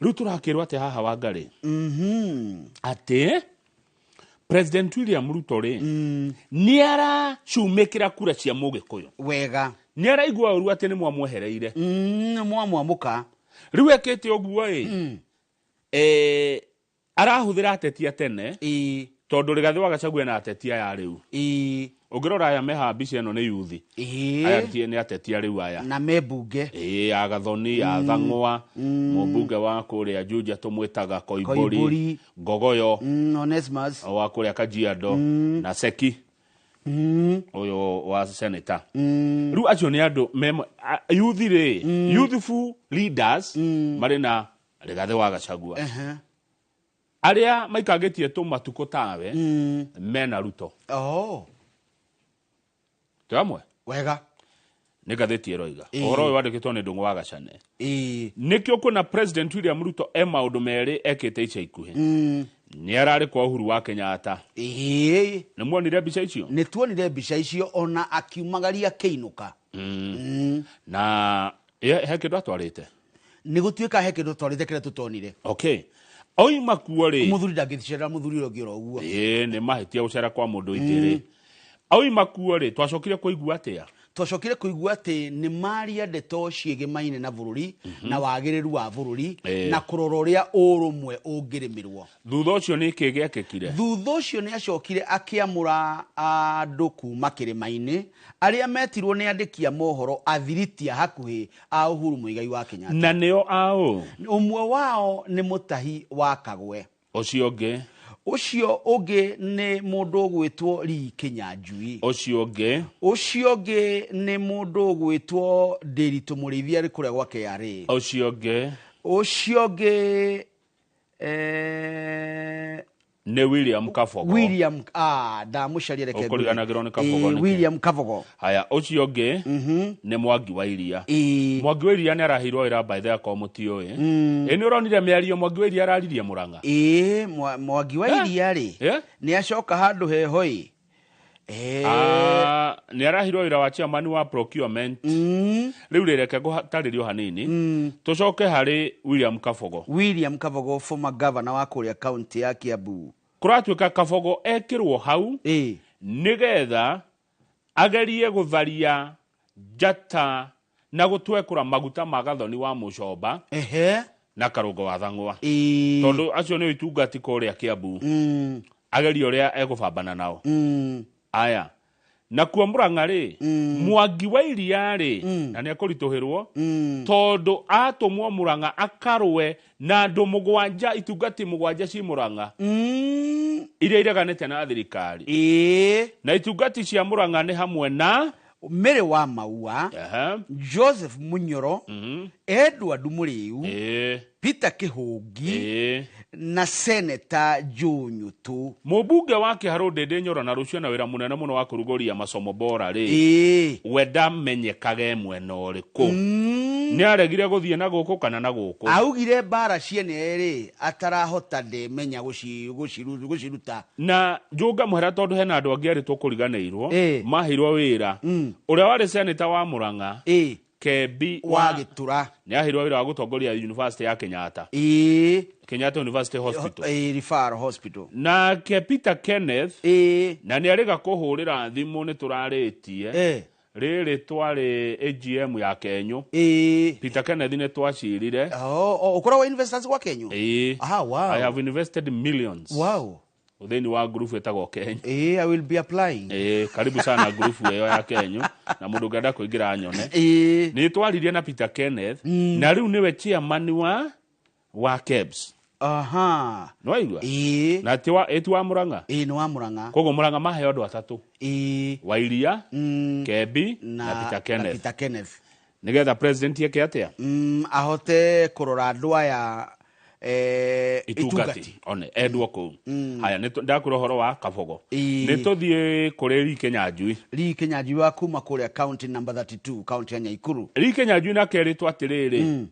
Rĩu tũrakĩrwo atĩ haha Wangarĩ atĩ President William Ruto rĩ nĩ aracumĩkĩra kura cia Mũgĩkũyũ. Wega. Nĩ araigua ũru atĩ nĩ mwamwehereire. Nĩ mwamwamũka. Rĩu ekĩte ũguo ĩ, arahũthĩra ateti a tene tondũ Rigathĩ wa Gachagua ena ateti aya rĩu. Ũngĩrora aya me haha mbica ĩno nĩ yuthi. Aya nĩ ateti a rĩu aya. Na me bunge. Ya Gathoni, ya Thang'wa, mũmbunge wa kũrĩa Juja tũmwĩtaga Koimbũri, Koimbũri. Ngogoyo, Onesmus wa kũrĩa Kajiado, na Seki ũyũ wa senator. Rĩu acio nĩ andũ yuthi rĩ, youthful leaders marĩ na Rigathĩ wa Gachagua. Arĩa maikangĩtie tũmatukũ tawe mena Ruto. Oh. Twĩ hamwe? Wega. Nĩ ngathĩti ĩroiga. Ũhoro ũyũ wandĩkĩtwo nĩ Ndung'u wa Gacane. Nĩkĩo kwĩna President William Ruto e maũndũ merĩ ekĩte ica ikuhĩ. Nĩ ararĩ kwa Uhuru wa Kenyatta. Nĩ muonire mbica icio? Nĩ tuonire mbica icio ona akiumagaria akĩinũka. Na he kĩndũ atwarĩte? Nĩ gũtuĩka he kĩndũ atwarĩte kĩrĩa tũtonire. Okay. Oima kuo rĩ. Mũthuri ndangĩcerera mũthuri ũrĩa ũngĩ oro ũguo. Nĩ mahĩtia gũcera kwa mũndũ itĩrĩ. Oima kuo rĩ, twacokire kũigua atĩa? Twacokire kũigua atĩ nĩ maria ndeto ciĩgĩmaine na bũrũri na wagĩrĩru wa bũrũri na kũrora ũrĩa ũrũmwe ũngĩrĩmĩrwo. Thutha ũcio nĩ kĩĩ gĩekĩkire? Thutha ũcio nĩ acokire akĩamũra andũ kuma kĩrĩma-inĩ arĩa metirwo nĩ andĩki a mohoro athiriti a hakuhĩ a Uhuru Muigai wa Kenyatta. Na nĩo aũ? Ũmwe wao nĩ Mũtahi wa Kagwe. Ũcio ũngĩ? Ũcio ũngĩ nĩ mũndũ ũgwĩtwo Lee Kinyanjui. Ũcio ũngĩ? Ũcio ũngĩ nĩ mũndũ ũgwĩtwo Ndĩritũ Mũrĩithi arĩ kũrĩa gwa KRA. Ũcio ũngĩ? Ũcio ũngĩ nĩ William Kabogo. William, ndamũcaria reke ngwĩre. Ũkũriganagĩrwo nĩ Kabogo nĩkĩ? William Kabogo. Haya, ũcio ũngĩ nĩ Mwangi wa Iria. Mwangi wa Iria nĩ araheirwo wĩra by the akorwo mũtiũĩ. Ĩ nĩ ũronire mĩario Mwangi wa Iria araririe Mũrang'a? Mwangi wa Iria rĩ, nĩ acoka handũ heho ĩ. Nĩ araheirwo wĩra wa chairman wa procurement. Rĩu rĩ, reke ngũtarĩrio hanini. Tũcoke harĩ William Kabogo. William Kabogo, former governor wa kũrĩa county ya Kiambu. Kũratuĩka Kabogo ekĩrwo hau nĩgetha agerie gũtharia njata na gũtwekũra maguta ma Gathoni wa Mũcomba na Karũngo wa Thang'wa. Tondũ acio nĩo itungati kũrĩa Kiambu. Agerie ũrĩa egũbambana nao. Aya. Nakuo Mũrang'a rĩ, Mwangi wa Iria rĩ, na nĩ ekũritũhĩrwo, tondũ atũmwo Mũrang'a akarũe na andũ mũgwanja, itungati mũgwanja ci Mũrang'a. Iria ireganĩte na thirikari. Na itungati cia Mũrang'a nĩ hamwe na Mary wa Maua, Joseph Munyoro, Edward Mũrĩu, Peter Kĩhũngi, na Senator Joe Nyutu. Mũmbunge wa Kĩharũ Ndĩndĩ Nyoro na rũcio na wĩra mũnene mũno wa kũrugũria masomo bora rĩ, we ndamenyekage mwena ũrĩkũ. Nĩ aregire gũthiĩ na gũkũ kana na gũkũ. Augire mbara ciene rĩ, atarahota ndemenya gũciruta. Na njũnga mũhera tondũ hena andũ angĩ erĩ tũkũriganĩirwo, maheirwo wĩra. Ũrĩa warĩ senator wa Mũrang'a, Kebi wa Gĩtura nĩ aheirwo wĩra wa gũtongoria University ya Kenyatta. Ĩĩ. Kenyatta University Hospital. Ĩĩ, Referral Hospital. Nake Peter Kenneth. Ĩĩ. Na nĩ arĩga kũhũrĩra thimũ nĩ tũrarĩtie. Ĩĩ. Rĩrĩ twarĩ AGM ya Kenyũ. Ĩĩ. Peter Kenneth nĩ twacirire. Oh, ũkoragwo investors gwa Kenyũ? Ĩĩ. Aha, wow. I have invested millions. Wow. Thĩinĩ wa group ĩtagwo Kenyũ. Ĩĩ, I will be applying. Ĩĩ, karibu sana group ĩyo ya Kenyũ na mũndũ ũngĩenda kũingĩra nyone. Ĩĩ. Nĩ twaririe na Peter Kenneth na rĩu nĩwe chairman wa KEBS. Aha. Nĩwaigua? Ĩĩ. Na ti wa ĩti wa Murang'a? Ĩĩ, nĩ wa Murang'a. Koguo Murang'a maheo andũ atatũ. Ĩĩ. Wairia, Kebi na Peter Kenneth. Na Peter Kenneth. Nĩgetha president eke atĩa? Ahote kũrora andũ aya itungati one endwo kũu. Haya, ndakwĩra ũhoro wa Kabogo. Nĩ tũthiĩ kũrĩ Lee Kinyanjui. Lee Kinyanjui wa kuma kũrĩa county number 32, county ya Nyaikuru. Lee Kinyanjui nake erĩtwo atĩrĩrĩ,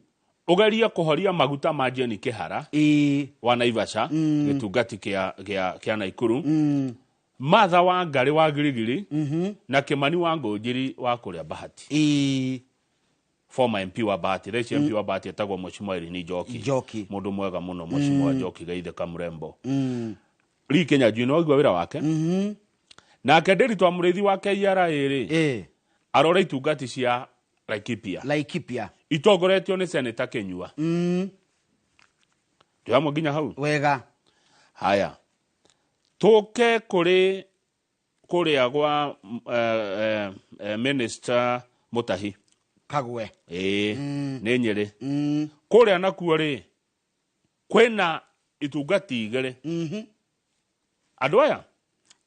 ũgerie kũhoria maguta ma Jane Kĩhara wa Naivasha, gĩtungati kĩa Naikuru, Martha wa Ngarĩ wa Girigiri, na Kĩmani wa Ngũnjiri wa kũrĩa Bahati. Former MP wa Bahati, thaa ici MP wa Bahati etagwo Mheshimiwa Irene Njoki. Njoki. Mũndũ mwega mũno Mheshimiwa Njoki Gaithe Kamurembo. Lee Kinyanjui nĩ waigua wĩra wake. Nake Ndiritu wa Mũrĩithi wa KRA rĩ, arore itungati cia Laikipia. Laikipia. Itongoretio nĩ Senator Kinyua. Twĩ hamwe nginya hau? Wega. Haya. Tũke kũrĩ kũrĩa gwa Minister Mutahi. Kagwe. Ĩĩ, nĩ Nyĩrĩ. Kũrĩa nakuo rĩ, kwĩna itungati igĩrĩ. Andũ aya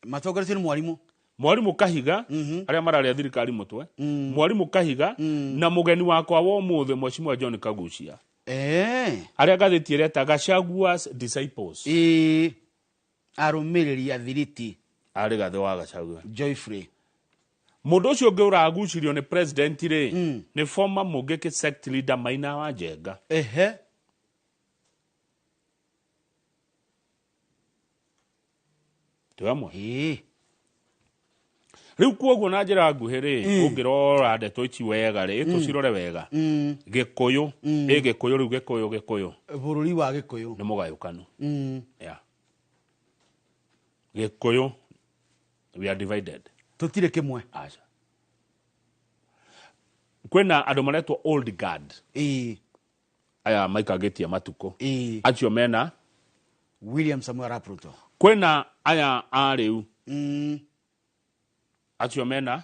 matongoretio nĩ mwarimũ. Mwarimũ Kahiga, arĩa mararĩa thirikari mũtwe, Mwarimũ Kahiga na mũgeni wakwa wa ũmũthĩ Mheshimiwa John Kagucia. Arĩa ngathĩti ĩreta Gachagua's Disciples. Ĩĩ. Arũmĩrĩri a thiriti. Arĩ gathĩ wa Gachagua. Joyfrey. Mũndũ ũcio ũngĩ ũragucirio nĩ president rĩ, nĩ former Mungiki sect leader Maina wa Njenga. Ehe. Twĩ hamwe? Ĩĩ. Rĩu kuoguo na njĩra nguhĩ rĩ, ũngĩrora ndeto ici wega rĩ, tũcirore wega. Gĩkũyũ, ĩ Gĩkũyũ rĩu Gĩkũyũ Gĩkũyũ. Bũrũri wa Gĩkũyũ. Nĩ mũgayũkanu. Yeah. Gĩkũyũ, we are divided. Tũtirĩ kĩmwe. Aca. Kwĩna andũ maretwo old guard. Ĩĩ. Aya maikangĩtie matukũ. Ĩĩ. Acio mena William Samuel Arap Ruto. Kwĩna aya a rĩu. Acio mena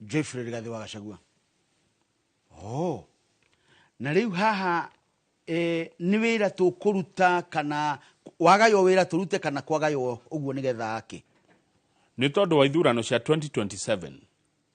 Jeffrey Rigathi wa Gachagua. Oh. Na rĩu haha nĩ wĩra tũkũruta kana wagaywo wĩra tũrute kana kwagaywo ũguo nĩgetha ake. Nĩ tondũ wa ithurano cia 2027.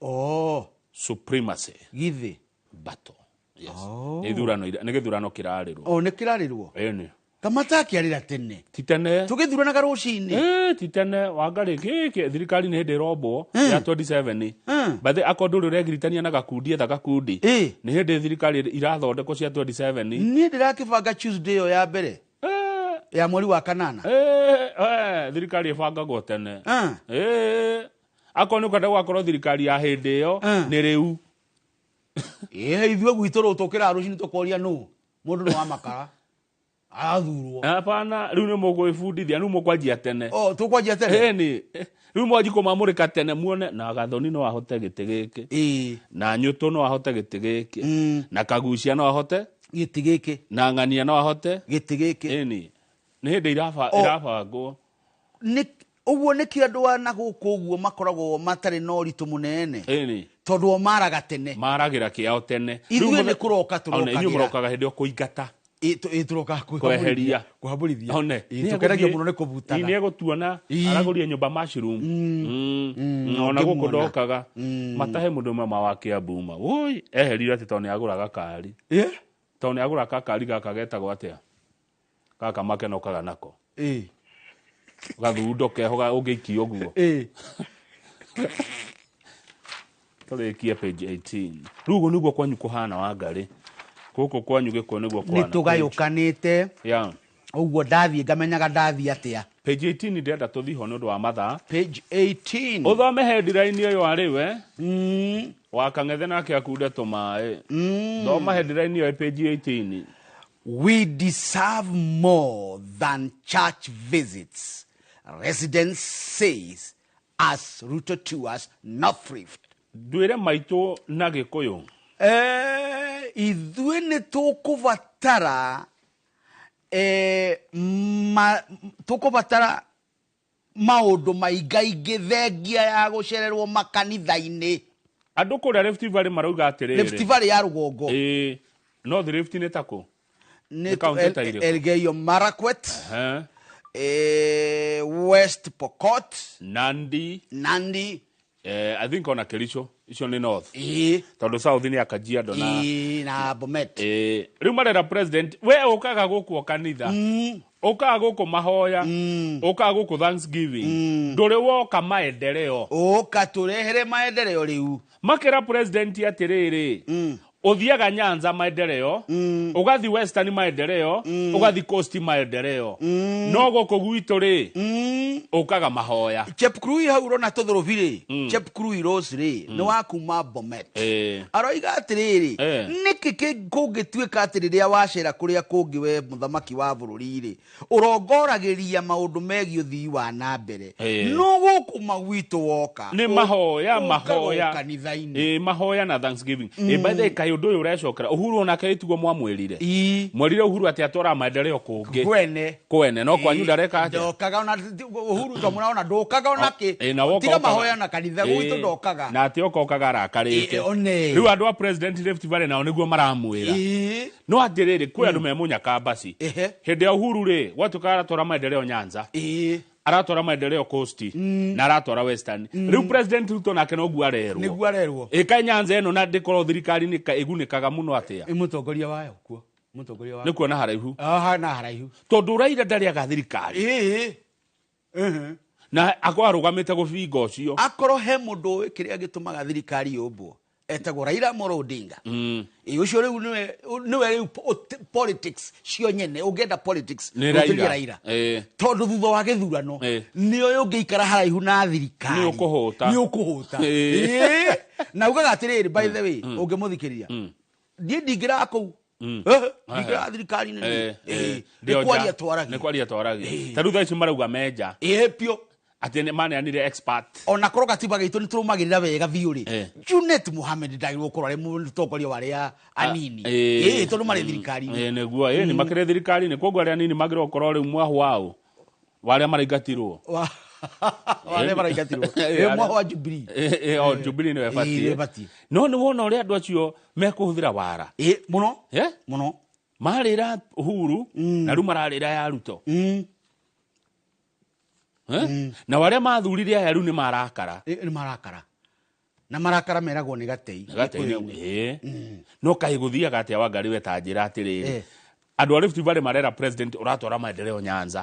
Oh. Supremacy. Githĩ. Battle. Yes. Oh. Nĩ ithurano nĩ gĩthurano kĩrarĩrwo. Oh, nĩ kĩrarĩrwo? Ĩni. Kamatakĩarĩra tene. Ti tene. Tũgĩthuranaga rũcinĩ. Ti tene Wangarĩ gĩkĩ thirikari nĩ hĩndĩ ĩrombwo ya 27. By the akorwo ndũrĩ ũregiritania na gakundi etha gakundi. Nĩ hĩndĩ thirikari irathondekwo cia 27. Niĩ ndĩrakĩbanga Tuesday ĩyo ya mbere. Ya mweri wa kanana. Thirikari ĩbangagwo tene. Akorwo nĩ ũkwenda gũgakorwo thirikari ya hĩndĩ ĩyo nĩ rĩu. Ithuĩ gwitũ rũ tũkĩra rũcinĩ tũkoria nũ mũndũ nĩ wa makara. Arathurwo. Hapana, rĩu nĩ mũgwĩbundithia, rĩu mũkwanjia tene. Oh, tũkwanjia tene? Ĩni. Rĩu mwanji kũmamũrĩka tene muone na Gathoni no ahote gĩtĩ gĩkĩ. Na Nyũtũ no ahote gĩtĩ gĩkĩ. Na Kagucia no ahote gĩtĩ gĩkĩ. Na Ng'ania no ahote gĩtĩ gĩkĩ. Ĩni. Nĩ hĩndĩ irabangwo. Nĩ ũguo nĩkĩo andũ a na gũkũ ũguo makoragwo matarĩ na ũritũ mũnene. Ĩni. Tondũ o maraga tene. Maragĩra kĩao tene. Ithuĩ nĩ kũroka tũrokagĩra. Inyuĩ mũrokaga hĩndĩ ĩyo kũingata. Tũroka kweheria. Kũhambũrithia. One. Tũkenagio mũno nĩ kũbutana. Nĩ egũtuona aragũria nyũmba mushroom. Ona gũkũ ndokaga. Matahe mũndũ ũmwe wa Kiambu ma. Woi, eherire atĩ tondũ nĩ agũraga kari. Tondũ nĩ agũraga gakari gaka getagwo atĩa? Gaka makenokaga nako. Gathundo keho ũngĩikia ũguo. Tũrĩkie page 18. Rĩu ũguo nĩguo kwanyu kũhana Wangarĩ. Gũkũ kwanyu Gĩkũyũ nĩguo kũhana. Nĩ tũgayũkanĩte. Yeah. Ũguo ndathiĩ ngamenyaga ndathiĩ atĩa. Page 18 ndĩrenda tũthiĩ ho nĩ ũndũ wa mathaa. Page 18. Ũthome headline ĩyo arĩ we. Wa Kang'ethe nake akunde tũmaĩ. Thoma headline ĩyo page 18. We deserve more than church visits, residents says as Ruto tours North Rift. Ndwĩre maitũ na Gĩkũyũ. Ithuĩ nĩ tũkũbatara tũkũbatara maũndũ maingaingĩ thengia ya gũcererwo makanitha-inĩ. Andũ kũrĩa Rift Valley marauga atĩrĩrĩ. Rift Valley ya rũgongo. North Rift nĩ takũ? Nĩ Elgeyo Marakwet. West Pokot, Nandi. I think ona Kericho icio nĩ North. Tondũ South nĩ Kajiado na Bomet. Rĩu marera president we ũkaga gũkũ kanitha, ũkaga gũkũ mahoya, ũkaga gũkũ Thanksgiving, ndũrĩ woka maendeleo. Ũka tũrehere maendeleo rĩu. Makĩra president atĩrĩrĩ, ũthiaga Nyanza maendeleo, ũgathi Western maendeleo, ũgathi Coast maendeleo. No gũkũ gwitũ rĩ, ũkaga mahoya. Chepkurui hau ũrona tũthũrũbi rĩ, Chepkurui Rose rĩ, nĩ wa kuma Bomet. Aroiga atĩrĩrĩ, nĩkĩ kũngĩtuĩka atĩ rĩrĩa wacera kũrĩa kũngĩ we mũthamaki wa bũrũri rĩ, ũrongoragĩria maũndũ megiĩ ũthii wa na mbere. No gũkũ magwitũ woka. Nĩ mahoya, mahoya. Kanitha-inĩ. Mahoya na Thanksgiving. By the way, kaĩ ũndũ ũyũ ũrecokera Uhuru onake ĩtiguo mwamwĩrire. Mwerire Uhuru atĩ atwara maendeleo kũngĩ. Kwene no kwanyu ndareka atĩa. Ndokaga ona Uhuru twamũra ona ndokaga ona kĩ. Tiga mahoya na kanitha gwitũ ndokaga. Na atĩ oka okaga arakarĩte. Rĩu andũ a president Rift Valley nao nĩguo maramwĩra. No atĩrĩrĩ kwĩ andũ me mũnyaka mbasi. Hĩndĩ ya Uhuru rĩ gwatuĩka aratwara maendeleo Nyanza. Aratwara maendeleo Coast na aratwara Western. Rĩu president Ruto nake noguo arerwo. Nĩguo arerwo. Ĩka Nyanza ĩno na ndĩkorwo thirikari nĩ ĩgunĩkaga mũno atĩa. Mũtongoria wayo kuo. Mũtongoria wayo. Nĩ kuona haraihu. Na haraihu. Tondũ Raila ndarĩaga thirikari. Na akorwo arũgamĩte gũbinga ũcio. Akorwo he mũndũ ũĩ kĩrĩa gĩtũmaga thirikari yũmbwo, etagwo Raila Amolo Odinga. Ũcio rĩu nĩwe rĩu politics cio nyene, ũngĩenda politics ũtũrie Raila. Tondũ thutha wa gĩthurano nĩoĩ ũngĩikara haraihu na thirikari nĩ ũkũhũta. Nĩ ũkũhũta. Na ugaga atĩrĩrĩ, by the way, ũngĩmũthikĩrĩria niĩ ndingĩraga kũu. Ndingĩraga thirikari-inĩ. Nĩ kwaria twaragia. Nĩ kwaria twaragia. Ta rĩu thaa ici marauga menja. Piũ. Atĩ nĩ maneanire expert. Ona korwo gatiba gaitũ nĩ tũrũmagĩrĩra wega biũ rĩ, Junet Mohamed ndagĩrĩirwo gũkorwo arĩ mũtongoria wa arĩa anini. Tondũ marĩ thirikari-inĩ. Nĩguo, nĩ makĩrĩ thirikari-inĩ, koguo arĩa anini magĩrĩirwo gũkorwo rĩu mwahũ wao wa arĩa maraingatirwo. Wa arĩa maraingatirwo. Mwahũ wa Jubilee. O Jubilee nĩwe ĩbatiĩ. No nĩ wona ũrĩa andũ acio mekũhũthĩra wara. Mũno. Mũno. Marĩra Uhuru na rĩu mararĩra ya Ruto. Na warĩa mathurire aya rĩu nĩ marakara. Nĩ marakara. Na marakara meragwo nĩ gatei. No kaĩ gũthiaga atĩa Wangari we ta njĩra atĩrĩrĩ. Andũ a Rift Valley marera president ũratwara maendeleo Nyanza.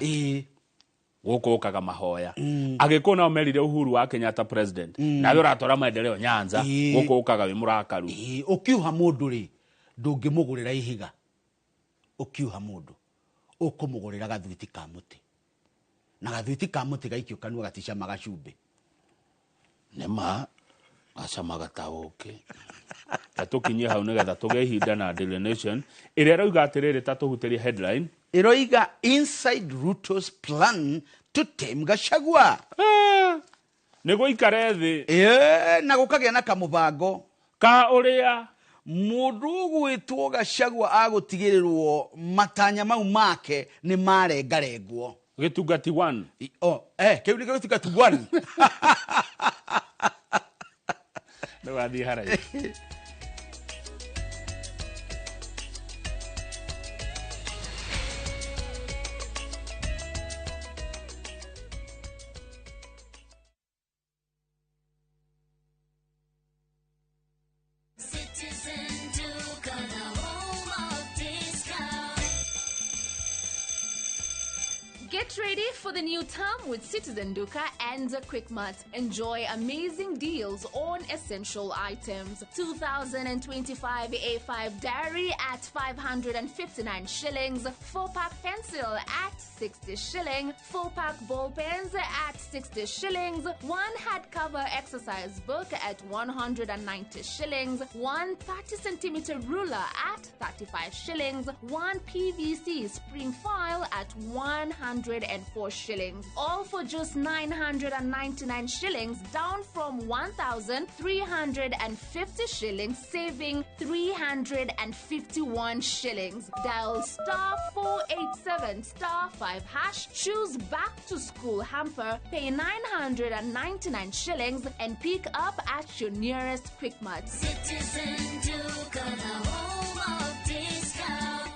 Gũkũ ũkaga mahoya. Agĩkũyũ nao merire Uhuru wa Kenyatta president. Nawe ũratwara maendeleo Nyanza. Gũkũ ũkaga wĩ mũrakaru. Ũkiuha mũndũ rĩ, ndũngĩmũgũrĩra ihiga. Ũkiuha mũndũ, ũkũmũgũrĩra gathwiti ka mũtĩ. Na gathwiti ka mũtĩ gaikio kanua gaticamaga cumbĩ. Nĩma gacamaga ta ũkĩ. Ta tũkinyie hau nĩgetha tũgĩe ihinda na Daily Nation ĩrĩa ĩroiga atĩrĩrĩ, ta tũhutĩrie headline. Ĩroiga inside Ruto's plan to tame Gachagua. Nĩ gũikare thĩ. Na gũkagĩa na kamũbango ka ũrĩa mũndũ ũgwĩtwo Gachagua agũtigĩrĩrwo matanya mau make nĩ marengarengwo. Gĩtungati 1. Kĩu nĩ gĩtungati 1. Ndũgathiĩ haraihu. Get ready for the new term with Citizen Duka and Quickmart. Enjoy amazing deals on essential items. 2025 A5 diary at 559 shillings, 4-pack pencil at 60 shilling, 4-pack ball pens at 60 shillings, 1 hardcover exercise book at 190 shillings, 1 30 centimeter ruler at 35 shillings, 1 PVC spring file at 104 shillings, all for just 999 shillings, down from 1,350 shillings, saving 351 shillings. Dial star 487 star 5 hash, choose back to school hamper, pay 999 shillings and pick up at your nearest Quickmart. Citizen Duka, the home of discount.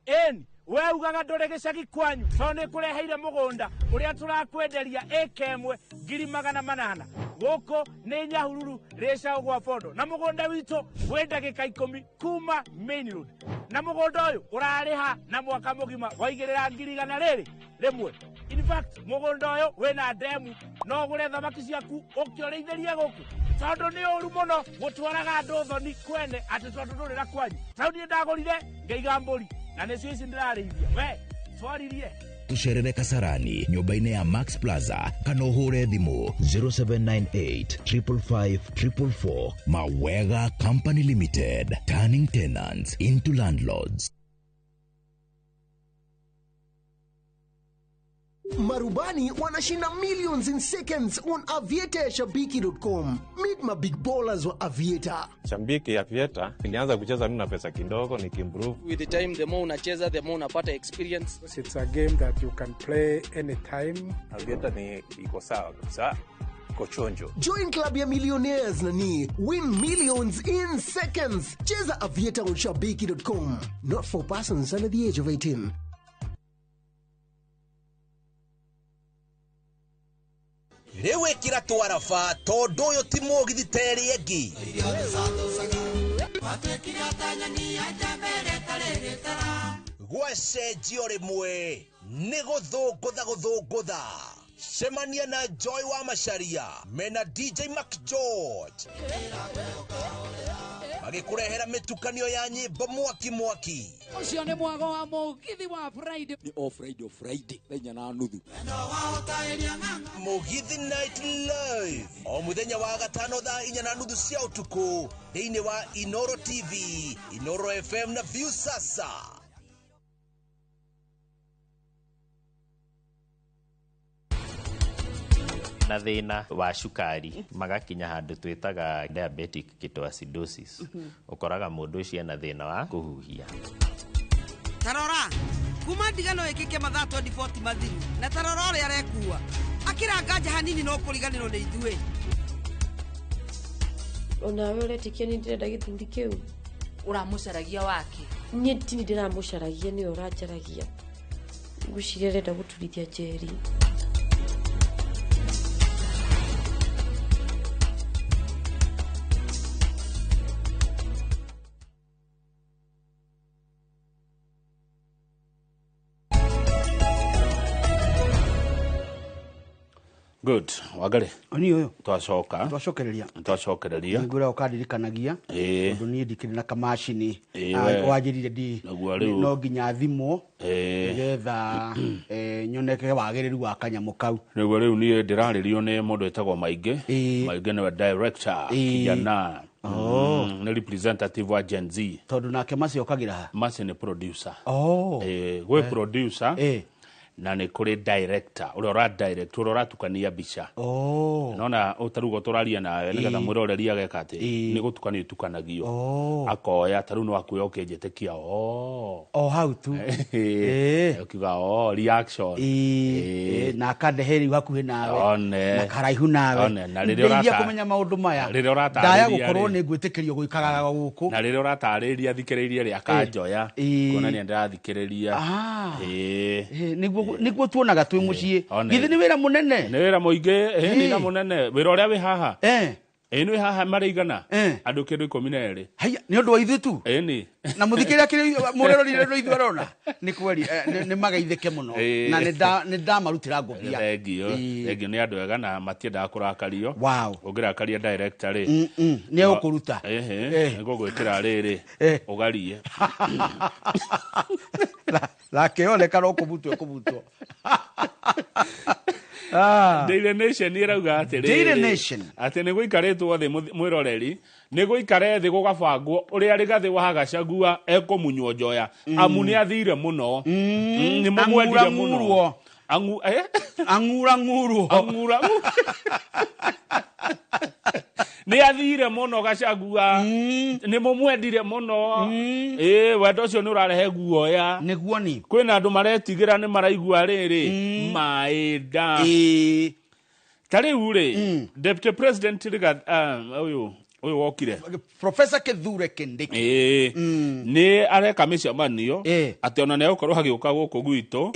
Eni we ugaga ndore gicagi kwanyu to ni kureheire mugunda uria turakwenderia eka ĩmwe 800,000 guku ni Nyahururu ricau gwa Bondo na mugunda witu wi ndagika 10 kuma main road na mugunda uyu urariha na mwaka mugima waigirira 100,000. In fact mugunda uyu wina ndemu no ugure thamaki ciaku ukiuriithirie guku tondu ni uru muno gutwaraga andu thoni kwene ati tondu ndurira kwanyu. Tau nie ndagurire ngaiga mburi na nĩcio ici ndĩrarĩithia we twaririe. Tucerere Kasarani nyũmba-inĩ ya Max Plaza kana ũhũre thimũ 0798 555 444. Mawega Company Limited, turning tenants into landlords. Marubani wanashinda millions in seconds on Aviator ya Shabiki.com. Meet my big ballers wa Aviator. Shabiki ya Aviator nilianza kucheza mimi na pesa kidogo nikimprove. With the time, the more unacheza the more unapata experience. It's a game that you can play anytime. Aviator ni iko sawa kabisa. Kochonjo. Join club ya millionaires nani. Win millions in seconds. Cheza Aviator on Shabiki.com. Not for persons under the age of 18. Rĩu ĩkĩra twaraba tondũ ũyũ ti mũgithi ta ĩrĩa ĩngĩ. Gwacenjio rĩmwe nĩ gũthũngũtha gũthũngũtha. Cemania na Joy wa Macharia mena DJ Mac George magĩkũrehera mĩtukanio ya nyĩmbo mwaki mwaki. Ũcio nĩ mwago wa mũgithi wa Friday. Nĩ o Friday, o Friday thaa 4:30. Mũgithi Night Live o mũthenya wa gatano thaa 4:30 cia ũtukũ thĩinĩ wa Inoro TV, Inoro FM na View Sasa. Na thĩna wa cukari magakinya handũ twĩtaga diabetic ketoacidosis. Ũkoraga mũndũ ũcio ena thĩna wa kũhuhia. Tarora kuma ndigano ĩkĩke mathaa 24 ti mathiru na tarora ũrĩa arekua akĩranga nja hanini no kũriganĩrwo nĩ ithuĩ. Onawe ũretĩkia nĩ ndĩrenda gĩthuri kĩu. Ũramũcaragia wake? Niĩ tini ndĩramũcaragia, nĩwe ũranjaragia. Ngwĩciria arenda gũturithia Njeri. Good. Wangari. Ni uyu. Twacoka. Twacokereria. Twacokereria. Ngura ukandirikanagia. Tondu nie ndikiri na kamacini. Wanjirire ndi no nginya thimwo nigetha nyoneke wagiriru wa kanyamu kau. Niguo riu nie ndiraririo ni mundu wetagwo Maingi. Maingi niwe director kijana. Oh. Ni representative wa Gen Z. Tondu nake Maci okagira ha. Maci ni producer. Oh. Gwi producer. Na nä kå rä director å rä a å direct å rä a å ratukania mbica. Oh. Nona å tarugo tå raria nawe nä getha mwä roreri ageka atä nä gå tukanio itukanagio. Akoya tarä u no akuoya å kä njä tä kia o hau tu ũkiuga o reaction na akandehe rĩu hakuhĩ nawe na karaihu nawe na rĩrĩa ũrata kũmenya maũndũ maya rĩrĩa ũratarĩria ndaya gũkorwo nĩ ngwĩtĩkĩrio gũikaraga gũkũ na rĩrĩa ũratarĩria thikĩrĩirie rĩ akanjoya kuonania ndĩrathikĩrĩria. Niguo tuonaga twi mucii githi ni wira munene ni wira muingi ni na munene wira uria wi haha Ĩ nĩ haha marĩigana Eh. andũ kĩndũ 12. Haiya, nĩ ũndũ wa ithuĩ tu. Ĩni. Na mũthikĩrĩria kĩrĩa mũrerorire no ithuĩ arona nĩ kweri, nĩ magaithĩke mũno. Ĩĩ. Na nĩ ndamarutĩra ngũbia. Thengio. Thengio nĩ andũ ega na matiendaga kũrakario. Wow. Ũngĩrakaria director rĩ, Nĩ egũkũruta. Ehe, nĩngũgwĩkĩra rĩrĩ ũgarie. Nake oneka no kũbutwo ekũbutwo. Daily Nation ĩrauga atĩrĩrĩ, Daily Nation. Atĩ nĩ gũikarĩtwo thĩ, mwĩroreri, nĩ gũikare thĩ gũgabangwo ũrĩa Rigathĩ wa Gachagua ekũmunywo njoya, amu nĩ athire mũno. Nĩ mũmwendire mũno. Ang'urang'urwo. Ang'u, eh? Ang'urang'urwo. Ang'ura. Nĩ athire mũno Gachagua. Nĩ mũmwendire mũno. Ĩ, wendo ũcio nĩ ũrarehe guoya. Nĩguo ni. Kwĩna andũ maretigĩra nĩ maraigua rĩrĩ maĩ nda. Ta rĩu rĩ, Deputy President Rigathi, ũyũ wokire Professor Kithure Kindiki. Ĩĩ. Nĩ areka mĩcemanio atĩ ona nĩ egũkorwo agĩũka gũkũ gwitũ,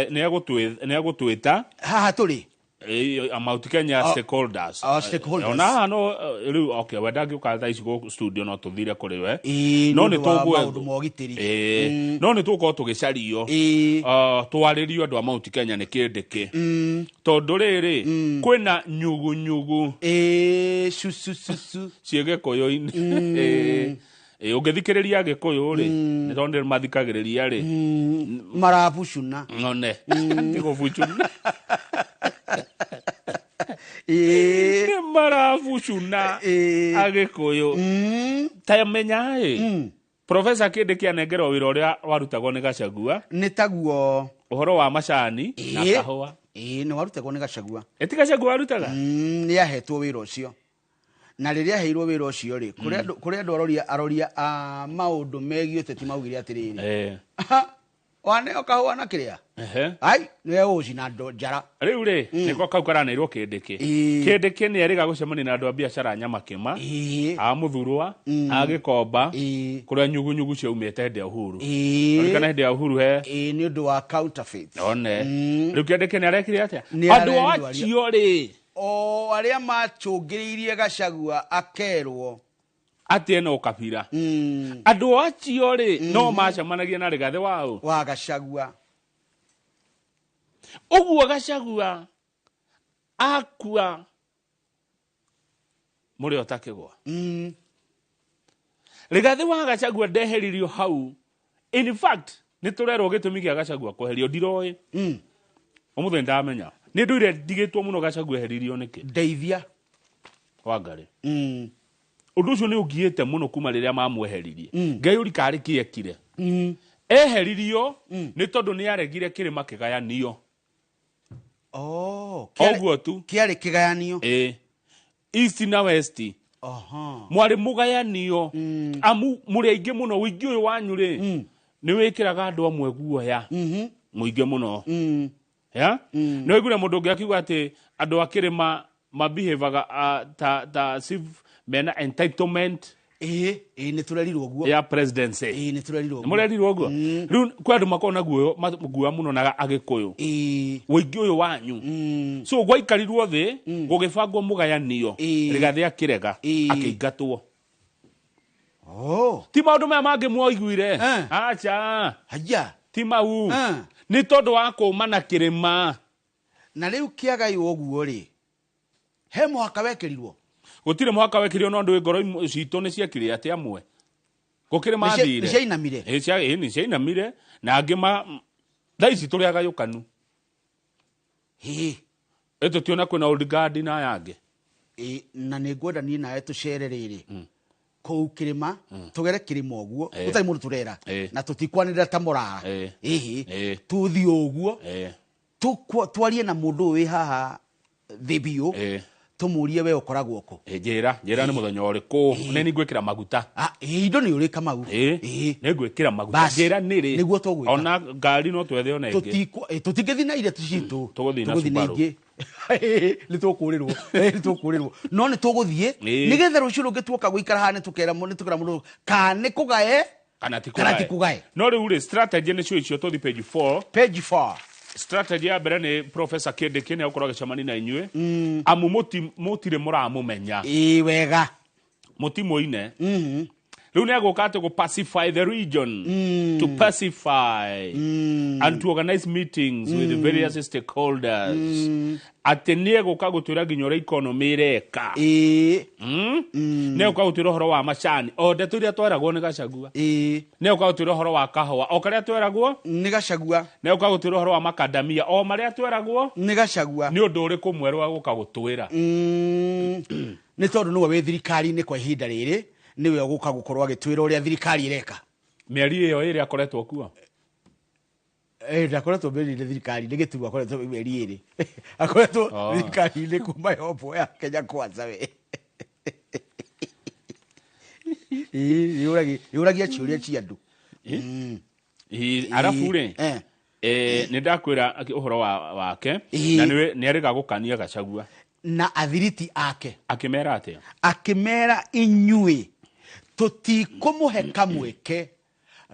nĩ egũtwĩta haha tũrĩ. Ĩĩ, Mount Kenya stakeholders. Stakeholders. Ona haha no, rĩu okay, we ndangĩũka thaa ici gũkũ studio, no tũthire kũrĩ we. Ĩĩ, No nĩ nĩ ũndũ wa tũgwethwo. maũndũ ma ũgitĩri. Ĩĩ. No nĩ tũgũkorwo tũgĩcario, twarĩrio andũ a Mount Kenya nĩ kĩndĩ kĩ, tondũ rĩrĩ kwĩna nyugunyugu cucu cucu ciĩ gĩkũyũ-inĩ. Ĩĩ. Ĩĩ, ũngĩthikĩrĩria gĩkũyũ rĩ, nĩ tondũ nĩ mathikagĩrĩria rĩ, marabucuna. None ti gũbucuna. Ĩĩ. Nĩ marabucuna agĩkũyũ. Ta menya ĩ, Professor Kindiki anengerwo wĩra ũrĩa warutagwo nĩ Gachagua. Nĩ taguo. Ũhoro wa macani na Ĩĩ. kahũa. Ĩĩ, nĩ warutagwo nĩ Gachagua. Ĩ ti Gachagua warutaga? Nĩ ahetwo wĩra ũcio. Na rĩrĩa aheirwo wĩra ũcio rĩ, kũrĩ andũ aroria a maũndũ megiĩ ũteti maugire atĩrĩrĩ, waneo kahũa na kĩrĩa? Ai, nĩwe ũgũcina njara. Rĩu rĩ, nĩko kau karaneirwo Kindiki. Kindiki nĩ erĩga gũcemania na andũ a biacara Nyamakĩma, a Mũthurwa, a Gĩkomba, kũrĩa nyugunyugu ciaumĩte hĩndĩ ya Uhuru. Ririkana hĩndĩ ya Uhuru he. Ĩĩ, nĩ ũndũ wa counterfeit. One. Rĩu Kindiki nĩ arekire atĩa? Nĩ Andũ arerirwo acio rĩ, o arĩa macũngĩrĩirie Gachagua akerwo atĩ ena ũkabira. Andũ acio rĩ, no macemanagia na Rigathĩ wa ũ? Wa Gachagua. Ũguo Gachagua akua mũrĩ o ta kĩgwa. Rigathĩ wa Gachagua ndeheririo hau. In fact, nĩ tũrerwo gĩtũmi kĩa Gachagua kweherio ndiroĩ. Ũmũthĩ ndamenya. Nĩ ndũire ndigĩtwo mũno Gachagua eheririo nĩkĩ. Ndeithia. Wangari. Ũndũ ũcio nĩ ũngiĩte mũno kuma rĩrĩa mamweheririe. Ngai ũri karĩ kĩekire. Eheririo nĩ tondũ nĩ aregire kĩrĩma kĩgayanio. Ũguo tu. Kĩarĩ kĩgayanio. Ĩĩ. East na West. Mwarĩ mũgayanio. Amu mũrĩ aingĩ mũno, ũingĩ ũyũ wanyu rĩ, nĩ wĩkĩraga andũ amwe guoya. Mũingĩ mũno. Ya? Nĩ waiguire mũndũ ũngĩ akiuga atĩ andũ a kĩrĩma mabehavaga ta as if mena entitlement. Ĩĩ, ĩĩ, nĩ tũrerirwo ũguo. Ya presidency. Ĩĩ, nĩ tũrerirwo ũguo. Mũrerirwo ũguo. Rĩu kwĩ andũ makoragwo na guoya mũno na agĩkũyũ. Ũingĩ ũyũ wanyu. So gwaikarirwo thĩ, gũgĩbangwo mũgayanio. Rigathĩ akĩrega, akĩingatwo. Ti maũndũ maya mangĩ mwaiguire. Acha. Haya. Ti mau. Nĩ tondũ wa kũma na kĩrĩma. Na rĩu kĩagaywo ũguo rĩ, he mũhaka wekĩrirwo? Gũtirĩ mũhaka wekĩrirwo, no ndũĩ ngoro citũ nĩ ciekire atĩ amwe. Gũkĩrĩ mathire. Nĩ ciainamire? Ĩĩ, nĩ ciainamire, na angĩ thaa ici tũrĩ agayũkanu. Ĩ tũtiona kwĩna old guard na aya angĩ. Ĩĩ, na nĩ ngwenda niĩ nawe tũcere rĩrĩ. Kũu kĩrĩma, tũgere kĩrĩma ũguo, gũtarĩ mũndũ tũrera. Na tũtikwanĩrĩra ta mũrara. Ĩhĩ. Tũthiĩ ũguo, twarie na mũndũ ũyũ wĩ haha thĩ biũ, tũmũrie we ũkoragwo kũ. Njĩra, njĩra nĩ mũthenya ũrĩkũ? Nĩ nĩ ngwĩkĩra maguta. Indo nĩ ũrĩ Kamau. Nĩ ngwĩkĩra maguta. Bas, Njĩra nĩ rĩ? Nĩguo tũgwĩka. Ona ngari no twethe ona ĩngĩ. Tũtingĩthiĩ na iria citũ. Tũgũthiĩ na Tũgũthiĩ na Subaru. ingĩ. Nĩ tũkũrĩrwo. Nĩ tũkũrĩrwo. No nĩ tũgũthiĩ. Nĩgetha rũciũ rũngĩ tuoka gũikara haha nĩ tũkera mũndũ kana nĩ kũgae Kana ti kana ti kũgae. kũgae. No rĩu rĩ, strategy nĩcio icio, tũthiĩ page 4. Page 4. Strategy ya mbere nĩ Professor Kindiki nĩ egũkorwo agĩcemania na inyuĩ, amu mũtirĩ mũramũmenya. Ĩĩ wega. Mũtimũine. Rĩu nĩ egũka atĩ gũ pacify the region, to pacify and to organize meetings with the various stakeholders, atĩ nĩ egũka gũtwĩra nginya ũrĩa economy ĩreka. Nĩ egũka gũtwĩra ũhoro wa macani, o ndeto iria tweragwo nĩ Gachagua. Nĩ egũka gũtwĩra ũhoro wa kahũa, o karĩa tweragwo nĩ Gachagua. Nĩ egũka gũtwĩra ũhoro wa makadamia, o marĩa tweragwo nĩ Gachagua. Nĩ ũndũ ũrĩkũ mwerũ wa gũka gũtwĩra? Nĩ tondũ nĩwe wĩ thirikari-inĩ kwa ihinda rĩrĩ, nĩwe ũgũka gũkorwo agĩtwĩra ũrĩa thirikari ĩreka. Mĩeri ĩyo ĩrĩ akoretwo kuo? Ndakoretwo mĩeri-inĩ thirikari-inĩ, gĩturwa akoretwo mĩeri ĩrĩ. Akoretwo thirikari-inĩ kuma yombwo ya Kenya Kwanza we. Ĩĩ, yũragia ciũria cia andũ. Ĩĩ, arabu rĩ, nĩ ndakwĩra ũhoro wake, na nĩ arĩga gũkania Gachagua. Na athiriti ake. Akĩmera atĩa? Akĩmera inyuĩ tũtikũmũhe kamweke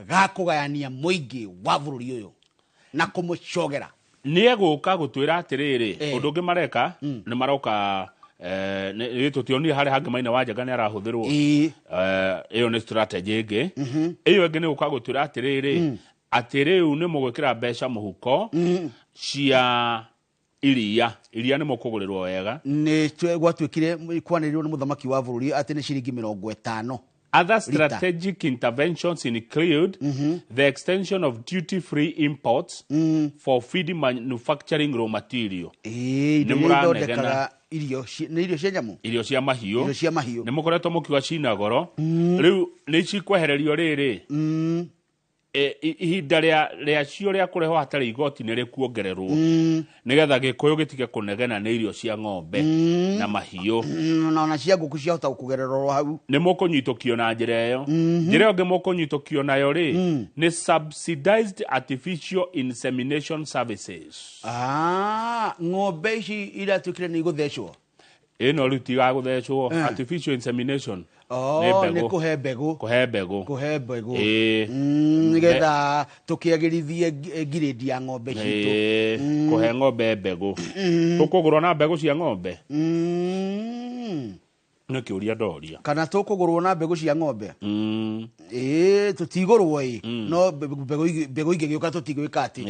ga kũgayania mũingĩ wa bũrũri ũyũ na kũmũcogera. Nĩ egũka gũtwĩra atĩrĩrĩ, ũndũ ũngĩ mareka, nĩ maroka, nĩ tũtionire harĩa hangĩ Maina wa Njenga nĩ arahũthĩrwo. Ĩyo nĩ strategy ĩngĩ. Ĩyo ĩngĩ nĩ gũka gũtwĩra atĩrĩrĩ, atĩ rĩu nĩ mũgwĩkĩra mbeca mũhuko cia iria. Iria nĩ mũkũgũrĩrwo wega. Nĩ gwatuĩkire kwanĩrĩrwo nĩ mũthamaki wa bũrũri atĩ nĩ ciringi mĩrongo ĩtano. Other Rita. strategic interventions include the extension of duty-free imports for feed manufacturing raw material. Nĩ Nĩ mũranegena. ithondekaga irio nĩ irio cia nyamũ? Irio cia mahiũ. Irio cia mahiũ. Nĩ mũkoretwo mũkiuga cina goro. Rĩu nĩ cikwehererio rĩrĩ. Ihinda rĩa cio rĩa kũrehwo hatarĩ igoti nĩ rĩkuongererwo. Nĩgetha Gĩkũyũ gĩtige kũnegena nĩ irio cia ng'ombe na mahiũ. Na ona cia ngũkũ ciahota kũgererwo hau. Nĩ mũkũnyitũkio na njĩra ĩyo. Njĩra ĩyo ĩngĩ mũkũnyitũkio nayo rĩ, nĩ subsidized artificial insemination services. Ng'ombe ici iratuĩkire nĩ igũthecwo? Ĩno rĩu tigagũthecwo, artificial insemination. Nĩ Nĩ mbegũ. kũhe mbegũ. Kũhe mbegũ. Kũhe mbegũ. Nĩgetha tũkĩagĩrithie ngirĩndi ya ng'ombe citũ. Kũhe ng'ombe mbegũ. Tũkũgũrwo na mbegũ cia ng'ombe? Nĩ kĩũria ndoria. Kana tũkũgũrwo na mbegũ cia ng'ombe? Tũtigũrwo ĩ. No mbegũ ingĩgĩũka tũtigwĩka atĩ.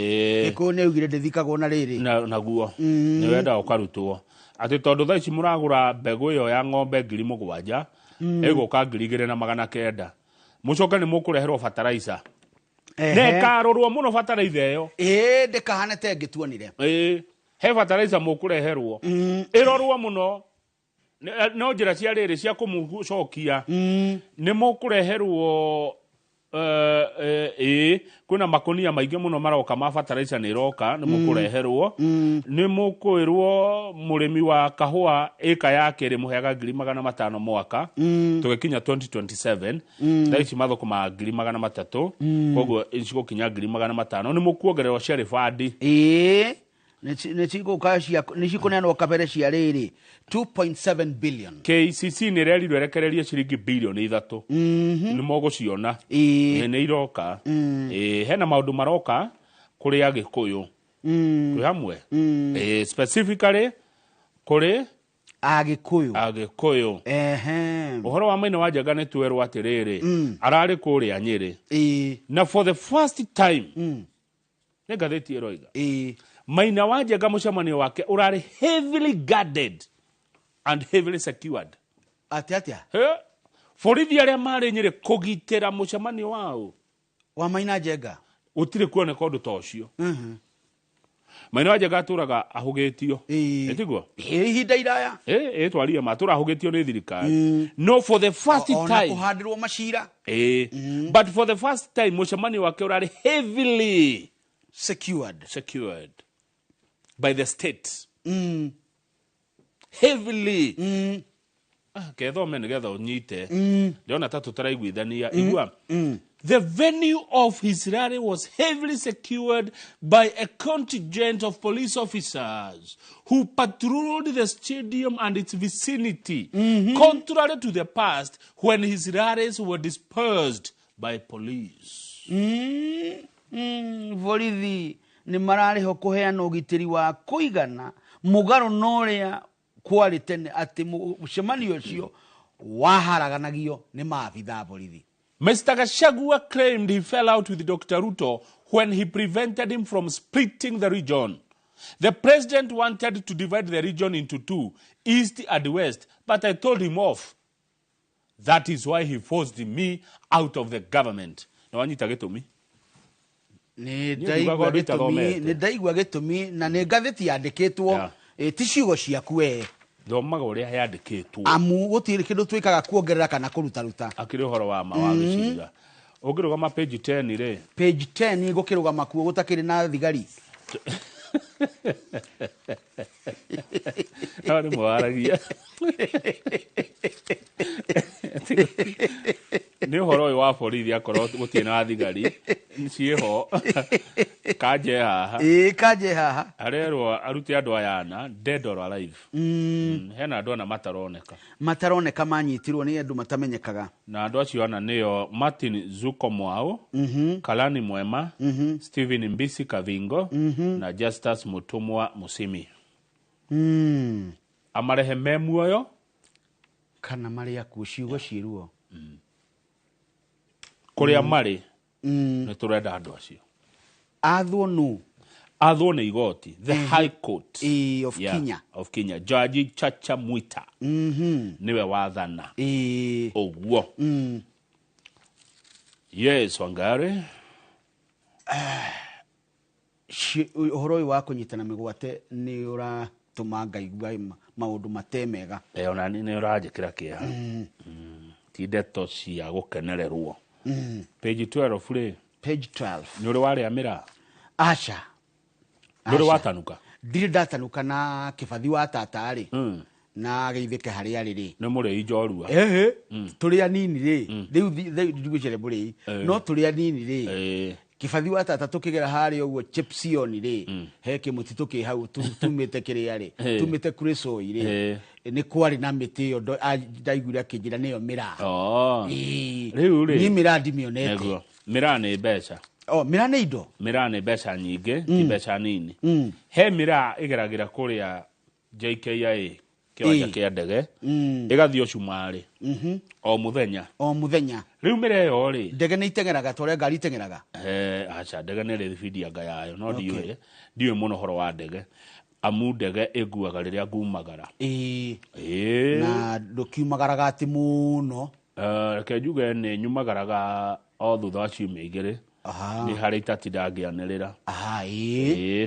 Gĩkũyũ nĩ augire ndĩthikagwo na rĩrĩ. Naguo. Nĩ wendaga ũkarutwo. Atĩ tondũ thaa ici mũragũra mbegũ ĩyo ya ng'ombe ngiri mũgwanja, ĩgũka ngiri igĩrĩ na magana kenda. Mũcoke nĩ mũkũreherwo fertilizer. Na ĩkarorwo mũno fertilizer ĩyo. Ndĩkahane ta ĩngĩ tuonire. He fertilizer mũkũreherwo. Ĩrorwo mũno. No njĩra cia rĩrĩ cia kũmũcokia. Nĩ mũkũreherwo, kwĩna makũnia maingĩ mũno maroka ma fertilizer nĩ ĩroka, nĩ mũkũreherwo. Nĩ mũkwĩrwo mũrĩmi wa kahũa ĩka yake rĩmũheaga ngiri magana matano mwaka, tũgĩkinya 2027. Thaa ici mathũkũmaga ngiri magana matatũ, koguo cigũkinya ngiri magana matano. Nĩ mũkuongererwo cia ribandi. Nĩ cigũka cia, nĩ cikũneanwo kabere cia rĩrĩ, 2.7 billion. KCC nĩ ĩrerirwo ĩrekererie ciringi bilioni ithatũ. Nĩ mũgũciona. Nĩ iroka. Hena maũndũ maroka kũrĩ Agĩkũyũ. Twĩ hamwe? Specifically kũrĩ Agĩkũyũ. Agĩkũyũ. Ũhoro wa Maina wa Njenga nĩ twerwo atĩrĩrĩ, ararĩ kũrĩa Nyĩrĩ. Na for the first time, nĩ ngathĩti ĩroiga. Maina wa Njenga mũcemanio wake ũrarĩ heavily guarded and heavily secured. Atĩa, atĩa? He? Borithi arĩa marĩ Nyĩrĩ kũgitĩra mũcemanio wao. Wa Maina Njenga? Gũtirĩ kuoneka ũndũ ta ũcio. Maina wa Njenga atũraga ahũgĩtio. Ĩtiguo? Ihinda iraya. Twarie ma, atũraga ahũgĩtio nĩ thirikari. No for the first Ona time. kũhandĩrwo macira. But for the first time mũcemanio wake ũrarĩ heavily secured. Secured by the state. Heavily. Kethome nĩgetha ũnyite. Ndĩrona ta tũtaraiguithania. Igua. The venue of his rally was heavily secured by a contingent of police officers who patrolled the stadium and its vicinity, contrary to the past when his rallies were dispersed by police. Borithi. Nĩ mararĩho kũheana ũgitĩri wa kũigana mũgarũ na ũrĩa kwarĩ tene atĩ mũcemanio ũcio waharaganagio nĩ maabitha a borithi. Mr. Gachagua claimed he fell out with Dr. Ruto when he prevented him from splitting the region. The president wanted to divide the region into two, east and west, but I told him off. That is why he forced me out of the government. Na wanyita gĩtũmi? Nĩ Niĩ ndaigua ndugaga ũndũ gĩtũmi, itathomete. nĩ ndaigua gĩtũmi na nĩ ngathĩti yandĩkĩtwo ti ciugo ciaku we. Thomaga ũrĩa yandĩkĩtwo. Amu gũtirĩ kĩndũ twĩkaga kuongerera kana kũrutaruta. Akĩrĩ ũhoro wa ma wa gĩcinga. Ũngĩrũgama page 10 rĩ. Page 10 gũkĩrũgama kuo gũtakĩrĩ na thigari. No nĩ mwaragia. Nĩ ũhoro ũyũ wa borithi akorwo gũtirĩ na thigari ciĩho kanje haha. Ĩĩ kanje haha. Arerwo arute andũ aya ana dead or alive. Hena andũ ana mataroneka. Mataroneka manyitirwo nĩ andũ matamenyekaga. Na andũ acio ana nĩo Martin Zuko Mwau, Kalani Mwema, Stephen Mbisi Kavingo na Justus Mutumwa Musimi. Amarehe me muoyo kana marĩ akuũ ciugo ciĩ ruo. Kũrĩa marĩ nĩ tũrenda andũ acio. Athwo nũ? Athwo nĩ igoti, the High Court of Kenya. Of Kenya. Jaji Chacha Mwita nĩwe wathana. Ũguo. Yes, Wangari. Ũhoro ũyũ wa kũnyitana mĩgwate nĩ ũratũma ngaigua maũndũ mate mega. Ona nĩ ũranjĩkĩra kĩeha. Ti ndeto cia gũkenererwo. Page 12 rĩ. Page 12. Nĩ ũrĩ warĩa mĩraa? Aca. Ndũrĩ watanuka? Ndirĩ ndatanuka na kĩbathi wa tata rĩ. Na geithĩke harĩa arĩ rĩ. Nĩ mũrĩi njorua. Ehe. Tũrĩ anini rĩ. Rĩu ndigwĩciria mũrĩi. No tũrĩ anini rĩ. Kĩbathi wa tata tũkĩgera harĩa ũguo Chepsion rĩ. He kĩmũtĩ tũkĩ hau tumĩte kĩrĩa rĩ. Tumĩte Kuresoi rĩ. Nĩ kwarĩ na mĩtĩ ĩyo ndaiguire akĩnjĩra nĩyo mĩraa. Rĩu rĩ. Niĩ mĩraa ndimĩonete. Nĩguo. Mĩraa nĩ mbeca. Oh, mĩraa nĩ indo? Mĩraa nĩ mbeca nyingĩ, ti mbeca nini. He mĩraa ĩgeragĩra kũrĩa JKIA kĩwanja kĩa ndege, ĩgathiĩ Cumarĩ. O mũthenya. O mũthenya. Rĩu mĩraa ĩyo rĩ. Ndege nĩ iteng'eraga ta ũrĩa ngari iteng'eraga? Aca, ndege nĩ ĩrĩ thibindi anga yayo, no ndiũĩ mũno ũhoro wa ndege. Amu ndege ĩnguaga rĩrĩa ngumagara. Na ndũkiumagaraga atĩ mũno. Reke njuge nĩ nyumagaraga o thutha wa ciumia igĩrĩ. Nĩ harĩ itatinda ngĩanĩrĩra.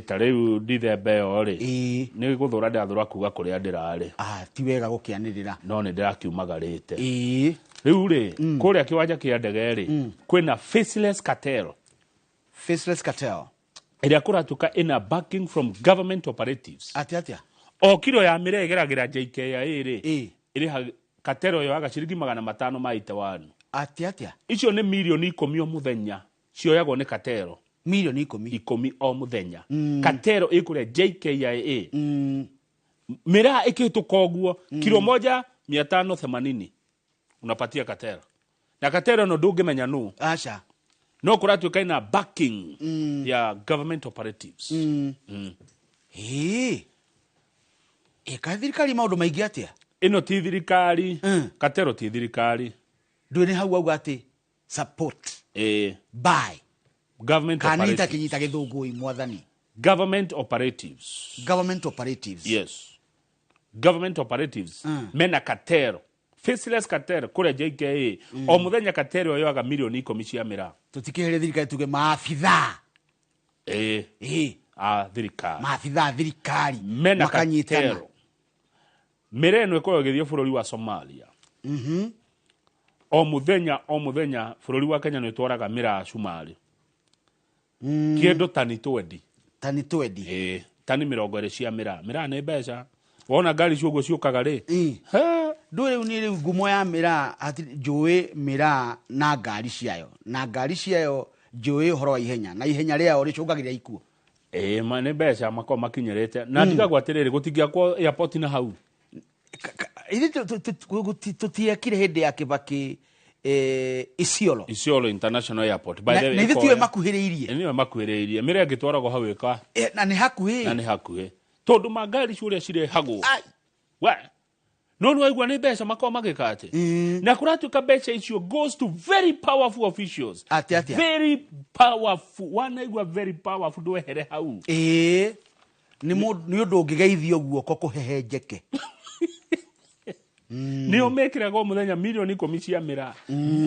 Ta rĩu Dithemba ĩyo rĩ, nĩ gũthũra ndĩrathũra kuga kũrĩa ndĩrarĩ. Ti wega gũkĩanĩrĩra. No nĩ ndĩrakiumagarĩte. Rĩu rĩ, kũrĩa kĩwanja kĩa ndege rĩ, kwĩna faceless cartel. Faceless cartel. Ĩrĩa kũratuĩka ĩna backing from government operatives. Atĩa atĩa? O kiro ya mĩrĩa ĩgeragĩra JKIA rĩ, ĩrĩha cartel yoyaga ciringi 500 ma itawanu. Atĩa atĩa? Icio nĩ mirioni 10 o mũthenya. Cioyagwo nĩ katero. Mirioni ikũmi. Ikũmi o mũthenya. Katero ĩkũrĩa JKIA. Mĩraa ĩkĩhĩtũka ũguo, kilo moja mia tano themanini. Unapatia katero. Na katero no ndũngĩmenya nũ. Aca. No kũratuĩka ina backing ya government operatives. Ĩka thirikari maũndũ maingĩ atĩa? Ĩno ti thirikari. Katero ti thirikari. Ndũĩ nĩ hau auga atĩ support. By government kanita operatives. Kinyita gĩthũngũ mwathani. Government operatives. Government operatives. Yes. Government operatives. Mena katero. Faceless katero kũrĩa JKIA. O mũthenya katero yoyaga mirioni 10 cia mĩraa. Tũtikĩherie thirikari tuge maabithaa. A thirikari. Maabithaa thirikari. Mena makanyitana. katero. Mĩraa ĩno ĩkoragwo ĩgĩthiĩ bũrũri wa Somalia. O mũthenya bũrũri wa Kenya nĩ ũtwaraga mĩraa Cumarĩ. Kĩndũ tani 20. Tani 20. Tani 20 cia mĩraa. Mĩraa nĩ mbeca. Wona ngari icio ũguo ciũkaga rĩ. Ndũĩ rĩu nĩ rĩu ngumo ya mĩraa njũĩ mĩraa na ngari ciayo. Na ngari ciayo njũĩ ũhoro wa ihenya. Na ihenya rĩao rĩcũngagĩrĩria ikuũ. Ma nĩ mbeca makoragwo makinyĩrĩte. Na ndigagwo atĩrĩrĩ, gũtingĩakwo airport na hau. Ithuĩ tũtiekire hĩndĩ ya Kibaki Isiolo. Isiolo International Airport. By Na the way, na ithuĩ ĩkoya- tiwe makuhĩrĩirie. Nĩwe makuhĩrĩirie. Mĩrĩa ĩngĩtwaragwo hau ĩka Na nĩ hakuhĩ. Na nĩ hakuhĩ. Tondũ mangari icio ũrĩa cirehagwo. We. No nĩ waigua nĩ mbeca makoragwo magĩka atĩ. Na kũratuĩka mbeca icio goes to very powerful officials. Atĩ atĩa? Very powerful. Wanaigua very powerful ndwehere hau. Ĩĩ. Nĩ nĩ ũndũ ũngĩgeithio guoko kũhehenjeke. Nĩo mekĩraga o mũthenya milioni 10 cia mĩraa.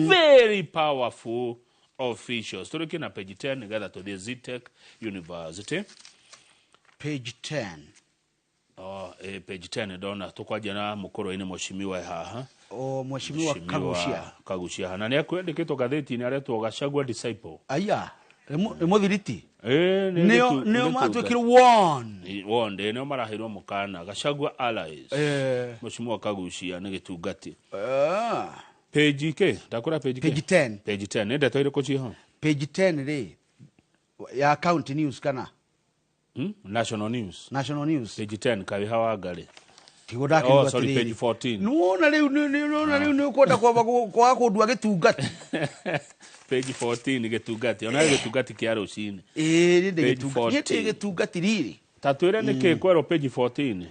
Very powerful officials. Tũrĩkie na page 10 nĩgetha tũthiĩ Zetech University. Page 10. Oh, page 10 ndona tũkwanjia na mũkũrũ-inĩ mheshimiwa haha. O mheshimiwa Kagucia. Kagucia haha. Na nĩ akwandĩkĩtwo ngathĩti-inĩ aretwo Gachagua disciple. Aya, nĩ mũthiriti. Nĩ Nĩo nĩo matuĩkire warn. Warned, nĩo maraheirwo mũkana Gachagua allies. Mheshimiwa Kagucia nĩ gĩtungati. Page K, ndakũra page K. Page 10. Page 10, nĩ ndeto irĩkũ ciĩho? Page 10 rĩ ya county news kana? National News. National News. Page 10 Kawiha wa Ngarĩ. Tiguo ndakĩigua Oh, sorry, atĩrĩrĩ. page 14. Nĩwona rĩu nĩwona rĩu nĩ ũkwenda kwamba kwaga kũndua gĩtungati. Page 14 gĩtungati. Ona gĩtungati kĩa rũcinĩ. Ĩĩ nĩ Page gĩtungati. 14. Nĩ gĩtungati rĩrĩ. Ta twĩre nĩkĩ kwerwo page 14.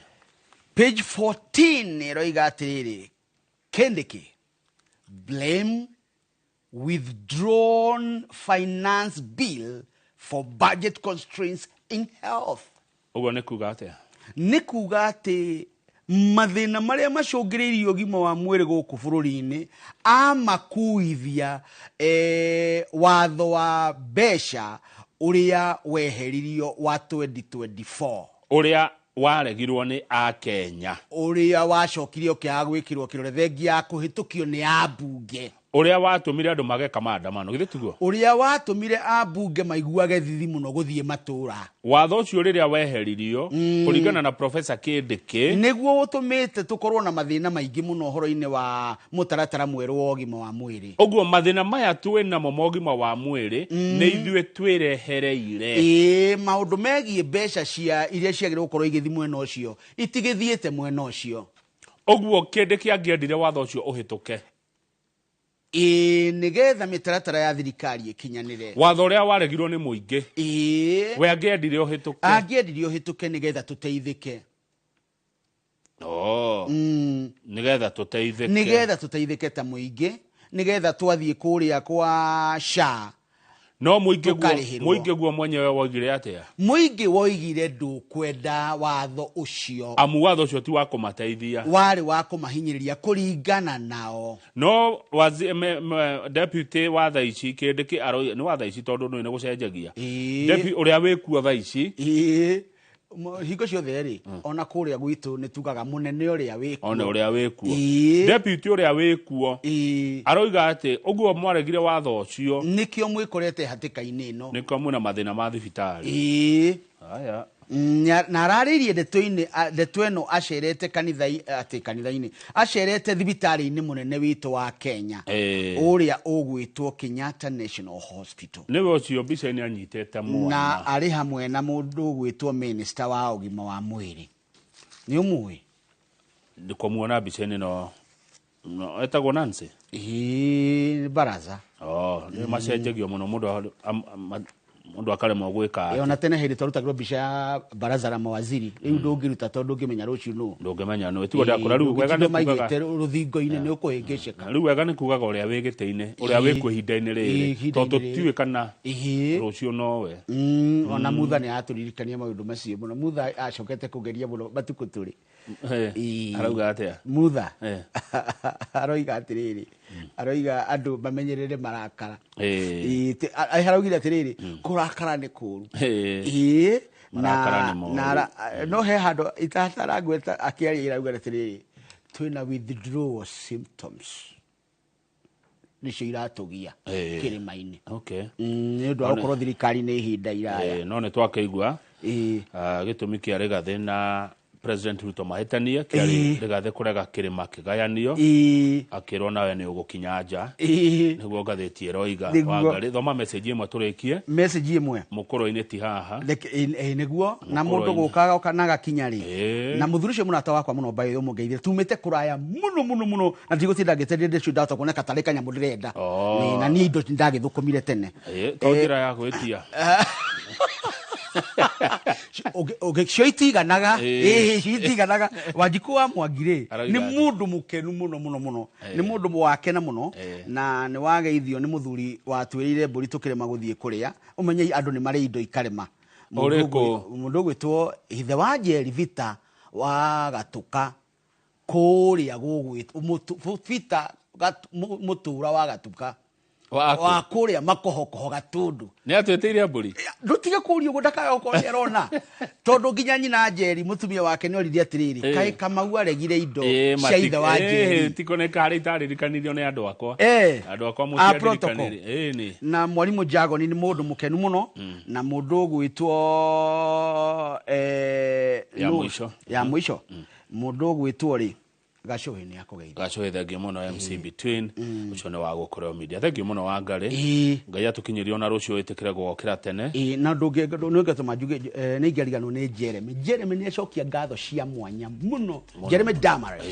Page 14 ĩroiga atĩrĩrĩ, Kindiki blame withdrawn finance bill for budget constraints in health. Ũguo nĩ kuga atĩa? Nĩ kuga atĩ mathĩna marĩa macũngĩrĩirie ũgima wa mwĩrĩ gũkũ bũrũri-inĩ amakuithia watho wa mbeca ũrĩa weheririo wa 2024. Ũrĩa waregirwo nĩ Akenya. Ũrĩa wacokire ũkĩaga gwĩkĩrwo kĩrore thengia ya kũhĩtũkio nĩ ambunge. Ũrĩa watũmire andũ mageka maandamano, githĩ tiguo? Ũrĩa watũmire ambunge maiguage thithi mũno gũthiĩ matũra. Watho ũcio rĩrĩa weheririo, kũringana na Professor Kindiki, nĩguo ũtũmĩte tũkorwo na mathĩna maingĩ mũno ũhoro-inĩ wa mũtaratara mwerũ wa ũgima wa mwĩrĩ. Ũguo mathĩna maya twĩ namo ma ũgima wa mwĩrĩ, nĩ ithuĩ twĩrehereire. Ĩĩ, maũndũ megiĩ mbeca cia iria ciagĩrĩirwo gũkorwo igĩthiĩ mwena ũcio itigĩthiĩte mwena ũcio. Ũguo Kindiki angĩendire watho ũcio ũhĩtũke. Ĩĩ, nĩgetha mĩtaratara ya thirikari ĩkinyanĩre. Watho ũrĩa waregirwo nĩ mũingĩ. Ĩĩ. We angĩendire ũhĩtũke. Angĩendire ũhĩtũke nĩgetha tũteithĩke. Oh. Nĩgetha tũteithĩke. Nĩgetha tũteithĩke ta mũingĩ, nĩgetha twathiĩ kũrĩa kwa SHA. No Tũkarĩhĩrwo. mũingĩ guo mwenyewe woigire atĩa? Mũingĩ woigire ndũkwenda watho ũcio. Amu watho ũcio ti wa kũmateithia. Warĩ wa kũmahinyĩrĩria kũringana nao. No deputy wa thaa ici Kindiki nĩ wa thaa ici tondũ nĩ gũcenjagia. Deputy ũrĩa wĩkuo thaa ici. Hingo ciothe rĩ, ona kũrĩa gwitũ nĩ tugaga mũnene ũrĩa wĩkuo. Ona ũrĩa wĩkuo. Deputy ũrĩa wĩkuo. Aroiga atĩ ũguo mwaregire watho ũcio. Nĩkĩo mwĩkorete hatĩka-inĩ ĩno. Nĩkĩo mwĩna mathĩna ma thibitarĩ. Aya. Na ararĩirie ndeto ĩno acerete kanitha, atĩ kanitha-inĩ, acerete thibitarĩ-inĩ mũnene witũ wa Kenya. Ũrĩa ũgwĩtwo Kenyatta National Hospital. Nĩwe ũcio mbica-inĩ anyitĩte mwana. Na arĩ hamwe na mũndũ ũgwĩtwo minister wa ũgima wa mwĩrĩ. Nĩ ũmũĩ? Ndikũmuona mbica-inĩ no, no, etagwo Nancy? Ĩĩ, baraza. Oh, nĩ macenjagio mũno mũndũ akaremwo gwĩka atĩ. Ona tene hĩndĩ twarutagĩrwo mbica ya baraza la mawaziri, rĩu ndũngĩruta tondũ ndũngĩmenya rũciũ nũ. Ndũngĩmenya nũ. Tiguo ndakũra, rĩu wega nĩ Ndũngĩtinda kugaga. maigĩte rũthingo-inĩ, nĩ ũkũhĩngĩcĩka. Rĩu wega nĩ kugaga ũrĩa wĩ gĩtĩ-inĩ, ũrĩa wĩ kuo ihinda-inĩ rĩrĩ, Ihinda-inĩ tondũ rĩrĩ. tũtiũĩ kana rũciũ nowe. Ona Mutha nĩ atũririkania maũndũ macio mũno. Mutha acokete kũgeria mũno matukũ tũrĩ. Arauga atĩa? Mutha. Aroiga atĩrĩrĩ, aroiga andũ mamenyerere marakara. Araugire atĩrĩrĩ, kũrakara nĩ kũũru. Marakara nĩ moru. No he handũ itatarangweta akĩaria arauga atĩrĩrĩ, twĩna withdrawal symptoms. Nĩcio iratũgia kĩrĩma-inĩ. Nĩ ũndũ wa gũkorwo thirikari nĩ ihinda iraya. No nĩ twakĩigua, gĩtũmi kĩa Rigathĩ na President Ruto mahĩtanie kĩarĩ Rigathĩ kũrega kĩrĩma kĩgayanio akĩrwo nawe nĩ ũgũkinya nja nĩguo ngathĩti ĩroiga. Wangari, thoma message ĩmwe tũrĩkie. Message ĩmwe mũkũrũ-inĩ ti haha. Nĩguo na mũndũ gũkaga oka na gakinya rĩ na mũthuri ũcio mũrata wakwa mũno mbaĩ ũmũngeithie tumĩte kũraya mũno mũno mũno na ndigũtinda ngĩteria ndĩcio ndahota kuona katarĩ kanyamũ ndĩrenda na niĩ indo ndagĩthũkũmire tene. To njĩra ya gwĩtia cio itiganaga cio itiganaga. Wanjikũ wa Mwangi rĩ nĩ mũndũ mũkenu mũno mũno mũno, nĩ mũndũ wakena mũno na nĩ wageithio nĩ mũthuri watwĩrĩire mbũri tũkĩrema gũthiĩ kũrĩa. Ũmenye andũ nĩ marĩ indo ikarema. Mũndũ ũgwĩtwo Ithe wa Njeri Vita wa Gatuka kũrĩa gũgwĩtwo Vita mũtũra wa Gatuka wa kũrĩa makohokoho Gatundu nĩ atwĩtĩire mbũri. Ndũtige kũria ũguo ndakaga gũkorwo nĩ arona tondũ nginya nyina Njeri mũtumia wake nĩ oririe atĩrĩrĩ kaĩ Kamau aregire indo cia ithe wa Njeri. Tiko nĩ karĩ itaririkanithio nĩ andũ akwa. Andũ akwa mũtiaririkanirie. Na mwarimũ Jagoni nĩ mũndũ mũkenu mũno na mũndũ ũgwĩtwo ya mũico mũndũ ũgwĩtwo rĩ Gacũhĩ nĩ akũgeithia. Gacũhĩ thengiũ mũno MC Between ũcio nĩ wa gũkorwo media. Thengiũ mũno Wangari. Ngai atũkinyĩrie ona rũciũ wĩtĩkĩre gũgokĩra tene. Na ndũngĩtũma njuge nĩ ingĩariganĩrwo nĩ Jeremy. Jeremy nĩ acokia ngatho cia mwanya mũno. Jeremy Damaris.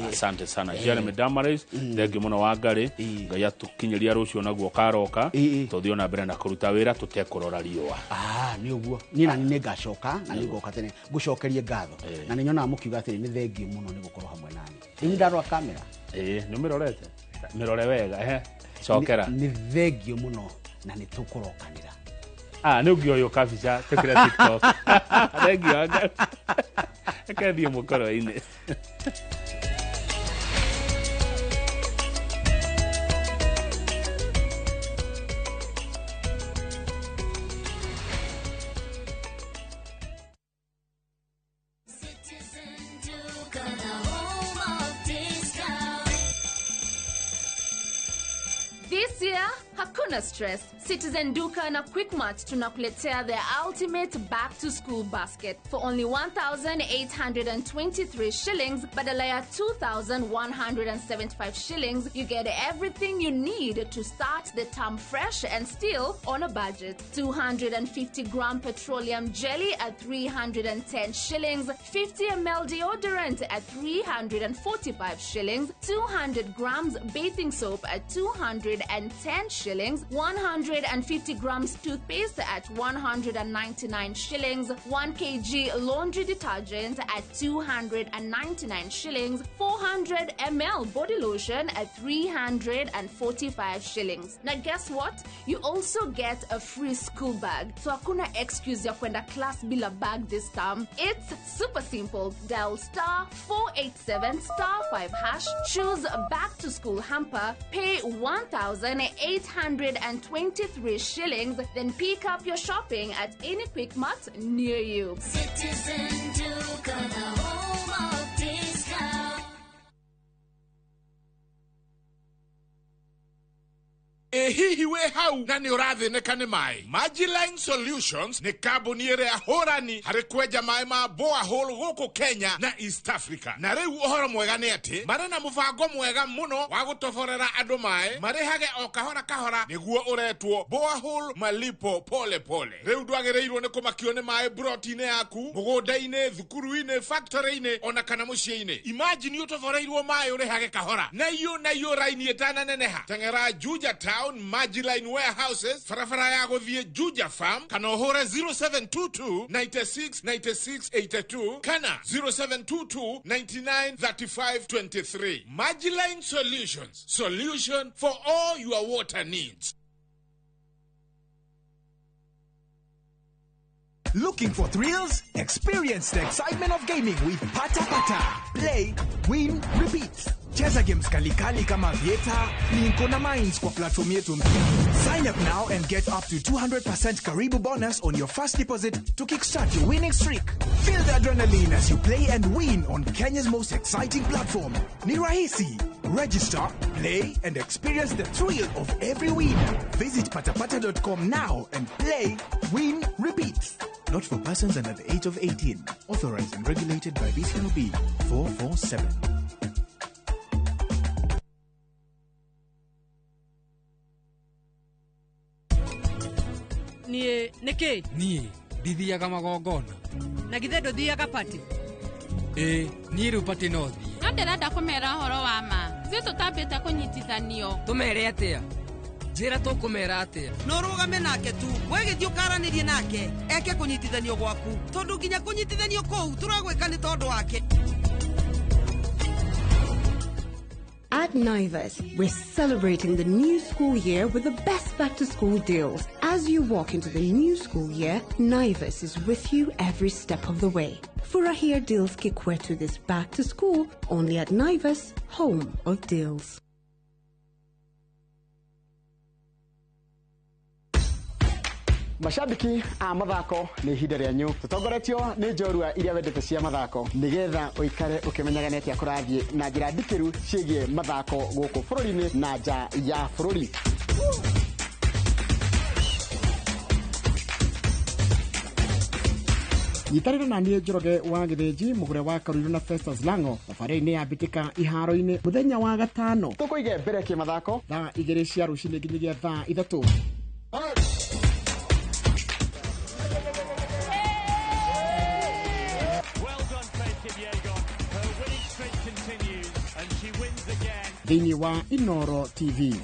Asante sana Jeremy Damaris. Thengiũ mũno Wangari. Ngai atũkinyĩria rũciũ naguo karoka tũthiĩ ona mbere na kũruta wĩra tũtekũrora riũa. Nĩ ũguo. Niĩ nani nĩ ngacoka na nĩ ngoka tene ngũcokerie ngatho. Na nĩ nyonaga mũkiuga atĩrĩ nĩ thengiũ mũno nĩ gũkorwo hamwe nani. Rĩu ndarora kamera. Nĩ ũmĩrorete? Mĩrore wega, cokera. Nĩ thengiũ mũno na nĩ tũkũrokanĩra. Nĩ ũngĩoywo kabica tũkĩre TikTok. Thengiũ Wangari. Reke thiĩ mũkoro-inĩ. Stress. Citizen Duka na Quickmart tunakuletea the ultimate back to school basket for only 1,823 shillings badala ya 2,175 shillings. You get everything you need to start the term fresh and still on a budget. 250 gram petroleum jelly at 310 shillings, 50 ml deodorant at 345 shillings, 200 grams bathing soap at 210 shillings, 150 grams toothpaste at 199 shillings, 1 kg laundry detergent at 299 shillings, 400 ml body lotion at 345 shillings. Now guess what? You also get a free school bag. So hakuna excuse ya kwenda class bila bag this term. It's super simple. Dial star 487 star 5 hash, choose back to school hamper, pay 1,823 shillings, then pick up your shopping at any Quickmart near you. Citizen Duka, the home of discount. Hihi we hau na nĩ ũrathĩnĩka nĩ maĩ. Majiline Solutions nĩ kambuni ĩrĩa hũrani harĩ kwenja maĩ ma borehole gũkũ Kenya na East Africa. Na rĩu ũhoro mwega nĩ atĩ marĩ na mũbango mwega mũno wa gũtoborera andũ maĩ marĩhage o kahora kahora nĩguo ũretwo borehole malipo pole pole. Rĩu ndwagĩrĩirwo nĩ kũmakio nĩ maĩ broti-inĩ yaku, mũgũnda-inĩ, thukuru-inĩ, factory-inĩ ona kana mũciĩ-inĩ. Imagine ũtoboreirwo maĩ ũrĩhage kahora na iyo raini ĩtananeneha. Teng'era Juja Town Majiline Warehouses, barabara ya gũthiĩ Juja Farm, kana ũhũre 0722 96 96 82 kana 0722 99 35 23. Majiline Solutions, solution for all your water needs. Looking for thrills? Experience the excitement of gaming with Pata Pata. Play, win, repeat. Cheza games kalikali kama Vieta, Linko na Mines kwa platform yetu mpya. Sign up now and get up to 200% Karibu bonus on your first deposit to kickstart your winning streak. Feel the adrenaline as you play and win on Kenya's most exciting platform. Ni rahisi. Register, play, and experience the thrill of every win. Visit patapata.com now and play, win, repeat. Not for persons under the age of 18. Authorized and regulated by BCLB 447. Niĩ nĩkĩ? Niĩ ndithiaga magongona. Na githĩ ndũthiaga pati? Ĩĩ, niĩ rĩu pati no thiĩ. No ndĩrenda kũmera ũhoro wa ma. Ithuĩ tũtambĩte kũnyitithanio. Tũmere atĩa? Njĩra tũkũmera atĩa? No rũgame nake tu, we gĩthiĩ ũkaranĩrie nake, eke kũnyitithanio gwaku. Tondũ nginya kũnyitithanio kũu tũragwĩka nĩ tondũ wake. At Naivas, we're celebrating the new school year with the best back to school deals. As you walk into the new school year, Naivas is with you every step of the way. Furahia deals kikwetu this back to school only at Naivas, home of deals. Mashabiki a mathako nĩ ihinda rĩanyu tũtongoretio nĩ njorua iria wendete cia mathako nĩgetha ũikare ũkĩmenyaga nĩ atĩa kũrathiĩ na njĩra ndikĩru ciĩgiĩ mathako gũkũ bũrũri-inĩ na nja ya bũrũri. Nyitanĩra na niĩ Njoroge wa Gĩthĩnji mũgũre wa Karuiru na Festus Lango thabarĩ-inĩ ya mbĩtĩka iharo-inĩ mũthenya wa gatano tũkũige mbere kĩmathako thaa 2 cia rũcinĩ nginyagia thaa 3. Thĩinĩ wa Inoro TV.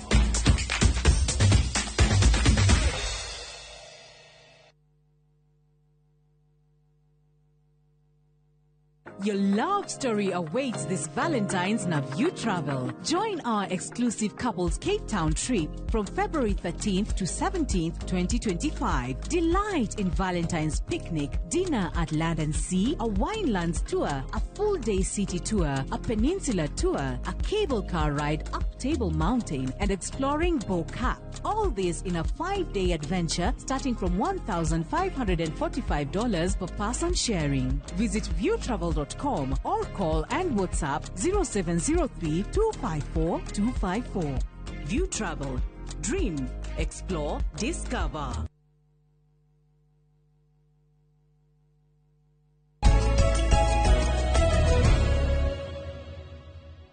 Your love story awaits this Valentine's Naview Travel. Join our exclusive couples Cape Town trip from February 13th to 17th, 2025. Delight in Valentine's picnic, dinner at Land and Sea, a winelands tour, a full-day city tour, a peninsula tour, a cable car ride up Table Mountain, and exploring Bo-Kaap. All this in a 5-day adventure starting from $1,545 per person sharing. Visit viewtravel.com or call and WhatsApp 0703 254 254. View Travel. Dream, explore, discover.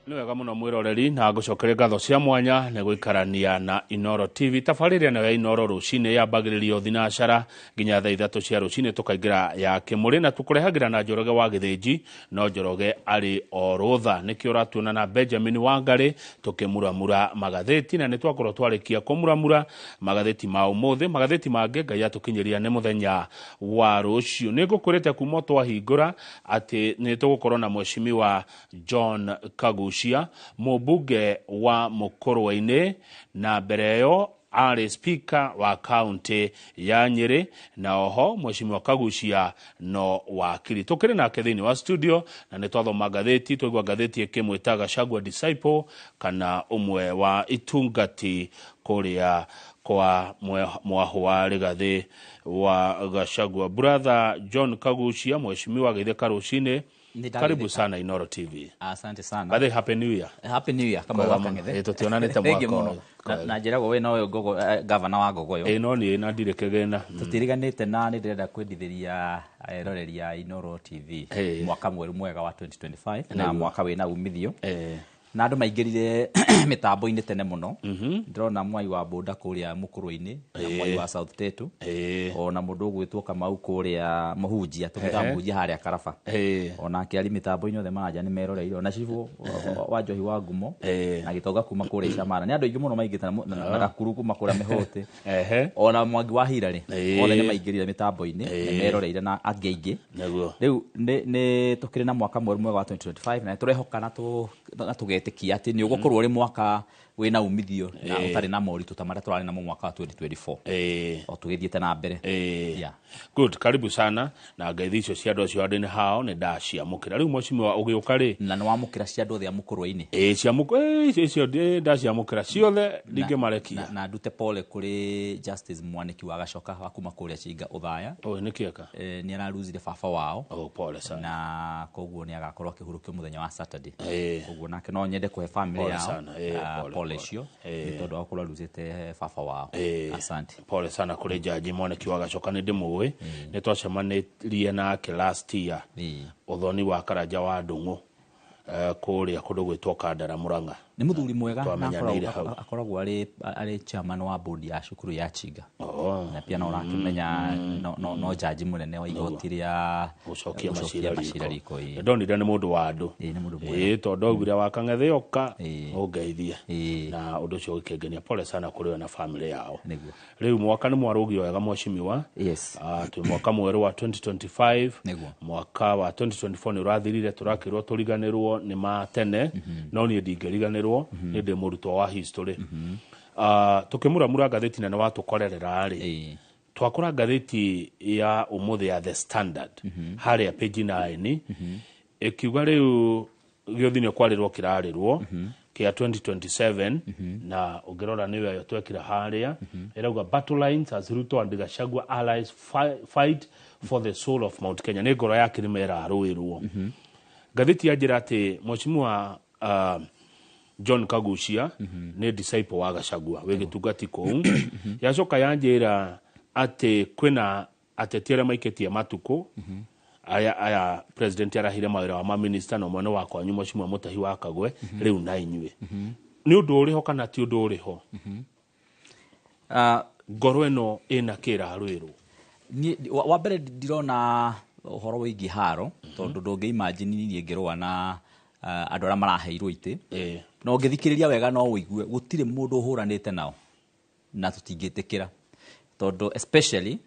Nĩ wega mũno mwĩroreri na ngũcokeria ngatho cia mwanya nĩ gũikarania na Inoro TV. Tabarĩra ĩno ya Inoro rũcinĩ yambagĩrĩrio thinacara nginya thaa 3 cia rũcinĩ tũkaingĩra ya kĩmũrĩ na tũkũrehagĩra na Njoroge wa Gĩthĩnji no Njoroge arĩ o rũtha. Nĩkĩo ũratuona na Benjamin Wangari tũkĩmuramura magathĩti na nĩ twakorwo twarĩkia kũmuramura magathĩti ma ũmũthĩ. Magathĩti mangĩ Ngai atũkinyĩria nĩ mũthenya wa rũciũ. Nĩ ngũkwĩrĩte kuma twahingũra atĩ nĩ tũgũkorwo na Mheshimiwa John Kagucia mũmbunge wa Mũkũrwe-inĩ na mbere ĩyo arĩ speaker wa kaunti ya Nyĩrĩ na oho Mheshimiwa Kagucia no wakiri. Tũkĩrĩ nake thĩinĩ wa studio na nĩ twathoma ngathĩti, twaigua ngathĩti ĩkĩmwĩta Gachagua Disciple kana ũmwe wa itungati kũrĩa kwa mwaho wa Rigathĩ wa Gachagua. Brother John Kagucia, Mheshimiwa geithĩka rũcinĩ. Karibu sana Inoro TV. Asante sana. Baadhi Happy New Year. Happy New Year kama waka ngethe. Tutionanĩte mwaka. Na njĩragwo we nowe Ngogo governor wa Ngogoyo. No niĩ na ndirĩ kĩgĩna. Tũtiriganĩte na nĩ ndĩrenda kwendithĩria eroreri a Inoro TV mwaka mwerũ mwega wa 2025 na mwaka wĩna umithio. Na andũ maingĩrire mĩtambo-inĩ tene mũno. Ndĩrona mwai wa boda kũrĩa Mũkũrwe-inĩ na mwai wa South Tetu ona mũndũ ũgwĩtwo Kamau kũrĩa Mũhunjia tũmĩtaga Mũhunjia harĩa Karaba onake arĩ mĩtambo-inĩ othe maraja nĩ meroreire ona cibũ wa Njohi wa Ngumo na Gĩtonga kuma kũrĩa Icamara nĩ andũ aingĩ mũno maingĩte na Gakuru kuma kũrĩa Mĩhũtĩ ona Mwangi wa Hirarĩ othe nĩ maingĩrire mĩtambo-inĩ nĩ meroreire na angĩ aingĩ. Rĩu nĩ tũkĩrĩ na mwaka mwerũ mwega wa 2025 na tũrehoka na tũgetĩkia atĩ nĩ ũgũkorwo ũrĩ mwaka wĩna umithio na ũtarĩ na moritũ ta marĩa tũrarĩ namo mwaka wa 2024 o tũgĩthiĩte na mbere. Good, karibu sana na ngeithi icio cia andũ acio andũ-inĩ hao nĩ ndaciamũkĩra. Rĩu mheshimiwa ũgĩũka rĩ? Na nĩ wamũkĩra cia andũ othe a Mũkũrwe-inĩ? Icio ndaciamũkĩra ciothe ndingĩmarekia. Na ndute pole kũrĩ Justice Mwaniki wa Gacoka wa kuma kũrĩa Chinga Ũthaya. Nĩ kĩeka? Nĩ araruzire baba wao. Pole sana. Na koguo nĩ agakorwo akĩhurũkio mũthenya wa Saturday. Koguo nake no nyende kũhe family yao Pole icio nĩ tondũ wa gũkorwo arutĩte baba wao. Asante. Pole sana kũrĩ jaji Mwaniki wa Gachoka, nĩ ndĩmũĩ, nĩ twacemanirie nake last year ũthoni wa Karanja wa Ndung'u kũrĩa kũndũ gwĩtwo Kandara Murang'a. Nĩ mũthuri mwega na Twamenyanĩire hau. akoragwo arĩ chairman wa board ya cukuru ya Chinga. Na pia no ũrakĩmenya no jaji mũnene wa igoti rĩa gũcokia gũcokia macira macira riko. riko. Ndonire nĩ mũndũ wa andũ. Nĩ mũndũ mwega. Tondũ augire wa Kang'ethe oka ũngeithie, na ũndũ ũcio ũgĩkĩngenia. Pole sana kũrĩ we na family yao. Nĩguo. Rĩu mwaka nĩ mwarũgio wega mheshimiwa. Yes. Twĩ mwaka mwerũ wa 2025. Nĩguo. Mwaka wa 2024 nĩ ũrathirire, tũrakĩrwo tũriganĩrwo nĩ ma tene, no niĩ ndingĩriganĩrwo, nĩ ndĩ mũrutwo wa history. Tũkĩmuramura ngathĩti nene watũkorerera rĩ, twakora ngathĩti ya ũmũthĩ ya The Standard harĩa page 9 ĩkiuga rĩu gĩothi nĩ kwarĩrwo kĩrarĩrwo kĩa 2027, na ũngĩrora nĩyo twekĩra harĩa ĩrauga battle lines as Ruto and Gachagua allies fight for the soul of Mount Kenya. Nĩ ngoro ya kĩrĩma ĩrarũĩrwo. Ngathĩti yanjĩra atĩ mheshimiwa John Kaguchia nĩ disciple wa Gachagua wĩ gĩtungati kũu. Yacoka yanjĩra atĩ kwĩna ateti arĩa maikĩtie matukũ aya president arahire mawĩra wa maminista, na ũmwe nĩ wa kwanyu mheshimiwa Mutahi wa Kagwe. Rĩu na inyuĩ nĩ ũndũ ũrĩho kana ti ũndũ ũrĩho? Ngoro ĩno ĩna kĩrarwĩrwo. Niĩ wa mbere ndirona ũhoro wĩgiĩ haro, tondũ ndũngĩ imagine niĩ ngĩrũa na andũ arĩa maraheirwo itĩ. Na ũngĩthikĩrĩria wega no ũigue gũtirĩ mũndũ ũhũranĩte nao, na tũtingĩtĩkĩra, tondũ especially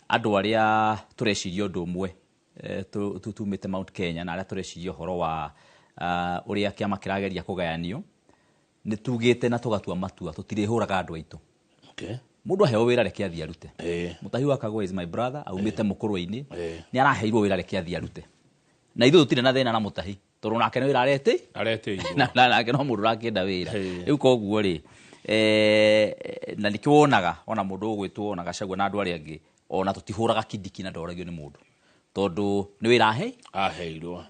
andũ arĩa tũreciria ũndũ ũmwe tumĩte Mount Kenya, na arĩa tũreciria ũhoro wa ũrĩa kĩama kĩrageria kũgayanio, nĩ tugĩte na tũgatua matua tũtirĩhũraga andũ aitũ. Mũndũ aheo wĩra reke athiĩ arute. Mutahi wa Kagwe is my brother, aumĩte mũkũrwe-inĩ, nĩ araheirwo wĩra reke athiĩ arute, na ithuĩ tũtirĩ na thĩna na Mutahi tondũ nake nĩ wĩra arete aretĩirwo na nake no mũndũ ũrakĩenda wĩra. Rĩu koguo rĩ, na nĩkĩo wonaga ona mũndũ ũgwĩtwo ona Gachagua na andũ arĩa angĩ, ona tũtihũraga Kindiki na ndoragio nĩ mũndũ, tondũ nĩ wĩra aheirwo.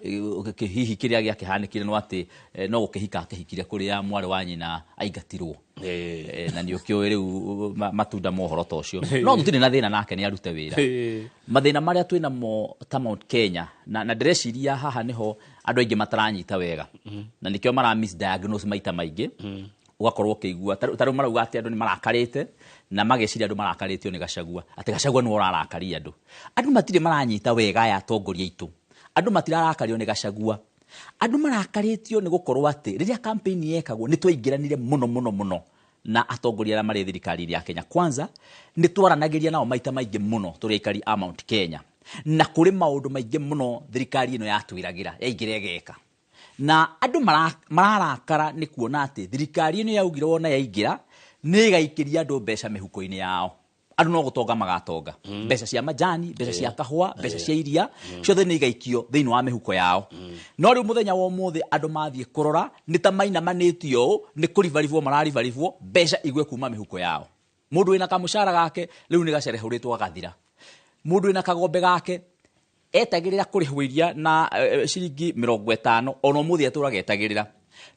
Hihi kĩrĩa gĩakĩhanĩkire no atĩ no gũkĩhika akĩhikire kũrĩa mwarĩ wa nyina aingatirwo. Na nĩ ũkĩũĩ rĩu matunda ma ũhoro ta ũcio, no tũtirĩ na thĩna nake nĩ arute wĩra. Mathĩna marĩa twĩnamo ta Mount Kenya, na ndĩreciria haha nĩho andũ aingĩ mataranyita wega, na nĩkĩo mara misdiagnose maita maingĩ. Ũgakorwo ũkĩigua ta rĩu marauga atĩ andũ nĩ marakarĩte, na mageciria andũ marakarĩtio nĩ Gachagua, atĩ Gachagua nĩwe ũrarakaria andũ. Andũ matirĩ maranyita wega aya atongoria aitũ. Andũ matirarakario nĩ Gachagua, andũ marakarĩtio nĩ gũkorwo atĩ rĩrĩa campaign yekagwo nĩ twaingĩranire mũno mũno mũno na atongoria arĩa marĩ thirikari ya Kenya Kwanza. Nĩ twaranagĩria nao maita maingĩ mũno tũrĩ aikari a Mount Kenya, na kũrĩ maũndũ maingĩ mũno thirikari ĩno yatwĩragĩra yaingĩra ĩgeka, na andũ mararakara nĩ kuona atĩ thirikari ĩno yaugire wona yaingĩra nĩ ĩgaikĩria andũ mbeca mĩhuko-inĩ yao. Andũ no gũtonga magatonga, mbeca cia majani, mbeca cia kahũa, mbeca cia iria, ciothe nĩ igaikio thĩinĩ wa mĩhuko yao. No rĩu mũthenya wa ũmũthĩ andũ mathiĩ kũrora nĩ ta mainamanĩtio ũũ, nĩ kũribaribwo mararibaribwo mbeca igwe kuma mĩhuko yao. Mũndũ wĩna kamũcara gake rĩu nĩ gacerehũrĩtwo gagathira. Mũndũ wĩna kagombe gake etagĩrĩra kũrĩhwo iria na ciringi 50, ona ũmũthĩ atũraga etagĩrĩra,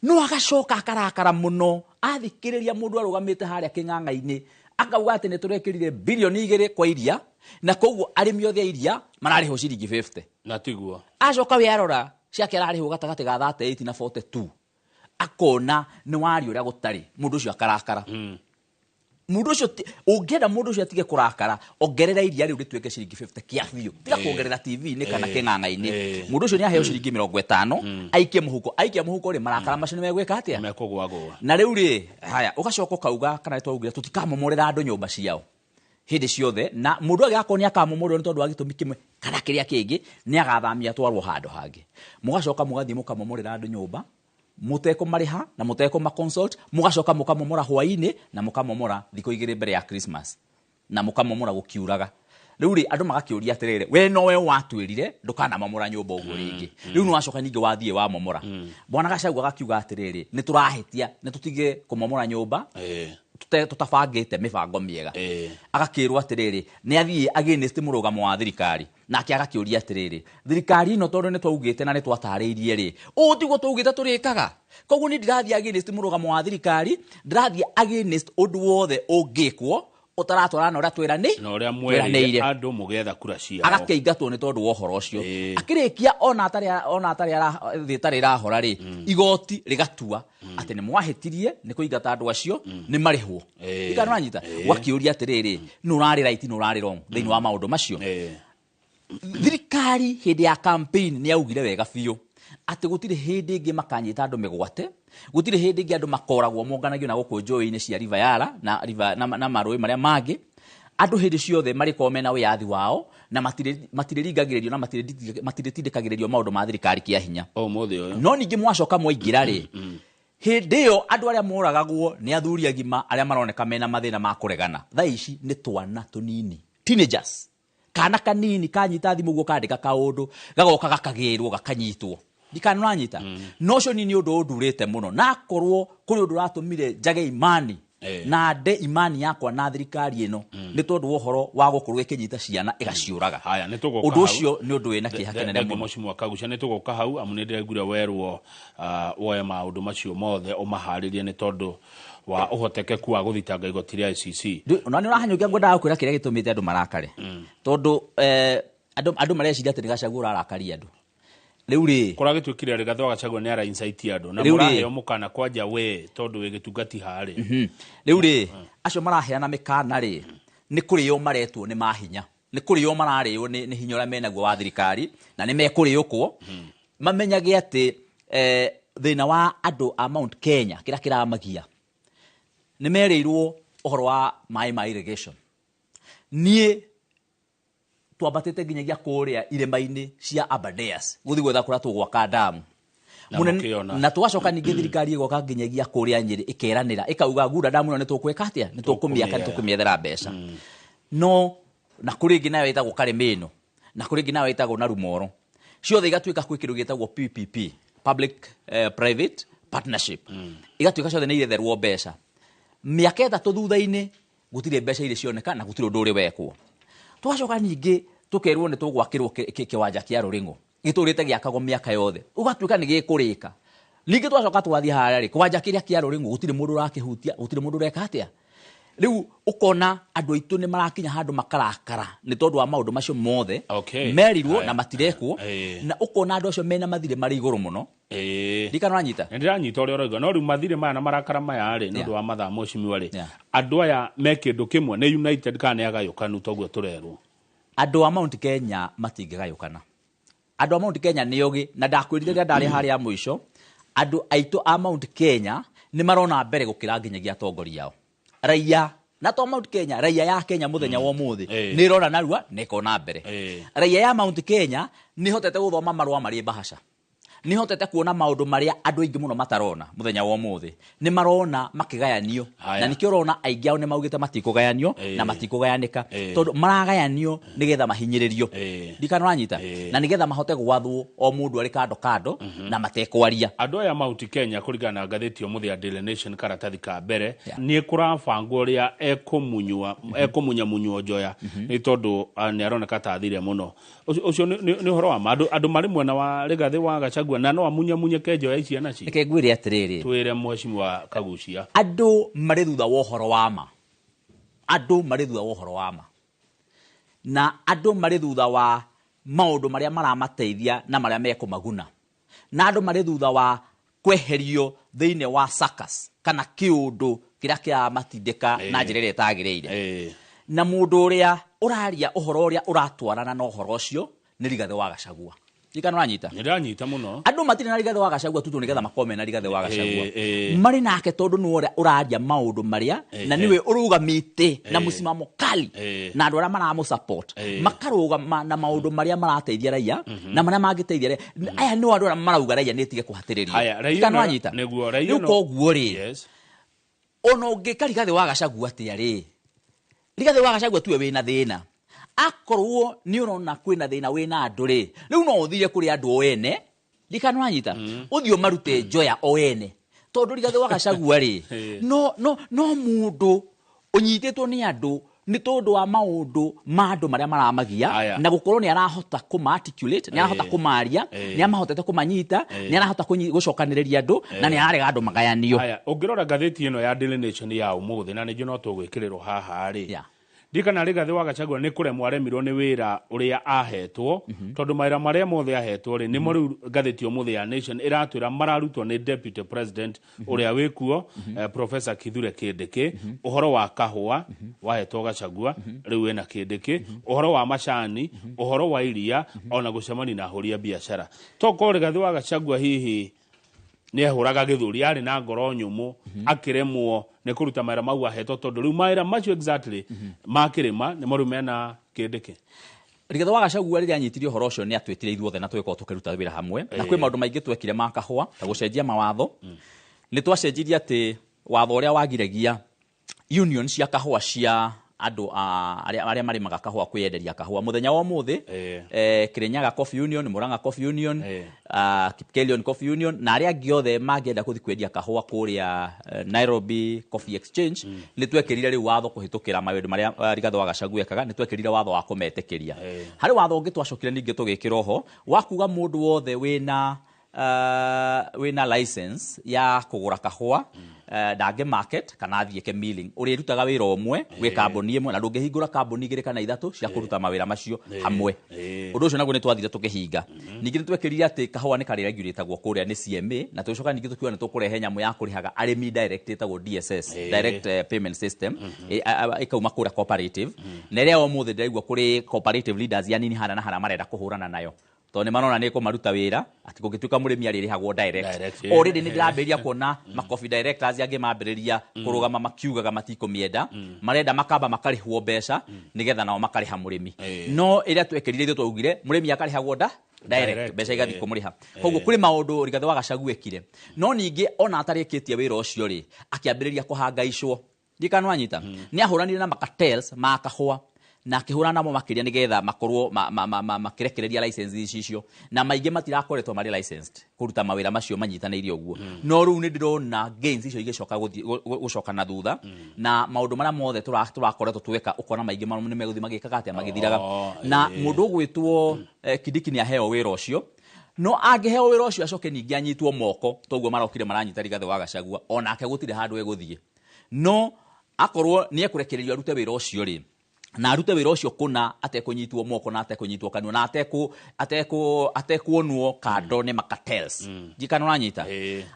no agacoka akarakara mũno athikĩrĩria mũndũ arũgamĩte harĩa kĩng'ang'a-inĩ akauga atĩ nĩ tũrekĩrire bilioni 2 kwa iria, na koguo arĩmi othe a iria mararĩhwo ciringi 50. Na tiguo. Acoka we arora ciake ararĩhwo gatagatĩ ga 38 na 42, akona nĩ waria ũrĩa gũtarĩ, mũndũ ũcio akarakara. Mũndũ ũcio ũngĩenda mũndũ ũcio atige kũrakara, ongerera iria rĩu rĩtuĩke ciringi 50 kĩa biũ, tiga kuongerera TV-inĩ kana kĩng'ang'a-inĩ. Mũndũ ũcio nĩ aheo ciringi 50 aikie mũhuko, aikia mũhuko rĩ, marakara macio nĩ megwĩka atĩa? Mekũgwagũa. Na rĩu rĩ, haya ũgacoka ũkauga kana nĩtwaugire tũtikamomorera andũ nyũmba ciao hĩndĩ ciothe, na mũndũ agĩakorwo nĩ akamomorerwo nĩ tondũ wa gĩtũmi kĩmwe kana kĩrĩa kĩngĩ, nĩ agathamia atwarwo handũ hangĩ. Mũgacoka mũgathiĩ mũkamomorera andũ nyũmba mũtekũmarĩha na mũtekũma consult, mũgacoka mũkamomora hwaĩ-inĩ na mũkamomora thikũ 2 mbere ya Christmas, na mũkamomora gũkiuraga. Rĩu rĩ, andũ magakĩũria atĩrĩrĩ, we nowe watwĩrire ndũkanamomora nyũmba ũguo rĩngĩ, rĩu nĩ wacoka ningĩ wathiĩ wamomora. Bwana Gachagua agakiuga atĩrĩrĩ, nĩ tũrahĩtia, nĩ tũtige kũmomora nyũmba, Tutabangĩte mĩbango mĩega. Agakĩrwo atĩrĩrĩ, nĩ athiĩ against mũrũgamo wa thirikari. Nake agakĩũria atĩrĩrĩ, thirikari ĩno tondũ nĩ twaugĩte na nĩ twatarĩirie rĩ, ũũ tiguo twaugĩte tũrĩkaga. Koguo niĩ ndirathiĩ against mũrũgamo wa thirikari, ndĩrathiĩ against ũndũ wothe ũngĩkwo ũtaratwarana na ũrĩa twĩranĩ na ũrĩa mwerĩire andũ mũgĩetha kura ciao. Agakĩingatwo nĩ tondũ wa ũhoro ũcio. Akĩrĩkia ona atarĩ thĩ ĩtarĩ ĩrahora rĩ, igoti rĩgatua atĩ nĩ mwahĩtirie nĩ kũingata andũ acio, nĩ marĩhwo. Ndikana ũranyita? Ũgakĩũria atĩrĩrĩ, nũ ũrarĩ right nũ ũrarĩ wrong thĩinĩ wa maũndũ macio. Thirikari hĩndĩ ya campaign nĩ yaugire wega biũ atĩ gũtirĩ hĩndĩ ĩngĩ makanyita andũ mĩgwate, gũtirĩ hĩndĩ ĩngĩ andũ makoragwo monganagio na gũkũ njũĩ-inĩ cia River Yala na river, na marũĩ marĩa mangĩ. Andũ hĩndĩ ciothe marĩkorwo mena wĩyathi wao na matirĩringagĩrĩrio na matirĩtindĩkagĩrĩrio maũndũ ma thirikari kĩa hinya. Ũmũthĩ ũyũ. No ningĩ mwacoka mwaingĩra rĩ, hĩndĩ ĩyo andũ arĩa moragagwo nĩ athuri agima arĩa maroneka mena mathĩna ma kũregana. Thaa ici nĩ twana tũnini, teenagers. Kana kanini kanyita thimũ ũguo kandĩka kaũndũ, gagoka gakagĩrwo gakanyitwo. Ndikana ũranyita? No ũcio ni nĩ ũndũ ũndurĩte mũno. Na akorwo kũrĩ ũndũ ũratũmire njage imani, na nde imani yakwa na thirikari ĩno, nĩ tondũ wa ũhoro wa gũkorwo ĩkĩnyita ciana ĩgaciũraga. Haya, nĩ tũgũka Ũndũ hau. ũcio nĩ ũndũ wĩna kĩeha kĩnene Thengi mũno. Mũcimwa Kagucia, nĩ tũgũka hau, amu nĩ ndĩraiguire werwo, woe maũndũ macio mothe ũmaharĩrie nĩ tondũ wa ũhotekeku wa gũthitanga igoti rĩa ICC. Ona nĩ ũrahanyũkia ngwendaga gũkwĩra kĩrĩa gĩtũmĩte andũ marakare. Tondũ, andũ mareciria atĩ nĩ Gachagua ũrarakaria andũ. Rĩu rĩ, kũragĩtuĩkire Rigathĩ wa Gachagua nĩ ara incite andũ na Rĩu rĩ. mũraheo mũkana kwanja we tondũ wĩ gĩtungati harĩ. Rĩu rĩ, acio maraheana mĩkana rĩ, nĩ kũrĩo maretwo nĩ mahinya. Nĩ kũrĩo mararĩo nĩ hinya ũrĩa menaguo wa thirikari, na nĩ mekũrĩũkwo. Mamenyage atĩ, thĩna wa andũ a Mount Kenya kĩrĩa kĩramagia, nĩ merĩirwo ũhoro wa maĩ ma irrigation. Niĩ twambatĩte nginyagia kũrĩa irĩma-inĩ cia Aberdares gũthiĩ gwetha kũrĩa tũgwaka damu. Na mũkĩona. Na twacoka ningĩ thirikari ĩgoka nginyagia kũrĩa Nyĩrĩ ĩkeranĩra, ĩkauga Gura damu ĩno nĩ tũkwĩka atĩa? Nĩ tũkũmĩaka, nĩ tũkũmĩethera mbeca. No na kũrĩ ĩngĩ nayo ĩtagwo Karĩmĩno, na kũrĩ ĩngĩ nayo ĩtagwo Narumoro. Ciothe igatuĩka kwĩ kĩndũ gĩtagwo PPP, Public, Private Partnership. Igatuĩka ciothe nĩ iretherwo mbeca. Mĩaka 3 thutha-inĩ gũtirĩ mbeca irĩ cioneka na gũtirĩ ũndũ ũrĩ wekwo. Twacoka ningĩ tũkerwo nĩ tũgwakĩrwo kĩwanja kĩa Rũrĩng'o gĩtũrĩte gĩakagwo mĩaka yothe, ũgatuĩka nĩ gĩkũrĩka. Ningĩ twacoka twathiĩ harĩa rĩ, kĩwanja kĩrĩa kĩa Rũrĩng'o gũtirĩ mũndũ ũrakĩhutia, gũtirĩ mũndũ ũreka atĩa. Rĩu ũkona andũ aitũ nĩ marakinya handũ makarakara nĩ tondũ wa maũndũ macio mothe merirwo na matirekwo, na ũkona andũ acio mena mathirĩ marĩ igũrũ mũno. Ndikana ũranyita? Nĩ ndĩranyita ũrĩa ũroiga, no rĩu mathirĩ maya na marakara maya rĩ, nĩ ũndũ wa mathaa mheshimiwa rĩ, andũ aya me kĩndũ kĩmwe, nĩ united kana nĩ agayũkanu toguo tũrerwo? Andũ a Mount Kenya matingĩgayũkana. Andũ a Mount Kenya nĩ ogĩ, na ndakwĩrire rĩrĩa ndarĩ harĩa mũico, andũ aitũ a Mount Kenya nĩ marona mbere gũkĩra nginyagia atongoria ao. Raia, na to Mount Kenya, raia ya Kenya mũthenya wa ũmũthĩ, nĩ ĩrona narua, na ĩkona mbere. Raia ya Mount Kenya nĩ ĩhotete gũthoma marũa marĩ mbahaca. Nĩ ĩhotete kuona maũndũ marĩa andũ aingĩ mũno matarona mũthenya wa ũmũthĩ. Nĩ marona makĩgayanio. Na nĩkĩo ũrona aingĩ ao nĩ maugĩte matikũgayanio na matikũgayanĩka. Tondũ maragayanio nĩgetha mahinyĩrĩrio. Ndikana ũranyita? Na nĩgetha mahote gwathwo o mũndũ arĩ kando kando na matekwaria. Andũ aya Mount Kenya kũringana na ngathĩti ũmũthĩ ya Daily Nation karatathi ka mbere, nĩ kũrabangwo ũrĩa ekũmunyamunywo njoya, nĩ tondũ, nĩ aroneka ta athire mũno. Ũcio nĩ ũhoro wa ma. Andũ marĩ mwena wa Rigathĩ wa Gachagua na no amunyamunyeke njoya ici ciana ci. Reke ngwĩre atĩrĩrĩ. Twĩre mheshimiwa Kagucia. Andũ marĩ thutha wa ũhoro wa ma. Andũ marĩ thutha wa ũhoro wa ma. Na andũ marĩ thutha wa maũndũ marĩa maramateithia na marĩa mekũmaguna. Na andũ marĩ thutha wa kweherio thĩinĩ wa circus kana kĩũndũ kĩrĩa kĩramatindĩka na njĩra ĩrĩa ĩtagĩrĩire. Na mũndũ ũrĩa ũraria ũhoro ũrĩa ũratwarana na ũhoro ũcio nĩ Rigathĩ wa Gachagua. Ndikana ũranyita? Nĩ ndĩranyita mũno. Andũ matirĩ na Rigathĩ wa Gachagua tu nĩgetha makorwo mena Rigathĩ wa Gachagua. Marĩ nake tondũ nĩwe ũrĩa ũraria maũndũ marĩa, na nĩwe ũrũgamĩte na mũsimamo kali na andũ arĩa maramũ-support. Makarũgama na maũndũ marĩa marateithia raia, na marĩa mangĩteithia raia. Aya nĩo andũ arĩa marauga raia nĩ ĩtige kũhatĩrĩrio. Haya, raia Ndikana ĩno- ũranyita? nĩguo, raia Rĩu ĩno- koguo rĩ, ona ũngĩka Rigathĩ wa Gachagua atĩa rĩ, Rigathĩ wa Gachagua tuwe wĩna thĩna. Akorwo nĩ ũrona kwĩna thĩna wĩna andũ rĩ, rĩu no ũthire kũrĩ andũ o ene, ndikana ũranyita? Ũthiĩ ũmarute njoya o ene. Tondu Rigathi wa Gachagua rĩ, no no no mundu unyitĩtwo nĩ andũ nĩ tondũ wa maũndũ ma andũ marĩa maramagia na gũkorwo nĩ arahota kũma articulate, nĩ arahota kũmaria, nĩ amahotete kũmanyita, nĩ arahota gũcokanĩrĩria andũ na nĩ ararega andũ magayanio. Aya, ũngĩrora ngathĩti ĩno ya Daily Nation ya ũmũthĩ na nĩnjũ no tũgwĩkĩrĩrwo haha rĩ, ndikana Rigathi wa Gachagua nĩ kũremwo aremirwo nĩ wĩra ũrĩa ahetwo, tondũ mawĩra marĩa mothe ahetwo rĩ nĩmo rĩu ngathĩti ũmũthĩ ya Nation ĩratwĩra mararutwo nĩ Deputy President ũrĩa wĩkuo, Professor Kithure Kindiki. Ũhoro wa kahũa wahetwo Gachagua, rĩu wĩna Kindiki, ũhoro wa macani, ũhoro wa iria, ona gũcemania na ahũri a biacara. Tokorwo Rigathi wa Gachagua hihi nĩ ehũraga gĩthũri, arĩ na ngoro nyũmũ, akĩremwo nĩ kũruta mawĩra mau ahetwo, tondũ rĩu mawĩra macio exactly makĩrĩma nĩmo rĩu mena Kindiki. Rigathi wa Gachagua rĩrĩa anyitire ũhoro ũcio nĩ atwĩtire ithuothe na tũgĩkorwo tũkĩruta wĩra hamwe, na kwĩ maũndũ maingĩ twekire ma kahũa ta gũcenjia mawatho. Nĩ twacenjirie atĩ watho ũrĩa wagiragia union cia kahũa cia andũ arĩa marĩmaga kahũa kwĩyenderia kahũa mũthenya wa ũmũthĩ, Kirinyaga Coffee Union, Murang'a Coffee Union, Kipkelion Coffee Union na arĩa angĩ othe mangĩenda gũthiĩ kwendia kahũa kũrĩa Nairobi Coffee Exchange, nĩ twekĩrire rĩu watho kũhĩtũkĩra maũndũ marĩa Rigathi wa Gachagua ekaga, nĩ twekĩrire watho wa kũmetĩkĩria. Harĩ watho ũngĩ twacokire ningĩ tũgĩkĩra oho wa kuga mũndũ wothe wĩna license ya kũgũra kahũa, ndangĩ market kana athiĩ ke milling, ũrĩrutaga wĩra ũmwe wĩ kambuni ĩmwe na ndũngĩhingũra kambuni igĩrĩ kana ithatũ cia kũruta mawĩra macio hamwe. Ũndũ ũcio naguo nĩ twathire tũkĩhinga. Ningĩ nĩ twekĩrire atĩ kahũa nĩ karĩ-regulatagwo kũrĩa nĩ CMA, na tũgĩcoka ningĩ tũkiuga nĩ tũkũrehe nyamũ ya kũrĩhaga arĩmi direct ĩtagwo DSS, Direct Payment System, ĩkauma kũrĩa cooperative, na ĩrĩa ũmũthĩ ndĩraigua kũrĩ cooperative leaders ya nini hana na hana marenda kũhũrana nayo, tondũ nĩ marona nĩ kũmaruta wĩra atĩ kũngĩtuĩka mũrĩmi arĩrĩhagwo direct. Already nĩ ndĩrambĩrĩria kuona macoffee directors angĩ mambĩrĩria kũrũgama makiugaga matikũmĩenda, marenda makamba makarĩhwo mbeca nĩgetha nao makarĩha mũrĩmi. No ĩrĩa twekĩrire ithuĩ twaugire mũrĩmi akarĩhagwo direct, mbeca igathiĩ kũmũrĩha. Koguo kũrĩ maũndũ Rigathi wa Gachagua ekire, no ningĩ ona atarĩkĩtie wĩra ũcio rĩ, akĩambĩrĩria kũhangaicwo. Ndikana wanyita, nĩ ahũranire na macartels ma kahũa na akĩhũrana namo makĩria nĩgetha makorwo makĩrekereria license icio, na maingĩ matirakoretwo marĩ licensed kũruta mawĩra macio manyitanĩire ũguo. No rĩu nĩ ndĩrona gains icio igĩcoka gũcoka na thutha, na maũndũ marĩa mothe tũrakoretwo tweka ũkona maingĩ mamo nĩ megũthiĩ magĩkaga atĩa, magĩthiraga. Na mũndũ ũgwĩtwo Kindiki nĩ aheo wĩra ũcio, no angĩheo wĩra ũcio acoke ningĩ anyitwo moko toguo marokire maranyita Rigathi wa Gachagua, onake gũtirĩ handũ egũthiĩ. No akorwo nĩ ekũrekererio arute wĩra ũcio rĩ, na arute wĩra ũcio kũna atekũnyitwo moko na atekũnyitwo kanua na atekuonwo kando nĩ macartels, ndikana ũranyita,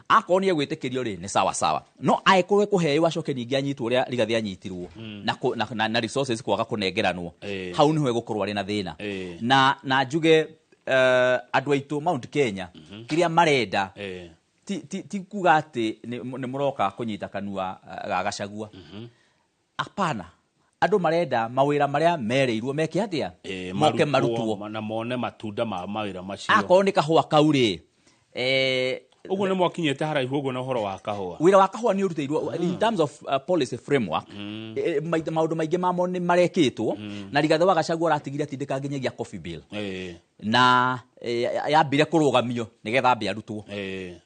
akorwo nĩ egwĩtĩkĩrio rĩ nĩ sawa sawa, no angĩkorwo ekũheo acoke ningĩ anyitwo ũrĩa Rigathi anyitirwo na resources kwaga kũnengeranwo, hau nĩho egũkorwo arĩ na thĩna. Na njuge andũ aitũ Mount Kenya kĩrĩa marenda ti kuga atĩ nĩ mũroka kũnyita kanua ga Gachagua, hapana. Andũ marenda mawĩra marĩa merĩirwo meke atĩa, moke marutwo na mone matunda ma mawĩra macio. Akorwo nĩ kahũa kau rĩ, ũguo nĩ mwakinyĩte haraihu ũguo na ũhoro wa kahũa. Wĩra wa kahũa nĩ ũrutĩirwo in terms of policy framework, maũndũ maingĩ mamo nĩ marekĩtwo, na Rigathi wa Gachagua aratigire atindĩka nginyagia coffee bill, na yambire kũrũgamio nĩgetha ambe arutwo.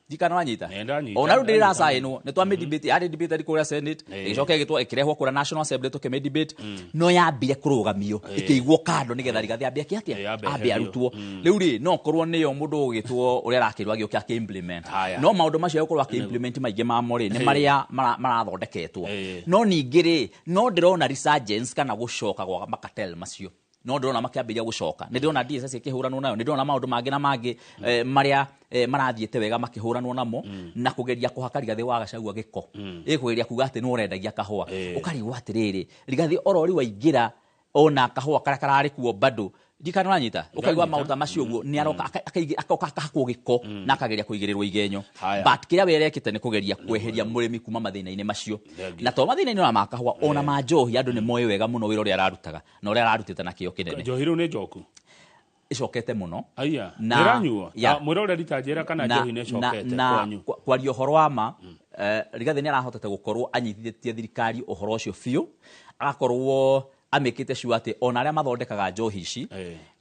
Ndikana wanyita, ona rĩu ndĩracainwo nĩ twamĩ debate, yarĩ debate kũrĩa Senate, ĩgĩcoka ĩgĩtwo ĩkĩrehwo kũrĩa National Assembly tũkĩmĩ debate, no yambire kũrũgamio ĩkĩigwo kando nĩgetha Rigathi ambe atĩa, ambe arutwo. Rĩu rĩ no korwo nĩyo mũndũ ũgĩtwo ũrĩa arakĩrwo agĩũke akĩ-implement, no maũndũ macio egũkorwo akĩ-implement maingĩ mamo rĩ nĩ marĩa marathondeketwo. No ningĩ rĩ no ndĩrona resurgence kana gũcoka gwa macartel macio, no ndĩrona makĩambĩrĩria gũcoka. Nĩ ndĩrona DSS ĩkĩhũranwo nayo, nĩ ndĩrona maũndũ mangĩ na mangĩ marĩa marathiĩte wega makĩhũranwo namo, na kũgeria kũhaka Rigathi wa Gachagua gĩko, ĩkũgeria kuga atĩ nĩ ũrendagia kahũa. Ũkarigwo atĩrĩrĩ, Rigathi oro rĩu waingĩra ona kahũa karĩa kararĩ kuo bado, ndikana ũranyita, ũkaigua maũndũ ta macio ũguo nĩ aroka akoka akahakwo gĩko na akageria kũigĩrĩrwo igenyo. But kĩrĩa we arekĩte nĩ kũgeria kweheria mũrĩmi kuma mathĩna-inĩ macio, na to mathĩna-inĩ ona ma kahũa ona ma njohi, andũ nĩ moĩ wega mũno wĩra ũrĩa ararutaga na ũrĩa ararutĩte na kĩo kĩnene. Njohi rĩu nĩ njoku ĩcokete mũno. Aya, nĩranyuo mwĩroreri ta njĩra kana njohi nĩ ĩcokete kwanyu? Kwaria ũhoro wa ma, Rigathi nĩ arahotete gũkorwo anyitithĩtie thirikari ũhoro ũcio biũ, agakorwo Amĩkĩte sure atĩ ona arĩa mathondekaga njohi ici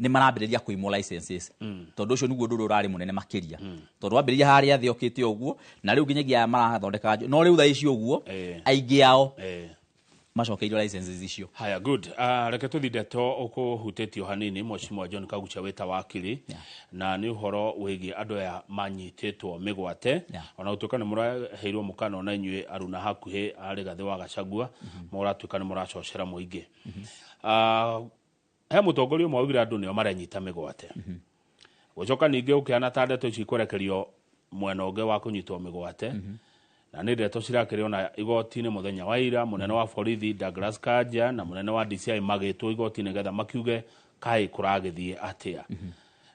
nĩ marambĩrĩria kũimwo licenses, tondũ ũcio nĩguo ũndũ ũrĩa ũrarĩ mũnene makĩria, tondũ wambĩrĩria harĩa thĩ okĩte ũguo, na rĩu nginyagia aya marathondekaga no rĩu thaa ici ũguo aingĩ ao macokeirio licenses icio. Haya, good. Reke tũthi ndeto ũkũhutĩtio hanini, Mheshimiwa John Kaguchia wĩta wakiri, na nĩ ũhoro wĩgiĩ andũ aya manyitĩtwo mĩgwate, ona gũtuĩka nĩ mũraheirwo mũkana ona inyuĩ aruna hakuhĩ a Rigathĩ wa Gachagua, mũratuĩka nĩ mũracocera mũingĩ. He mũtongoria ũmwe augire andũ nĩo marenyita mĩgwate, gũcoka ningĩ ũkĩhana ta ndeto ici ikwerekerio mwena ũngĩ wa kũnyitwo mĩgwate, na nĩ ndeto cirakĩrĩ ona igoti-inĩ mũthenya wa ira. Mũnene wa borithi Douglas Kanja na mũnene wa DCI magĩtwo igoti-inĩ getha makiuge kaĩ kũragĩthiĩ atĩa.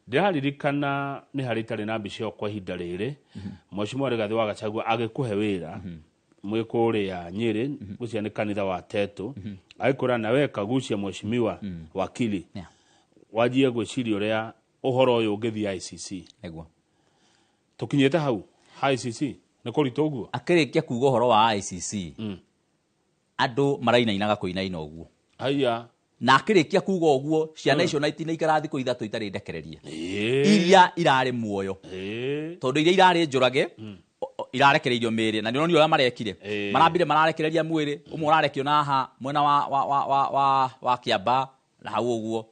Ndĩraririkana nĩ harĩ itarĩ na mbica ĩyo kwa ihinda rĩrĩ, Mheshimiwa Rigathĩ wa Gachagua agĩkũhe wĩra mwĩ kũrĩa Nyĩrĩ, ngwĩciria nĩ kanitha wa Tetu, agĩkwĩra na we Kaguchia, mheshimiwa wakili, wanjie gwĩciria ũrĩa ũhoro ũyũ ũngĩthiĩ ICC. Nĩguo. Tũkinyĩte hau ha ICC nĩ kũritũ ũguo. Akĩrĩkia kuga ũhoro wa ICC, andũ marainainaga kũinaina ũguo. Haya. Na akĩrĩkia kuga ũguo, ciana icio na itinaikara thikũ 3 itarĩ ndekererie, iria irarĩ muoyo, tondũ iria irarĩ njũrage irarekereirio mĩĩrĩ, na nĩ ũronire ũrĩa marekire. Marambire mararekereria mwĩrĩ ũmwe ũrarekio na haha mwena wa Kĩamba na hau ũguo,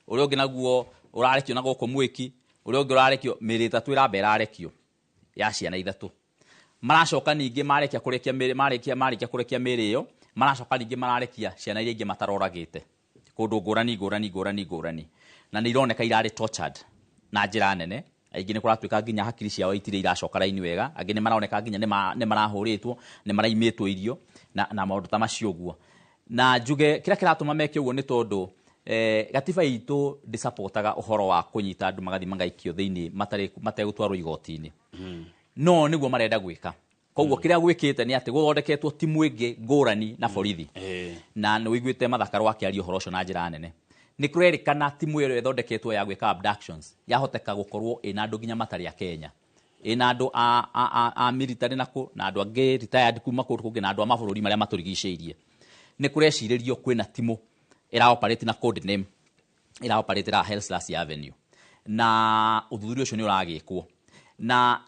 ũrĩa ũngĩ naguo ũrarekio na gũkũ Mwĩki, ũrĩa ũngĩ ũrarekio, mĩĩrĩ 3 ĩramba ĩrarekio ya ciana 3. Maracoka ningĩ marekia kũrekia mĩĩrĩ, marĩkia kũrekia mĩĩrĩ ĩyo, maracoka ningĩ mararekia ciana iria ingĩ mataroragĩte kũndũ ngũrani ngũrani ngũrani ngũrani, na nĩ ironeka irarĩ tortured na njĩra nene. Aingĩ nĩ kũratuĩka nginya hakiri ciao itirĩ iracoka raini wega, angĩ nĩ maroneka nginya nĩ marahũrĩtwo, nĩ maraimĩtwo irio na maũndũ ta macio ũguo. Na njuge kĩrĩa kĩratũma meke ũguo nĩ tondũ gatiba itũ ndĩsapotaga ũhoro wa kũnyita andũ magathiĩ magaikio thĩinĩ mategũtwarwo igoti-inĩ. No nĩguo marenda gwĩka. Koguo kĩrĩa gwĩkĩte nĩ atĩ gũthondeketwo timu ĩngĩ ngũrani na borithi, na nĩ ũiguĩte Mathaka akĩaria ũhoro ũcio na njĩra nene. Nĩ kũrerĩkana timu ĩyo ĩthondeketwo ya gwĩka abductions yahoteka gũkorwo ĩna andũ nginya matarĩ a Kenya, ĩna andũ a military na kũ, na andũ angĩ retired kuma kũndũ kũngĩ, na andũ a mabũrũri marĩa matũrigicĩirie. Nĩ kũrecirĩrio kwĩna timu ĩra operate na code name, ĩra operate ra Hillside Avenue, na ũthuthuria ũcio nĩ ũragĩkwo. Na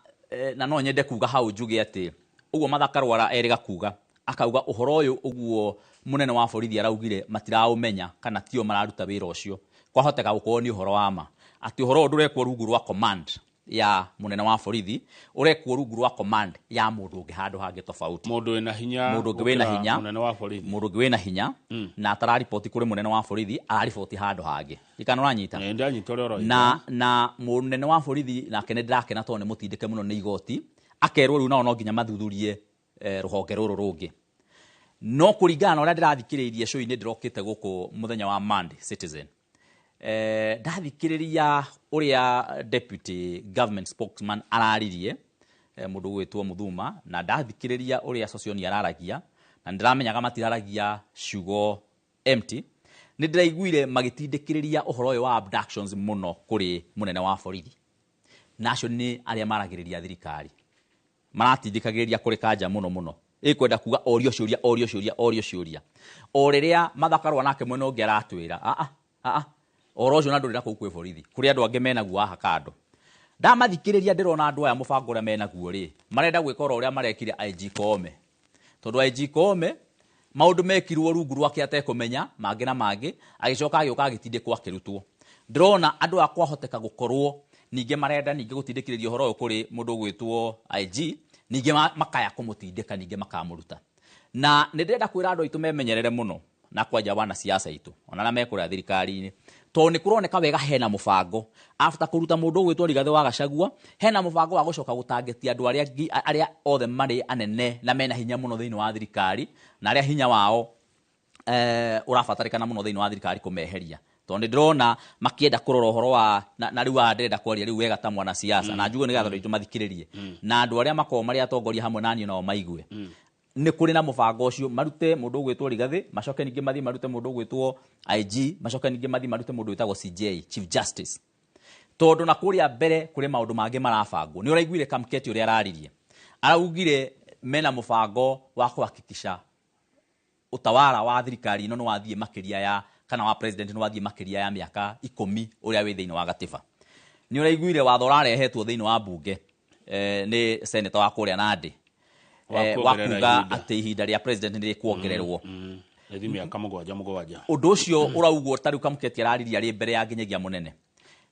no nyende kuga hau njuge atĩ ũguo Mathaka Rwara erĩga kuga, akauga ũhoro ũyũ ũguo mũnene wa borithi araugire matiraũmenya kana tio mararuta wĩra ũcio, kwahoteka gũkorwo nĩ ũhoro wa ma, atĩ ũhoro ũyũ ndũrekwo rungu rwa command ya mũnene wa borithi, ũrekwo rungu rwa command ya mũndũ ũngĩ handũ hangĩ tofauti, mũndũ wĩna hinya, mũndũ ũngĩ wĩna hinya, mũnene wa borithi, mũndũ ũngĩ wĩna hinya, na atarariboti kũrĩ mũnene wa borithi, arariboti handũ hangĩ. Ikana ũranyita? Nĩ ndanyita ũrĩa ũroiga. Na mũnene wa borithi nake nĩ ndĩrakena tondũ nĩ mũtindĩke mũno nĩ igoti, akerwo rĩu nao no nginya mathuthurie rũhonge rũrũ rũngĩ. No kũringana na ũrĩa ndĩrathikĩrĩirie show-inĩ ndĩrokĩte gũkũ mũthenya wa Monday Citizen, ndathikĩrĩria ũrĩa deputy government spokesman araririe, mũndũ ũgwĩtwo Muthuma, na ndathikĩrĩria ũrĩa Sosioni araragia, na ndĩramenyaga matiraragia ciugo empty, nĩ ndĩraiguire magĩtindĩkĩrĩria ũhoro ũyũ wa abductions mũno kũrĩ mũnene wa borithi, na acio nĩ arĩa maragĩrĩria thirikari, maratindĩkagĩrĩria kũrĩ Kanja mũno mũno, ĩkwenda kuga orio ciũria, orio ciũria, orio ciũria, o rĩrĩa Mathaka Rwa nake mwena ũngĩ aratwĩra a a ũhoro ũcio na ndũrĩ na kũu kwĩ borithi, kũrĩ andũ angĩ menaguo haha kando. Ndamathikĩrĩria ndĩrona andũ aya mũbango ũrĩa menaguo rĩ, marenda gwĩka oro ũrĩa marekire IG Koome, tondũ IG Koome maũndũ mekirwo rungu rwake atekũmenya mangĩ na mangĩ, agĩcoka agĩũka agĩtindĩkwo akĩrutwo. Ndĩrona andũ aya kwahoteka gũkorwo ningĩ marenda ningĩ gũtindĩkĩrĩria ũhoro ũyũ kũrĩ mũndũ ũgwĩtwo IG, ningĩ makaya kũmũtindĩka, ningĩ makamũruta. Na nĩ ndĩrenda kwĩra andũ aitũ memenyerere mũno na kwanja wanasiasa aitũ ona arĩa mekũrĩa thirikari-inĩ, tondũ nĩ kũroneka wega hena mũbango after kũruta mũndũ ũgwĩtwo Rigathĩ wa Gachagua, hena mũbango wa gũcoka gũtangĩtia andũ arĩa othe marĩ anene na mena hinya mũno thĩinĩ wa thirikari, na arĩa hinya wao ũrabatarĩkana mũno thĩinĩ wa thirikari kũmeheria, tondũ nĩ ndĩrona makĩenda kũrora ũhoro wa na rĩu haha ndĩrenda kwaria rĩu wega ta mwanasiasa, na njuge nĩgetha andũ aitũ mathikĩrĩrie, na andũ arĩa makoragwo marĩ atongoria hamwe na niĩ nao maigue. Nĩ kũrĩ na mũbango ũcio, marute mũndũ ũgwĩtwo Rigathĩ, macoke ningĩ mathiĩ marute mũndũ ũgwĩtwo IG, macoke ningĩ mathiĩ marute mũndũ wĩtagwo CJ, Chief Justice, tondũ na kũrĩa mbere kũrĩ maũndũ mangĩ marabangwo. Nĩ ũraiguire Kamketi ũrĩa araririe, araugire mena mũbango wa kuhakikisha Utawara wa thirikari ĩno nĩ wathiĩ makĩria ya kana wa president nĩ wathiĩ makĩria ya mĩaka 10 ũrĩa wĩ thĩinĩ wa gatiba. Nĩ ũraiguire watho ũrarehetwo thĩinĩ wa bunge nĩ senator wa kũrĩa Nandi wa kuga atĩ ihinda rĩa president nĩ rĩkuongererwo. Rĩthi mĩaka 7. Ũndũ ũcio ũraugwo ta rĩu Kamũketi araririe arĩ mbere ya nginyagia mũnene.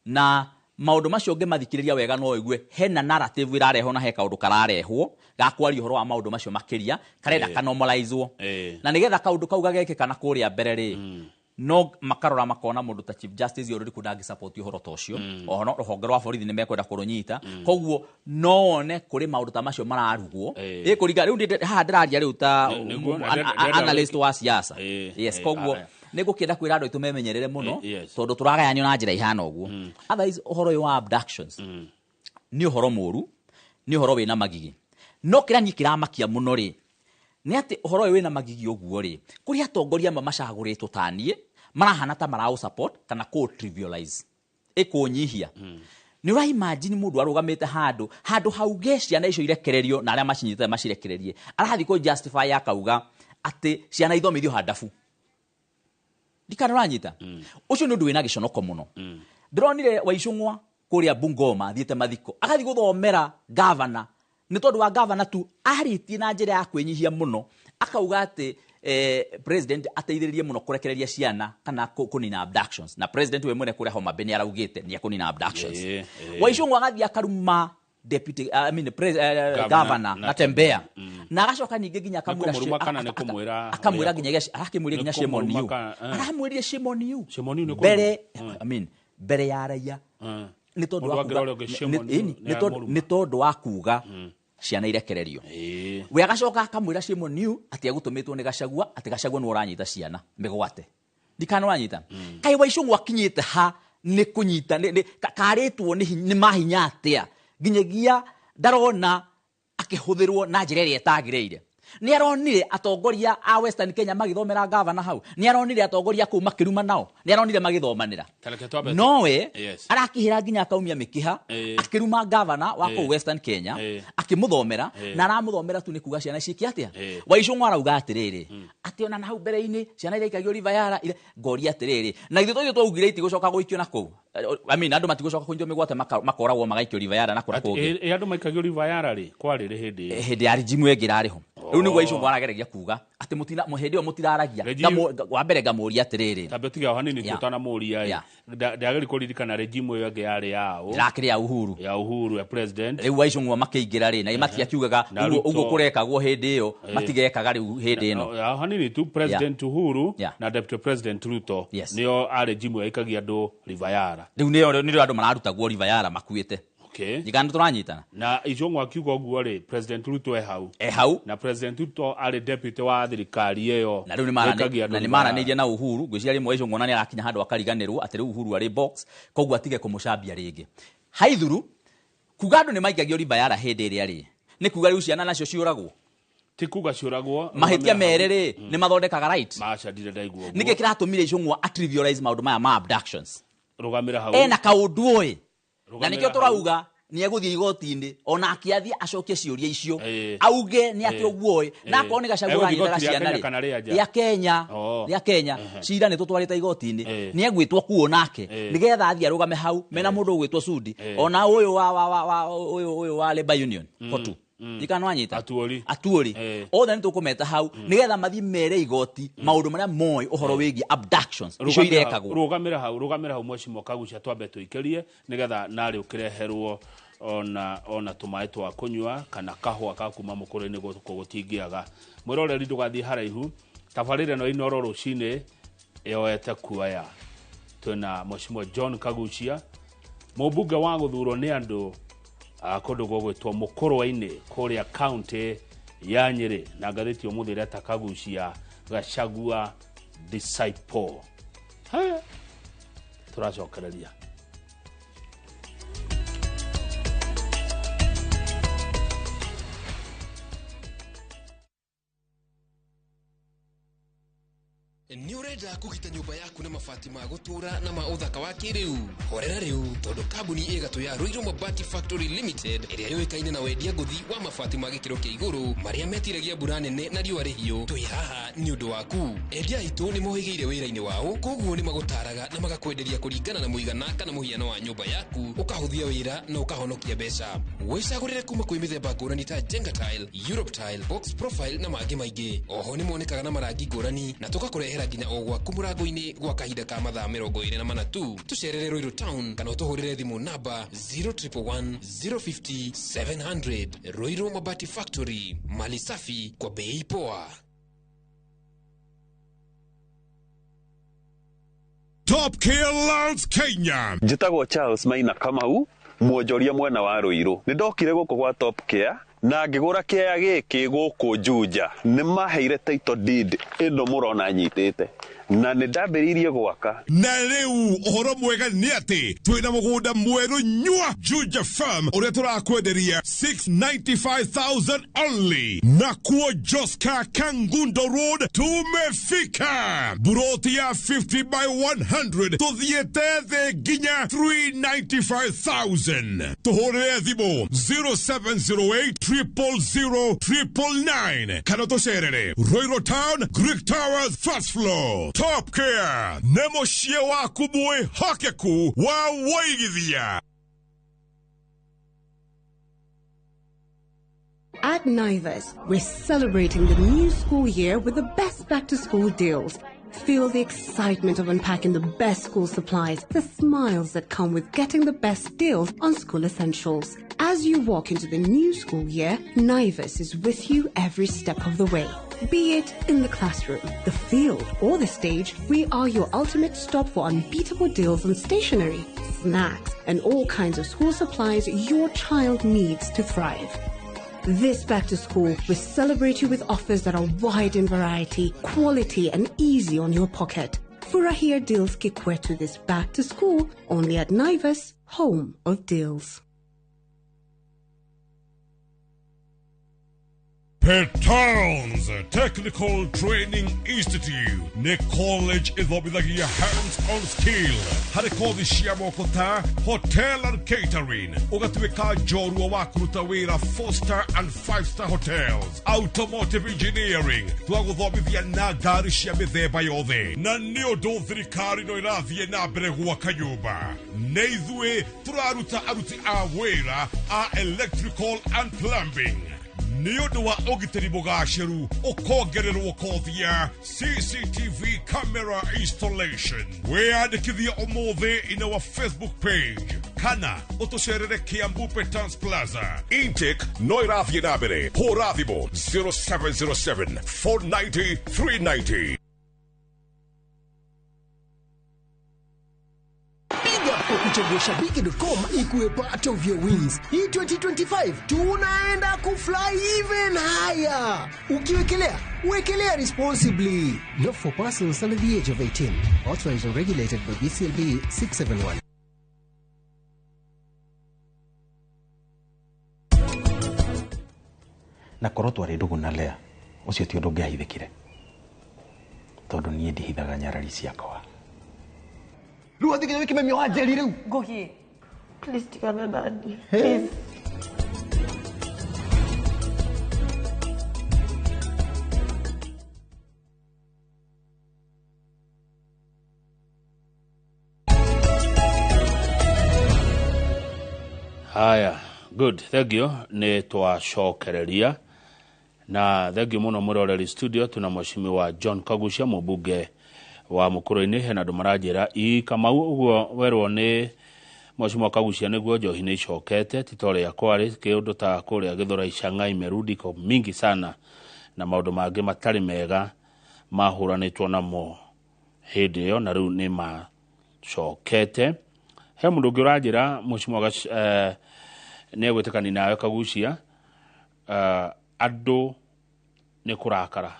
Na maũndũ macio ũngĩmathikĩrĩria wega no ũigue hena narrative ĩrarehwo na he kaũndũ kararehwo ga kwaria ũhoro wa maũndũ macio makĩria karenda kanormalizewo. Na nĩgetha kaũndũ kau gagekĩka na kũrĩa mbere rĩ, no makarora makona mũndũ ta Chief Justice Oruri ndangĩ support ũhoro ta ũcio. Oho rũhonge rwa borithi nĩ mekwenda kũrũnyita. Koguo no wone kũrĩ maũndũ ta macio mararugwo. Ĩkũringa rĩu haha ndĩraria rĩu ta analyst wa siasa. Yes, koguo nĩ ngũkĩenda kwĩra andũ aitũ memenyerere mũno tondũ tũragayanio na njĩra ihana ũguo. Otherwise ũhoro ũyũ wa abductions nĩ ũhoro mũru, nĩ ũhoro wĩna magigi. No kĩrĩa niĩ kĩramakia mũno rĩ nĩ atĩ ũhoro ũyũ wĩna magigi ũguo rĩ, kũrĩ atongoria amwe macagũrĩtwo ta niĩ marahana ta maraũ support kana kũ trivialize ĩkũnyihia. Nĩ ũra imagine mũndũ arũgamĩte handũ hauge ciana icio irekererio na arĩa macinyitĩte macirekererie, arathiĩ kũ justify akauga atĩ ciana ithomithio handabu. Ndikana ũranyita. Ũcio nĩ ũndũ wĩna gĩconoko mũno. Ndĩronire Waicũng'wa kũrĩa Bungoma athiĩte mathiko agathiĩ gũthomera gavana nĩ tondũ wa gavana tu arĩtie na njĩra ya kwĩnyihia mũno akauga atĩ president ateithĩrĩrie mũno kũrekereria ciana kana kũnina abductions, na president we mwene kũrĩa Homa Bay nĩ araugĩte nĩ ekũnina abductions. Waicũng'wa agathiĩ akaruma deputy governor Natembeya na agacoka ningĩ nginya akamwĩra akamwĩra nginya arakĩmwĩra nginya shame on you, aramwĩrire shame on you mbere, I mean mbere ya raia nĩ tondũ wa kuga ciana irekererio. We agacoka akamwĩra shame on you atĩ egũtũmĩtwo nĩ Gachagua, atĩ Gachagua nĩ ũranyita ciana mĩgwate. Ndikana ũranyita. Kaĩ Waicũng'wa akinyĩte ha nĩ kũnyita karĩtwo nĩ mahinya atĩa nginyagia ndarona akĩhũthĩrwo na njĩra ĩrĩa ĩtagĩrĩire. Nĩ aronire atongoria a Western Kenya magĩthomera gavana hau, nĩ aronire atongoria kũu makĩruma nao, nĩ aronire magĩthomanĩra. Nowe arakĩhĩra nginya akaumia mĩkiha akĩruma gavana wa kũu Western Kenya akĩmũthomera, na aramũthomera tu nĩ kuga ciana ciĩke atĩa. Waicũng'wa arauga atĩrĩrĩ atĩ ona na hau mbere-inĩ ciana iraikagio River ngoria atĩrĩrĩ, na ithuĩ tũithuĩ twaugire itigũcoka gũikio na kũu. I mean andũ matigũcoka kũnyitwo mĩgwate makoragwo magaikio River na kũrĩa kũngĩ. Andũ maikagio River rĩ kwarĩ rĩ hĩndĩ ya regime ĩngĩ ĩrarĩ ho. Rĩu nĩguo Waicũng'wa arageragia kuga atĩ mũtina hĩndĩ ĩyo mũtiraragia. Wa mbere ngamũria atĩrĩrĩ, tambe tiga hanini tũtanamũria ndagĩrĩ kũririkana regime ĩyo ĩngĩ yarĩ yao ĩrakĩrĩ ya Uhuru, ya Uhuru ya president. Rĩu Waicũng'wa makĩingĩra rĩ na matiakiugaga ũguo kũrekagwo hĩndĩ ĩyo matigekaga rĩu hĩndĩ ĩno. Hanini tu President Uhuru na Deputy President Ruto nĩo a regime yaikagia andũ River. Rĩu nĩrĩo andũ mararutagwo River makuĩte. Ndikana tũranyitana. Na Ichung'wa akiuga ũguo rĩ, President Ruto e hau, na President Ruto arĩ deputy wa thirikari ĩyo, na rĩu nĩ maranĩirie na Uhuru. Ngwĩciria rĩmwe Ichung'wa nĩ arakinya handũ akariganĩrwo atĩ rĩu Uhuru arĩ box, koguo atige kũmũcambia rĩngĩ. Haithuru kuga andũ nĩ maikagio River hĩndĩ ĩrĩa rĩ nĩ kuga rĩu ciana nacio ciũragwo. Ti kuga ciũragwo, mahĩtia mere rĩ nĩ mathondekaga right. Maca ndirĩ ndaigua ũguo. Nĩkĩ kĩratũmire Ichung'wa atrivialize maũndũ maya ma abductions? Rũgamĩra hau. Ena kaũndũ ũĩ na nĩkĩo tũrauga nĩ egũthiĩ igoti-inĩ ona akĩathiĩ acokie ciũria icio auge nĩ atĩ ũguo ũĩ, na akorwo nĩ Gachagua ũranyitaga ciana rĩ rĩa Kenya, rĩa Kenya cira nĩ tũtwarĩte igoti-inĩ, nĩ egwĩtwo kuo nake nĩgetha athiĩ arũgame hau mena mũndũ ũgwĩtwo Sudi ona ũyũ wa ũyũ wa Labour Union Kotu. Ndikana wanyita atuori othe nĩ tũkũmeta hau nĩgetha mathiĩ mere igoti maũndũ marĩa moĩ ũhoro wĩgiĩ abductions icio irekagwo. Rũgamĩra hau Mheshimiwa Kagucia, twambe tũikĩrie nĩgetha narĩ ũkĩreherwo ona tũmaĩ twa kũnyua kana kahũa ka kuma mũkũrũ-inĩ gũkũ gũtingĩaga. Mwĩroreri ndũgathiĩ haraihu, tabarĩra ĩno Inooro rũcinĩ yoete kuoya. Twĩna Mheshimiwa John Kagucia, mũmbunge wa gũthurwo nĩ andũ kũndũ gũgwĩtwo Mũkũrwe-inĩ kũrĩa kaunti ya Nyĩrĩ, na ngathĩti ũmũthĩ ĩreta Kagucia Gachagua disciple. Tũracokereria. Nĩ ũrenda kũgita nyũmba yaku na mabati ma gũtũũra na ma ũthaka wa kĩrĩu? Horera rĩu, tondũ kambuni ĩgatũ ya Ruiru Mabati Factory Limited, ĩrĩa yũĩkaine na wendia ngũthi wa mabati ma gĩkĩro kĩa igũrũ marĩa metiragia mbura nene na riũa rĩhiũ, twĩ haha nĩ ũndũ waku. Endia aitũ nĩ mohĩgĩire wĩra-inĩ wao, koguo nĩ magũtaraga na magakwenderia kũringana na mũigana kana mũhiano wa nyũmba yaku, ũkahũthia wĩra na ũkahonokia mbeca. Wĩcagũrĩre kuma kwĩ mĩthemba ngũrani ta Jenga Tile, Europe Tile, Box Profile na mangĩ maingĩ. Oho nĩ monekaga na marangi ngũrani na tũgakũrehera nginya o gwaku mũrango-inĩ gwa kahinda ka mathaa 24 tu. Tũcerere Ruiru Town kana ũtũhũrĩre thimũ namba 0111 050 700. Ruiru Mabati Factory, mali safi kwa bei poa. Top Care Lands Kenya. Njĩtagwo Charles Maina Kamau, mwonjoria mwena wa Ruiru. Nĩ ndokire gũkũ gwa Top Care na ngĩgũra kĩaya gĩkĩ gũkũ Juja. Nĩ maheire title deed ĩno mũrona nyitĩte, na nĩ ndambĩrĩirie gwaka. Na rĩu ũhoro mwega nĩ atĩ twĩna mũgũnda mwerũ nyua Juja Farm ũrĩa tũrakwenderia 695,000 only. Na kuo Joska Kangundo Road tumefika. Buroti ya 50 by 100 tuthiĩte thĩ nginya 395,000. Tũhũrĩre thimũ 0708 000 999 kana tũcerere Ruiru Town, Greek Towers, first floor. Top Care nĩ mũciĩ waku mwĩhokeku wa wũigithia. At Naivas, we're celebrating the new school year with the best back-to-school deals. Feel the excitement of unpacking the best school supplies, the smiles that come with getting the best deals on school essentials. As you walk into the new school year, Naivas is with you every step of the way. Be it in the classroom, the field, or the stage, we are your ultimate stop for unbeatable deals on stationery, snacks, and all kinds of school supplies your child needs to thrive. This back to school, we celebrate you with offers that are wide in variety, quality, and easy on your pocket. Furahia deals kikwetu this back to school, only at Naivas, home of deals. Petals Technical Training Institute nĩ college ĩthomithagia hands-on skill harĩ kothi cia moko ta hotel and catering, ũgatuĩka njorua wa kũruta wĩra 4-star and 5-star hotels, automotive engineering twagũthomithia na ngari cia mĩthemba yothe, na nĩ ũndũ thirikari no ĩrathiĩ na mbere gwaka nyũmba. Nĩ ithuĩ tũraruta aruti a wĩra a electrical and plumbing. Nĩ ũndũ wa ũgitĩri mũgacĩru ũkongererwo kothi ya CCTV camera installation. Wĩyandĩkithie ũmũthĩ in our Facebook page kana ũtũcerere Kiambu Petans Plaza. Intake no ĩrathiĩ na mbere. Hũra thimũ 0707 490 390. Kuchagua shabiki.com ikuwe part of your wins. Hii 2025 tunaenda kufly even higher. Ukiwekelea, wekelea responsibly. Not for persons under the age of 18. Authorized and regulated by BCLB 671. Na korwo twarĩ ndũgũ na Lea, ũcio ti ũndũ ũngĩahithĩkire, tondũ niĩ ndihithaga nyarari ciakwa. Rĩu wathiĩ nginya wĩke mami wa Njeri rĩu. Ngugi, please tigana nani. Please. Haya, good, thank you. Nĩ twacokereria na thank you mũno mũroreri studio. Tuna mheshimiwa John Kagucia, mũmbunge wa Mũkũrũ-inĩ. Hena andũ maranjĩra ii Kamau ũguo werwo nĩ mheshimiwa Kagucia nĩguo njohi nĩ icokete, ti ta ũrĩa kwarĩ. Kĩũndũ ta kũrĩa Gĩthũrai Shanghai imerudi ko mingi sana, na maũndũ mangĩ matarĩ mega mahũranĩtwo namo hĩndĩ ĩyo, na rĩu nĩ macokete. He mũndũ ũngĩ ũranjĩra mheshimiwa nĩ egwĩtĩkania nawe Kagucia, andũ nĩ kũrakara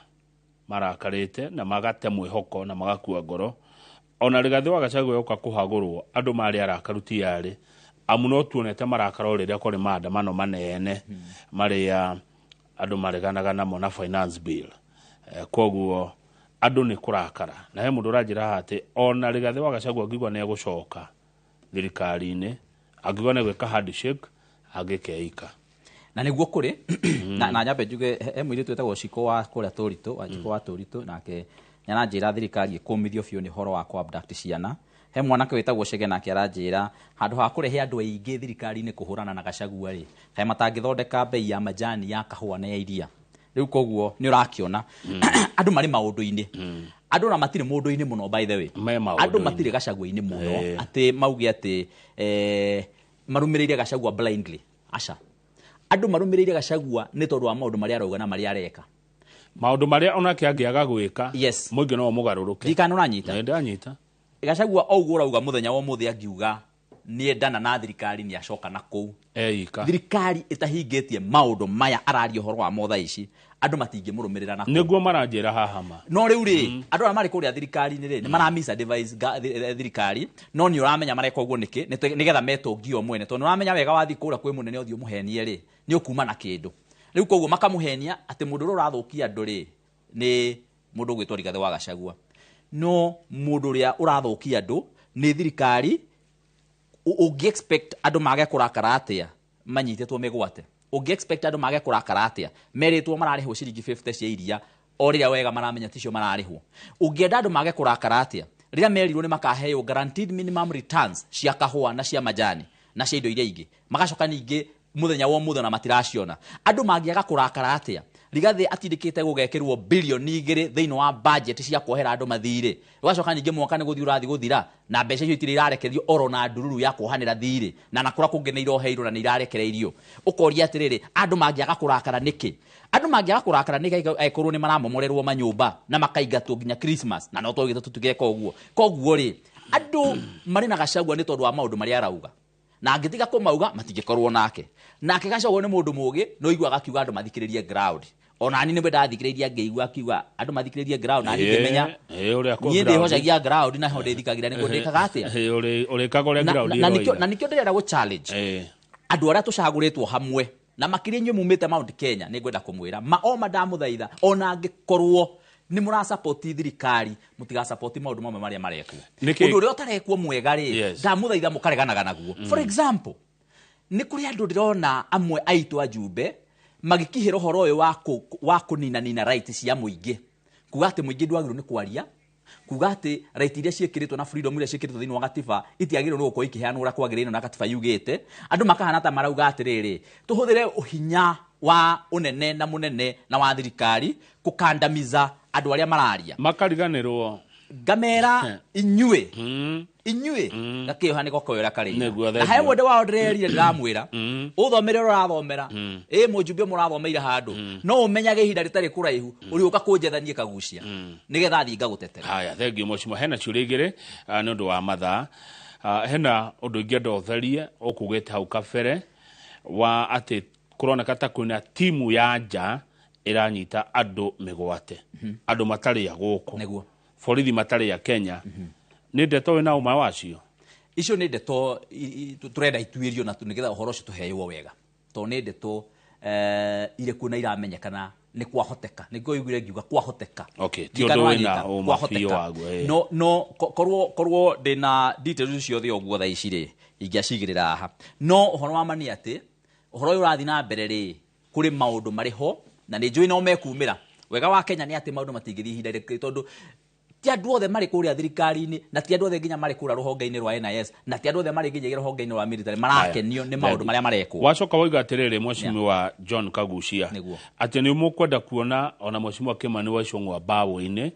marakarĩte na magate mwĩhoko na magakua ngoro. Ona Rigathĩ wa Gachagua yoka kũhagũrwo andũ marĩ arakaru ti yarĩ, amu no tuonete marakara o rĩrĩa kwarĩ maandamano manene marĩa andũ mareganaga namo na finance bill. Koguo Andũ nĩ kũrakara na he mũndũ ũranjĩra haha atĩ ona Rigathĩ wa Gachagua angiuga nĩ egũcoka thirikari-inĩ, angiuga nĩ egwĩka handshake, angĩkeika. Na nĩguo kũrĩ na nyambe njuge he mũirĩtu wĩtagwo Ciko wa kũrĩa Tũritũ, wa Ciko wa Tũritũ, nake nĩaranjĩra thirikari ĩkũmithio biũ nĩ ũhoro wa kũ abduct ciana. He mwanake wĩtagwo Chege, nake aranjĩra handũ ha kũrehe andũ aingĩ thirikari-inĩ kũhũrana na Gachagua rĩ, kaĩ matangĩthondeka bei ya majani ya kahũa na ya iria. Rĩu koguo nĩ ũrakĩona andũ marĩ maũndũ-inĩ, andũ ona matirĩ mũndũ-inĩ mũno, by the way. Me andũ maũndũ-inĩ. Matirĩ Gachagua-inĩ mũno atĩ mauge atĩ marũmĩrĩire Gachagua blindly. Aca, andũ marũmĩrĩire Gachagua nĩ tondũ wa maũndũ marĩa arauga na marĩa areka. Maũndũ marĩa onake angĩaga gwĩka, yes, mũingĩ no mũgarũrũke. Ndikana ũranyita? Nĩ ndanyita. Gachagua o ũguo ũrauga, mũthenya wa ũmũthĩ angiuga nĩendana na thirikari, nĩ acoka na kũu eika. Thirikari ĩtahingĩtie maũndũ maya araria ũhoro wa mo thaa ici, andũ matingĩmũrũmĩrĩra na kũu. Nĩguo maranjĩra haha ma. No rĩu rĩ, andũ arĩa marĩ kũrĩa thirikari-inĩ rĩ, nĩ mara misadvise thirikari, no nĩ ũramenya mareka ũguo nĩkĩ? Nĩgetha metũngio mwene, tondũ nĩ ũramenya wega wathiĩ kũrĩa kwĩ mũnene ũthiĩ ũmũhenie rĩ, nĩ ũkuma na kĩndũ. Rĩu koguo makamũhenia atĩ mũndũ ũrĩa ũrathũkia andũ rĩ, nĩ mũndũ ũgwĩtwo Rigathĩ wa Gachagua. No mũndũ ũrĩa ũrathũkia andũ nĩ thirikari. Ũngĩ expect andũ mage kũrakara atĩa manyitĩtwo mĩgwate? Ũngĩ expect andũ mage kũrakara atĩa merĩtwo mararĩhwo ciringi 50 cia iria, o rĩrĩa wega maramenya ticio mararĩhwo? Ũngĩenda andũ mage kũrakara atĩa rĩrĩa merirwo nĩ makaheo guaranteed minimum returns cia kahũa na cia majani na cia indo iria ingĩ, magacoka ningĩ mũthenya wa ũmũthĩ na matiraciona? Andũ mangĩaga kũrakara atĩa Rigathĩ atindĩkĩte gũgekĩrwo 2 bilioni thĩinĩ wa budget cia kuohera andũ mathirĩ, ũgacoka ningĩ mwaka nĩ gũthiĩ ũrathiĩ gũthira na mbeca icio itirĩ irarekererio oro na ndururu ya kuohanĩra thirĩ, na kũrĩa kũngĩ nĩ iroheirwo na nĩ irarekereirio? Ũkoria atĩrĩrĩ, andũ mangĩaga kũrakara nĩkĩ? Andũ mangĩaga kũrakara nĩkĩ angĩkorwo nĩ maramomorerwo manyũmba na makaingatwo nginya Christmas, na no twaugĩte tũtigeka ũguo? Koguo rĩ, andũ marĩ na Gachagua nĩ tondũ wa maũndũ marĩa arauga, na angĩtiga kũmauga matingĩkorwo nake. Nake Gachagua nĩ mũndũ mũgĩ, no iguaga akiuga andũ mathikĩrĩrie ground. Ona niĩ nĩwe ndathikĩrĩirie ngĩigua akiuga andũ mathikĩrĩrie ground, na niĩ ngĩmenya Ũrĩa kũ niĩ ground. Ndĩhocagia ground na ho ndĩthikagĩra nĩguo ndĩkaga atĩa. Ũrĩkaga ũrĩa ground Na nĩkĩo ĩroiga. Na nĩkĩo ndĩrenda gũ challenge andũ arĩa tũcagũrĩtwo hamwe, na makĩria inyuĩ mumĩte Mount Kenya. Nĩ ngwenda kũmwĩra ma o ma, ndamũthaitha, ona angĩkorwo nĩ mũrasapoti thirikari, mũtigasapoti maũndũ mamwe marĩa marekwo. Nĩkĩ? Ũndũ ũrĩa ũtarekwo mwega rĩ, ndamũthaitha mũkareganaga naguo. For example, nĩ kũrĩ andũ ndĩrona amwe aitũ ajumbe magĩkihĩra ũhoro ũyũ wa kũninanina right cia mũingĩ, kuga atĩ mũingĩ ndwagĩrĩirwo nĩ kwaria, kuga atĩ right iria ciĩkĩrĩtwo na freedom iria ciĩkĩrĩtwo thĩinĩ wa gatiba itiagĩrĩirwo nĩ gũkorwo ikĩheanwo ũrĩa kwagĩrĩire na gatiba yugĩte. Andũ makahana ta marauga atĩrĩrĩ, tũhũthĩre ũhinya wa ũnene na mũnene na wa thirikari kũkandamiza andũ arĩa mararia. Makariganĩrwo. Ngamera inyuĩ, inyuĩ gakĩoha nĩko koĩ ũrĩa karĩ. Nĩguo, Na he thengiũ. mũndũ wao ndĩrerire, ndĩramwĩra ũthomere ũrĩa ũrathomera, ĩ mũjumbe mũrathomeire handũ, no ũmenyage ihinda rĩtarĩ kũraihu ũrĩũka kũnjethanie kagucia nĩgetha thiĩ ngagũtetera. Haya, thengiũ mheshimiwa. Hena ciũria igĩrĩ, nĩ ũndũ wa mathaa. Hena ũndũ ingĩenda ũtherie ũkugĩte hau kabere wa atĩ kũroneka ta kwĩna timu ya nja ĩranyita andũ mĩgwate, andũ matarĩ a gũkũ. Nĩguo. Borithi matarĩ a Kenya. Nĩ ndeto wĩna ũma wacio? Icio nĩ ndeto tũrenda ituĩrio na nĩgetha ũhoro ũcio tũheyo wega, tondũ nĩ ndeto irĩ kuo na iramenyekana nĩ kwahoteka. Nĩkĩo ũiguire ngiuga kwahoteka. Okay, ti ũndũ wĩna ũma biũ waguo, ĩ. No korwo ndĩna details ciothe ũguo thaa ici rĩ, ingĩacigĩrĩra haha. No ũhoro wa ma nĩ atĩ ũhoro ũyũ ũrathiĩ na mbere rĩ, kũrĩ maũndũ marĩ ho na nĩ njũĩ no mekumĩra. Wega wa Kenya nĩ atĩ maũndũ matingĩthiĩ ihinda rĩrĩ, tondũ ti andũ othe marĩ kũrĩa thirikari-inĩ, na ti andũ othe nginya marĩ kũrĩa rũhonge-inĩ rwa NIS, na ti andũ othe marĩ nginya rũhonge-inĩ rwa military marakenio nĩ maũndũ marĩa marekwo. Wacoka wauga atĩrĩrĩ, mheshimiwa John Kagucia, atĩ nĩ mũkwenda kuona ona mheshimiwa Kimani wa Ichung'wa mbaũ-inĩ,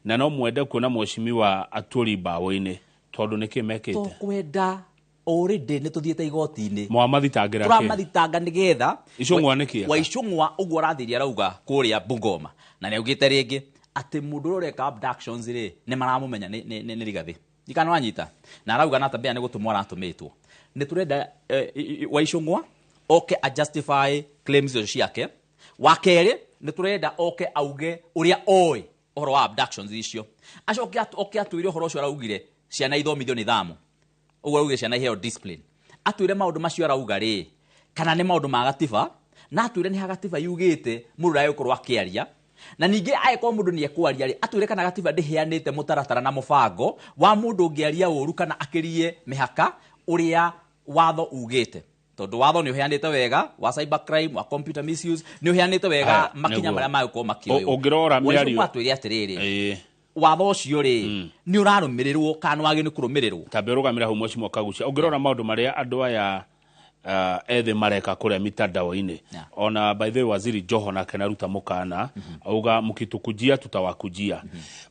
na no mwende kuona mheshimiwa Atwoli mbaũ-inĩ, tondũ nĩkĩ mekĩte? Tũkwenda already nĩ tũthiĩte igoti-inĩ. Mwamathitangĩra kĩ? Tũramathitanga nĩgetha Ichung'wa nĩ kĩega? Wa Ichung'wa ũguo arathirie arauga kũrĩa Bungoma, na nĩ augĩte rĩngĩ atĩ mũndũ ũrĩa ũreka abductions rĩ, nĩ maramũmenya nĩ Rigathĩ ikana wanyita, na arauga na tabia nĩ gũtũmwo aratũmĩtwo. Nĩ tũrenda wa Ichung'wa oke a justify claims icio ciake. Wa kerĩ, nĩ tũrenda oke auge ũrĩa oĩ ũhoro wa abductions icio, acoke oke atwĩre ũhoro ũcio araugire ciana ithomithio nĩ thamu, ũguo araugire ciana iheo discipline. Atwĩre maũndũ macio arauga rĩ, kana nĩ maũndũ ma gatiba, na atwĩre nĩ ha gatiba yugĩte mũndũ ũrĩa gũkorwo akĩaria. Na ningĩ angĩkorwo mũndũ nĩ ekwaria rĩ, atwĩre kana gatiba ndĩheanĩte mũtaratara na mũbango wa mũndũ ũngĩaria ũru kana akĩrie mĩhaka ũrĩa watho ugĩte. Tondũ watho nĩ ũheanĩte wega wa cyber crime, wa computer misuse, nĩ ũheanĩte wega makinya marĩa magũkorwo makĩoywo. Ũngĩrora mĩario atwĩre atĩrĩrĩ, watho ũcio rĩ nĩ ũrarũmĩrĩrwo kana wagĩrĩirwo nĩ kũrũmĩrĩrwo. Tambe ũrũgamĩre hau Mheshimiwa Kaguchia. Ũngĩrora maũndũ marĩa andũ aya ethĩ mareka kũrĩa mitandao-inĩ, ona by the way Waziri Joho nake naruta mũkana auga mkitukujia tutawakujia.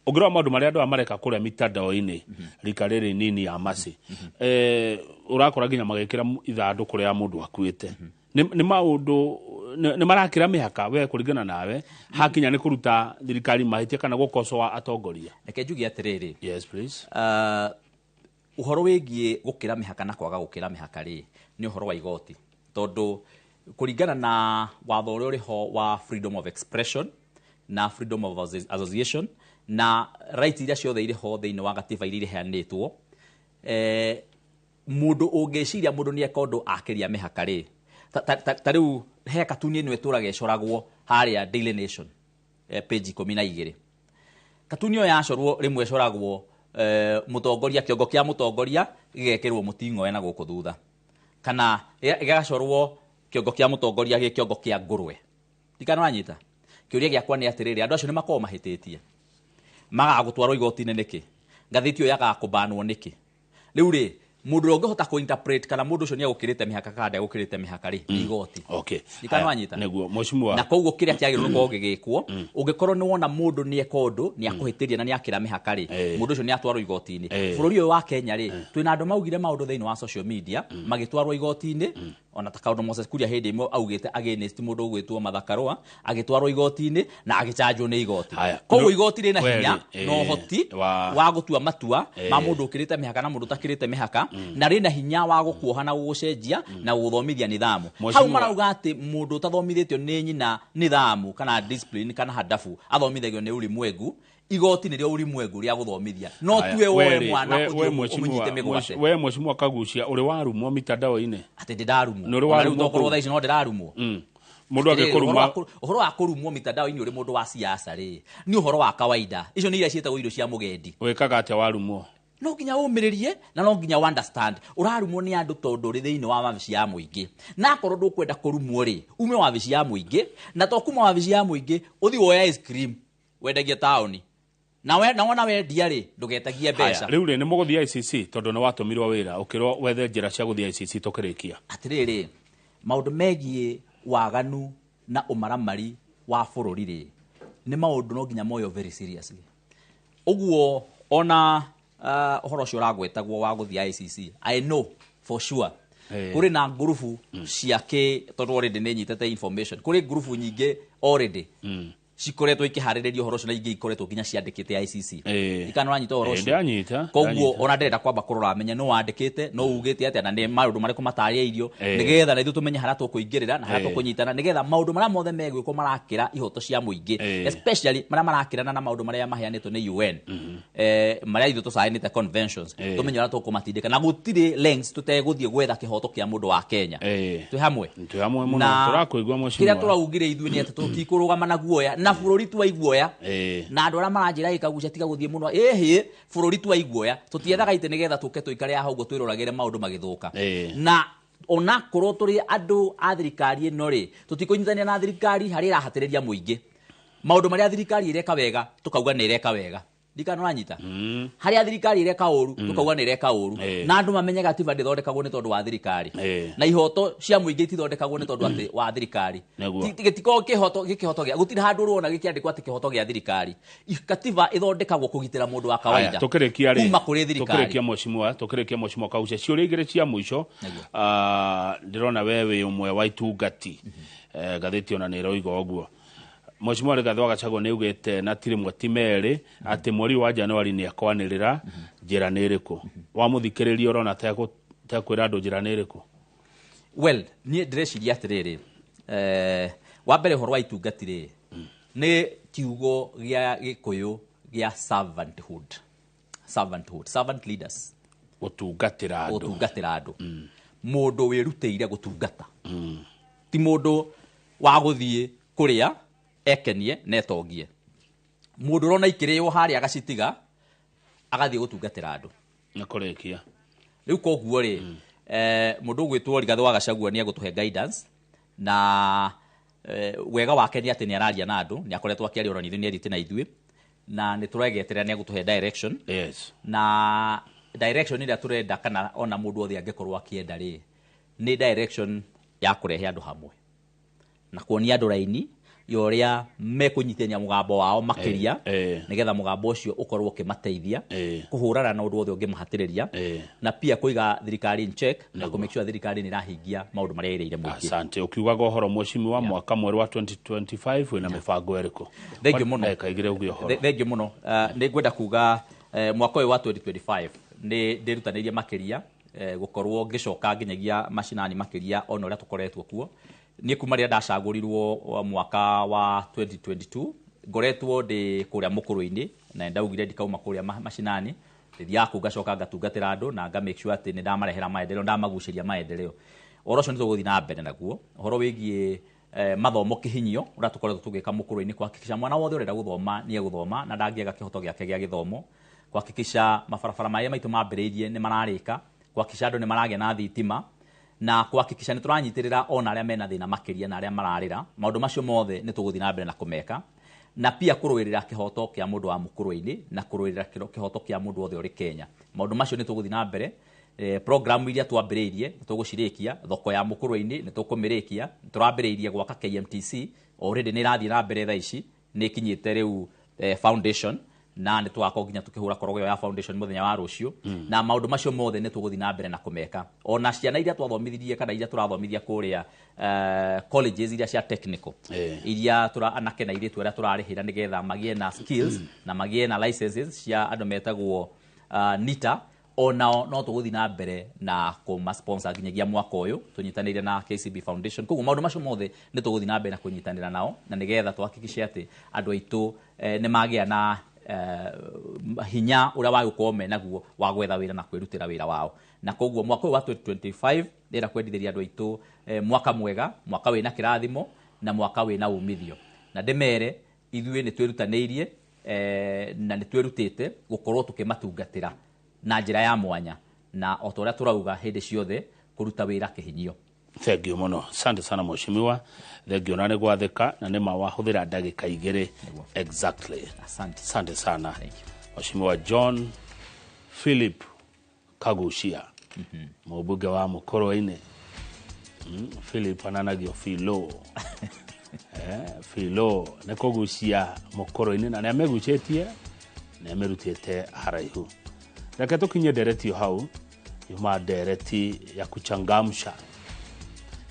Ũngĩrora maũndũ marĩa andũ aya mareka kũrĩa mitandao-inĩ rika rĩrĩ nini ya Mercy, ũrakora nginya magĩkĩra ithandũkũ rĩa mũndũ akuĩte. Nĩ maũndũ nĩ marakĩra mĩhaka we kũringana nawe hakinya nĩ kũruta thirikari mahĩtia kana gũkocoa atongoria. Reke njuge atĩrĩrĩ. Yes please. Ũhoro wĩgiĩ gũkĩra mĩhaka na kwaga gũkĩra mĩhaka rĩ nĩ ũhoro wa igoti, tondũ kũringana na watho ũrĩa ũrĩ ho wa freedom of expression na freedom of association na right iria ciothe irĩ ho thĩinĩ wa gatiba iria iheanĩtwo, mũndũ ũngĩciria mũndũ nĩ eka ũndũ akĩria mĩhaka rĩ, ta rĩu he katuni ĩno ĩtũraga ĩcoragwo harĩa Daily Nation, page 12. Katuni ĩyo yacorwo rĩmwe ĩcoragwo mũtongoria, kĩongo kĩa mũtongoria gĩgekĩrwo mũting'oe na gũkũ thutha, kana gĩgacorwo kĩongo kĩa mũtongoria gĩ kĩongo kĩa ngũrwe. Ndikana wanyita. Kĩũria gĩakwa nĩ atĩrĩrĩ, andũ acio nĩ makoragwo mahĩtĩtie, magaga gũtwarwo igoti-inĩ nĩkĩ? Ngathĩti ĩyo yagaga kũbanwo nĩkĩ? Rĩu rĩ, mũndũ ũrĩa ũngĩhota kũ-interpret kana mũndũ ũcio nĩ egũkĩrĩte mĩhaka kana ndegũkĩrĩte mĩhaka rĩ, nĩ igoti. Okay. Ndikana wanyita. Nĩguo Mheshimiwa. Na koguo kĩrĩa kĩagĩrĩirwo gũkorwo gĩgĩkwo, ũngĩkorwo nĩ wona mũndũ nĩ eka ũndũ nĩ akũhĩtĩria na nĩ akĩra mĩhaka rĩ, mũndũ ũcio nĩ atwarwo igoti-inĩ. Bũrũri ũyũ wa Kenya rĩ, twĩna andũ maugire maũndũ thĩinĩ wa social media magĩtwarwo igoti-inĩ, ona ta kaũndũ Moses Kuria hĩndĩ ĩmwe augĩte against mũndũ ũgwĩtwo Martha Karũa, agĩtwarwo igoti-inĩ na agĩchanjwo nĩ igoti. Koguo igoti rĩna hinya na ũhoti wa gũtua matua ma mũndũ ũkĩrĩte mĩhaka na mũndũ ũtakĩrĩte mĩhaka, na rĩna hinya wa gũkuoha na gũgũcenjia na gũgũthomithia nithamu. Hau marauga atĩ mũndũ ũtathomithĩtio nĩ nyina nithamu kana discipline kana hadafu athomithagio nĩ ulimwengu. Igoti nĩrĩo ulimwengu rĩa gũthomithia, no tuwe woe mwana ũnyite mĩgwate. We Mheshimiwa Kaguchia, ũrĩ warumwo mitandao-inĩ? Atĩ ndĩndarumwo. Ona rĩu tokorwo thaa ici no ndĩrarumwo. Mũndũ angĩkũruma, ũhoro wa kũrumwo mitandao-inĩ ũrĩ mũndũ wa siasa rĩ, nĩ ũhoro wa kawaida. Icio nĩ iria ciĩtagwo irio cia mũgendi. Wĩkaga atĩa warumwo? No nginya ũmĩrĩrie na no nginya understand ũrarumwo nĩ andũ tondũ ũrĩ thĩinĩ wa wabici ya mũingĩ. Na akorwo ndũkwenda kũrumwo rĩ, ume wabici ya mũingĩ, na to kuma wabici ya mũingĩ ũthiĩ woe ice cream wendagie taũni. Na we na wona wendia rĩ, ndũgetagie mbeca. Rĩu rĩ, nĩ mũgũthiĩ ICC tondũ nĩ watũmirwo wĩra ũkĩrwo wethe njĩra cia gũthiĩ ICC tũkĩrĩkia. Atĩrĩrĩ, maũndũ megiĩ waganu na ũmaramari wa bũrũri rĩ, nĩ maũndũ no nginya moywo very seriously. Ũguo ona ũhoro ũcio ũragwetagwo wa gũthiĩ ICC, I know for sure kũrĩ na ngurubu cia kĩ, tondũ already nĩ nyitĩte information, kũrĩ ngurubu nyingĩ already cikoretwo ikĩharĩrĩria ũhoro ũcio na ingĩ ikoretwo nginya ciandĩkĩte ICC. Ikana ũranyita ũhoro ũcio? Ndanyita. Koguo ona ndĩrenda kwamba kũrora menye no wandĩkĩte, no ugĩte atĩa, na nĩ maũndũ marĩkũ matarĩirio, nĩgetha na ithuĩ tũmenye harĩa tũkũingĩrĩra na harĩa tũkũnyitana, nĩgetha maũndũ marĩa mothe megwĩkwo marakĩra ihoto cia mũingĩ, especially marĩa marakĩrana na maũndũ marĩa maheanĩtwo nĩ UN, marĩa ithuĩ tũcainĩte conventions, tũmenye ũrĩa tũkũmatindĩka, na gũtirĩ lengths tũtegũthiĩ gwetha kĩhoto kĩa mũndũ wa Kenya. Twĩ hamwe? Twĩ hamwe mũno, tũrakũigua Mheshimiwa. Kĩrĩa tũraugire ithuĩ nĩ atĩ tũtikũrũgama na guoya, na bũrũri twa iguoya, na andũ arĩa maranjĩra Kaguchia tiga gũthiĩ mũno, ĩhĩ bũrũri twa iguoya, tũtiethaga itĩ nĩgetha tũke tũikare haha ũguo twĩroragĩre maũndũ magĩthũka. Na onakorwo tũrĩ andũ a thirikari ĩno rĩ, tũtikũnyitania na thirikari harĩa ĩrahatĩrĩria mũingĩ. Maũndũ marĩa thirikari ĩreka wega tũkauga nĩ ĩreka wega. Ndikana ũranyita? Harĩa thirikari ĩreka ũru tũkauga nĩ ĩreka ũru, na andũ mamenye gatiba ndĩthondekagwo nĩ tondũ wa thirikari, na ihoto cia mũingĩ itithondekagwo nĩ tondũ atĩ wa thirikari. Gĩtikoragwo kĩhoto gĩkĩhoto gĩa gũtirĩ handũ ũrona gĩkĩandĩkwo atĩ kĩhoto gĩa thirikari. Katiba ĩthondekagwo kũgitĩra mũndũ wa kawaida tũkĩrĩkia rĩ, kuma kũrĩ thirikari. Tũkĩrĩkia Mheshimiwa Kaguchia, ciũria igĩrĩ cia mũico. Ndĩrona we wĩ ũmwe wa itungati, ngathĩti ona nĩ ĩroiga ũguo. Mheshimiwa Rigathi wa Gachagua nĩ augĩte na ti rĩmwe ti merĩ atĩ mweri wa Januari nĩ ekwanĩrĩra njĩra nĩ ĩrĩkũ. Wamũthikĩrĩria ũrona tekwĩra andũ njĩra nĩ ĩrĩkũ? Well, niĩ ndĩreciria atĩrĩrĩ, wa mbere ũhoro wa itungati rĩ, nĩ kiugo gĩa Gĩkũyũ gĩa servanthood. Servanthood, servant leaders. Gũtungatĩra andũ. Gũtungatĩra andũ. Mũndũ wĩrutĩire gũtungata. Ti mũndũ wa gũthiĩ kũrĩa Ekenie na etongie. Mũndũ ũrona ikĩrĩo harĩa agacitiga agathiĩ gũtungatĩra andũ na kũrĩkia. Rĩu koguo rĩ, mũndũ ũgwĩtwo Rigathĩ wa Gachagua nĩ egũtũhe guidance na wega wake nĩ atĩ nĩ araria na andũ, nĩ akoretwo akĩaria ona ithuĩ, nĩ erĩte na ithuĩ na nĩ tũregeterera nĩ egũtũhe direction. Na direction ĩrĩa tũrenda kana ona mũndũ othe angĩkorwo akĩenda rĩ, nĩ direction ya kũrehe andũ hamwe na kuonia andũ raini ya ũrĩa mekũnyitania mũgambo wao makĩria, nĩgetha mũgambo ũcio ũkorwo ũkĩmateithia kũhũrana na ũndũ wothe ũngĩmahatĩrĩria, na pia kũiga thirikari in check na kũ make sure thirikari nĩ ĩrahingia maũndũ marĩa ĩrĩire mũingĩ. Asante. Ukiugaga ũhoro mheshimiwa, mwaka mwerũ wa 2025 wĩna mĩbango ĩrĩkũ? Thank you mũno. Kaigire ũguo ũhoro. Thank you mũno. Nĩ ngwenda kuga mwaka ũyũ wa 2025 nĩ ndĩrutanĩirie makĩria gũkorwo ngĩcoka nginyagia macinani makĩria ona ũrĩa tũkoretwo kuo. Niĩ kuma rĩrĩa ndacagũrirwo mwaka wa 2022 ngoretwo ndĩ kũrĩa mũkũrũ-inĩ na ndaugire ndikauma kũrĩa macinani, ndĩthiaga kũu ngacoka ngatungatĩra andũ na nga make sure atĩ nĩ ndamarehera maendeleo, ndamagucĩria maendeleo. Ũhoro ũcio nĩ tũgũthiĩ na mbere naguo. Ũhoro wĩgiĩ mathomo kĩhinyio ũrĩa tũkoretwo tũgĩka mũkũrũ-inĩ kuhakikisha mwana wothe ũrenda gũthoma nĩ egũthoma na ndangĩaga kĩhoto gĩake gĩa gĩthomo, kuhakikisha mabarabara marĩa maitũ mambĩrĩirie nĩ mararĩka, kuhakikisha andũ nĩ maragĩa na thitima na kuhakikisha nĩ tũranyitĩrĩra ona arĩa mena thĩna makĩria na arĩa mararĩra. Maũndũ macio mothe nĩ tũgũthiĩ na mbere na kũmeka, na pia kũrũĩrĩra kĩhoto kĩa mũndũ wa mũkũrũ-inĩ na kũrũĩrĩra kĩhoto kĩa mũndũ wothe ũrĩ Kenya. Maũndũ macio nĩ tũgũthiĩ na mbere. Program iria twambĩrĩirie nĩ tũgũcirĩkia, thoko ya mũkũrũ-inĩ nĩ tũkũmĩrĩkia, tũrambĩrĩirie gwaka KMTC already nĩ ĩrathiĩ na mbere thaa ici, nĩ ĩkinyĩte rĩu foundation na nĩ tũgakorwo nginya tũkĩhũra korogo ĩyo ya foundation mũthenya wa rũciũ. Na maũndũ macio mothe nĩ tũgũthiĩ na mbere na kũmeka. Ona ciana iria twathomithirie kana iria tũrathomithia kũrĩa colleges iria cia technical, iria tũra anake na airĩtu arĩa tũrarĩhĩra nĩgetha magĩe na skills na magĩe na licenses cia andũ metagwo NITA, onao no tũgũthiĩ na mbere na kũma sponsor nginyagia mwaka ũyũ tũnyitanĩire na KCB Foundation. Koguo maũndũ macio mothe nĩ tũgũthiĩ na mbere na kũnyitanĩra nao na nĩgetha tũhakikishe atĩ andũ aitũ nĩ magĩa na hinya ũrĩa wagũkorwo menaguo wa gwetha wĩra na kwĩrutĩra wĩra wao. Na koguo mwaka ũyũ wa 2025 ndĩrenda kwendithĩria andũ aitũ mwaka mwega, mwaka wĩna kĩrathimo na mwaka wĩna umithio, na ndĩmere ithuĩ nĩ twĩrutanĩirie na nĩ twĩrutĩte gũkorwo tũkĩmatungatĩra na njĩra ya mwanya, na o ta ũrĩa tũrauga hĩndĩ ciothe kũruta wĩra kĩhinyio. Thank you mũno, asante sana mheshimiwa, thank you na nĩ gwathĩka na nĩ ma wahũthĩra ndagĩka 2 exactly. Asante, asante sana Mheshimiwa John Philip Kaguchia, mũmbunge wa Mũkũrũ-inĩ. Philip ananagio Philo. Philo nĩ kũgucia Mũkũrũ-inĩ na nĩ amegucĩtie, nĩ amerutĩte haraihu. Reke tũkinye ndereti hau, yuma ndereti ya kuchangamsha.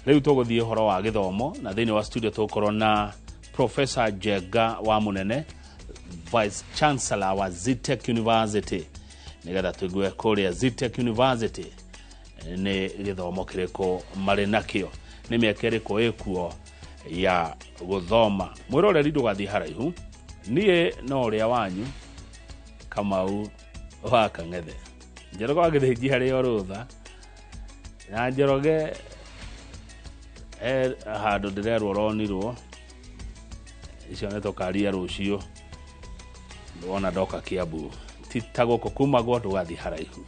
Rĩu tũgũthiĩ ũhoro wa gĩthomo na thĩinĩ wa studio tũgũkorwo na Professor Njenga wa Mũnene, Vice Chancellor wa Zetech University, nĩgetha tũigue kũrĩa Zetech University nĩ gĩthomo kĩrĩkũ marĩ nakĩo, nĩ mĩaka ĩrĩkũ ĩkuo ya gũthoma. Mwĩroreri ndũgathiĩ haraihu, niĩ no ũrĩa wanyu Kamau wa Kang'ethe, Njoroge wa Gĩthĩnji harĩ o rũtha, na Njoroge handũ ndĩrerwo ũronirwo, icio nĩ tũkaria rũciũ wona ndoka Kiambu, ti ta gũkũ kumagwo, ndũgathiĩ haraihu.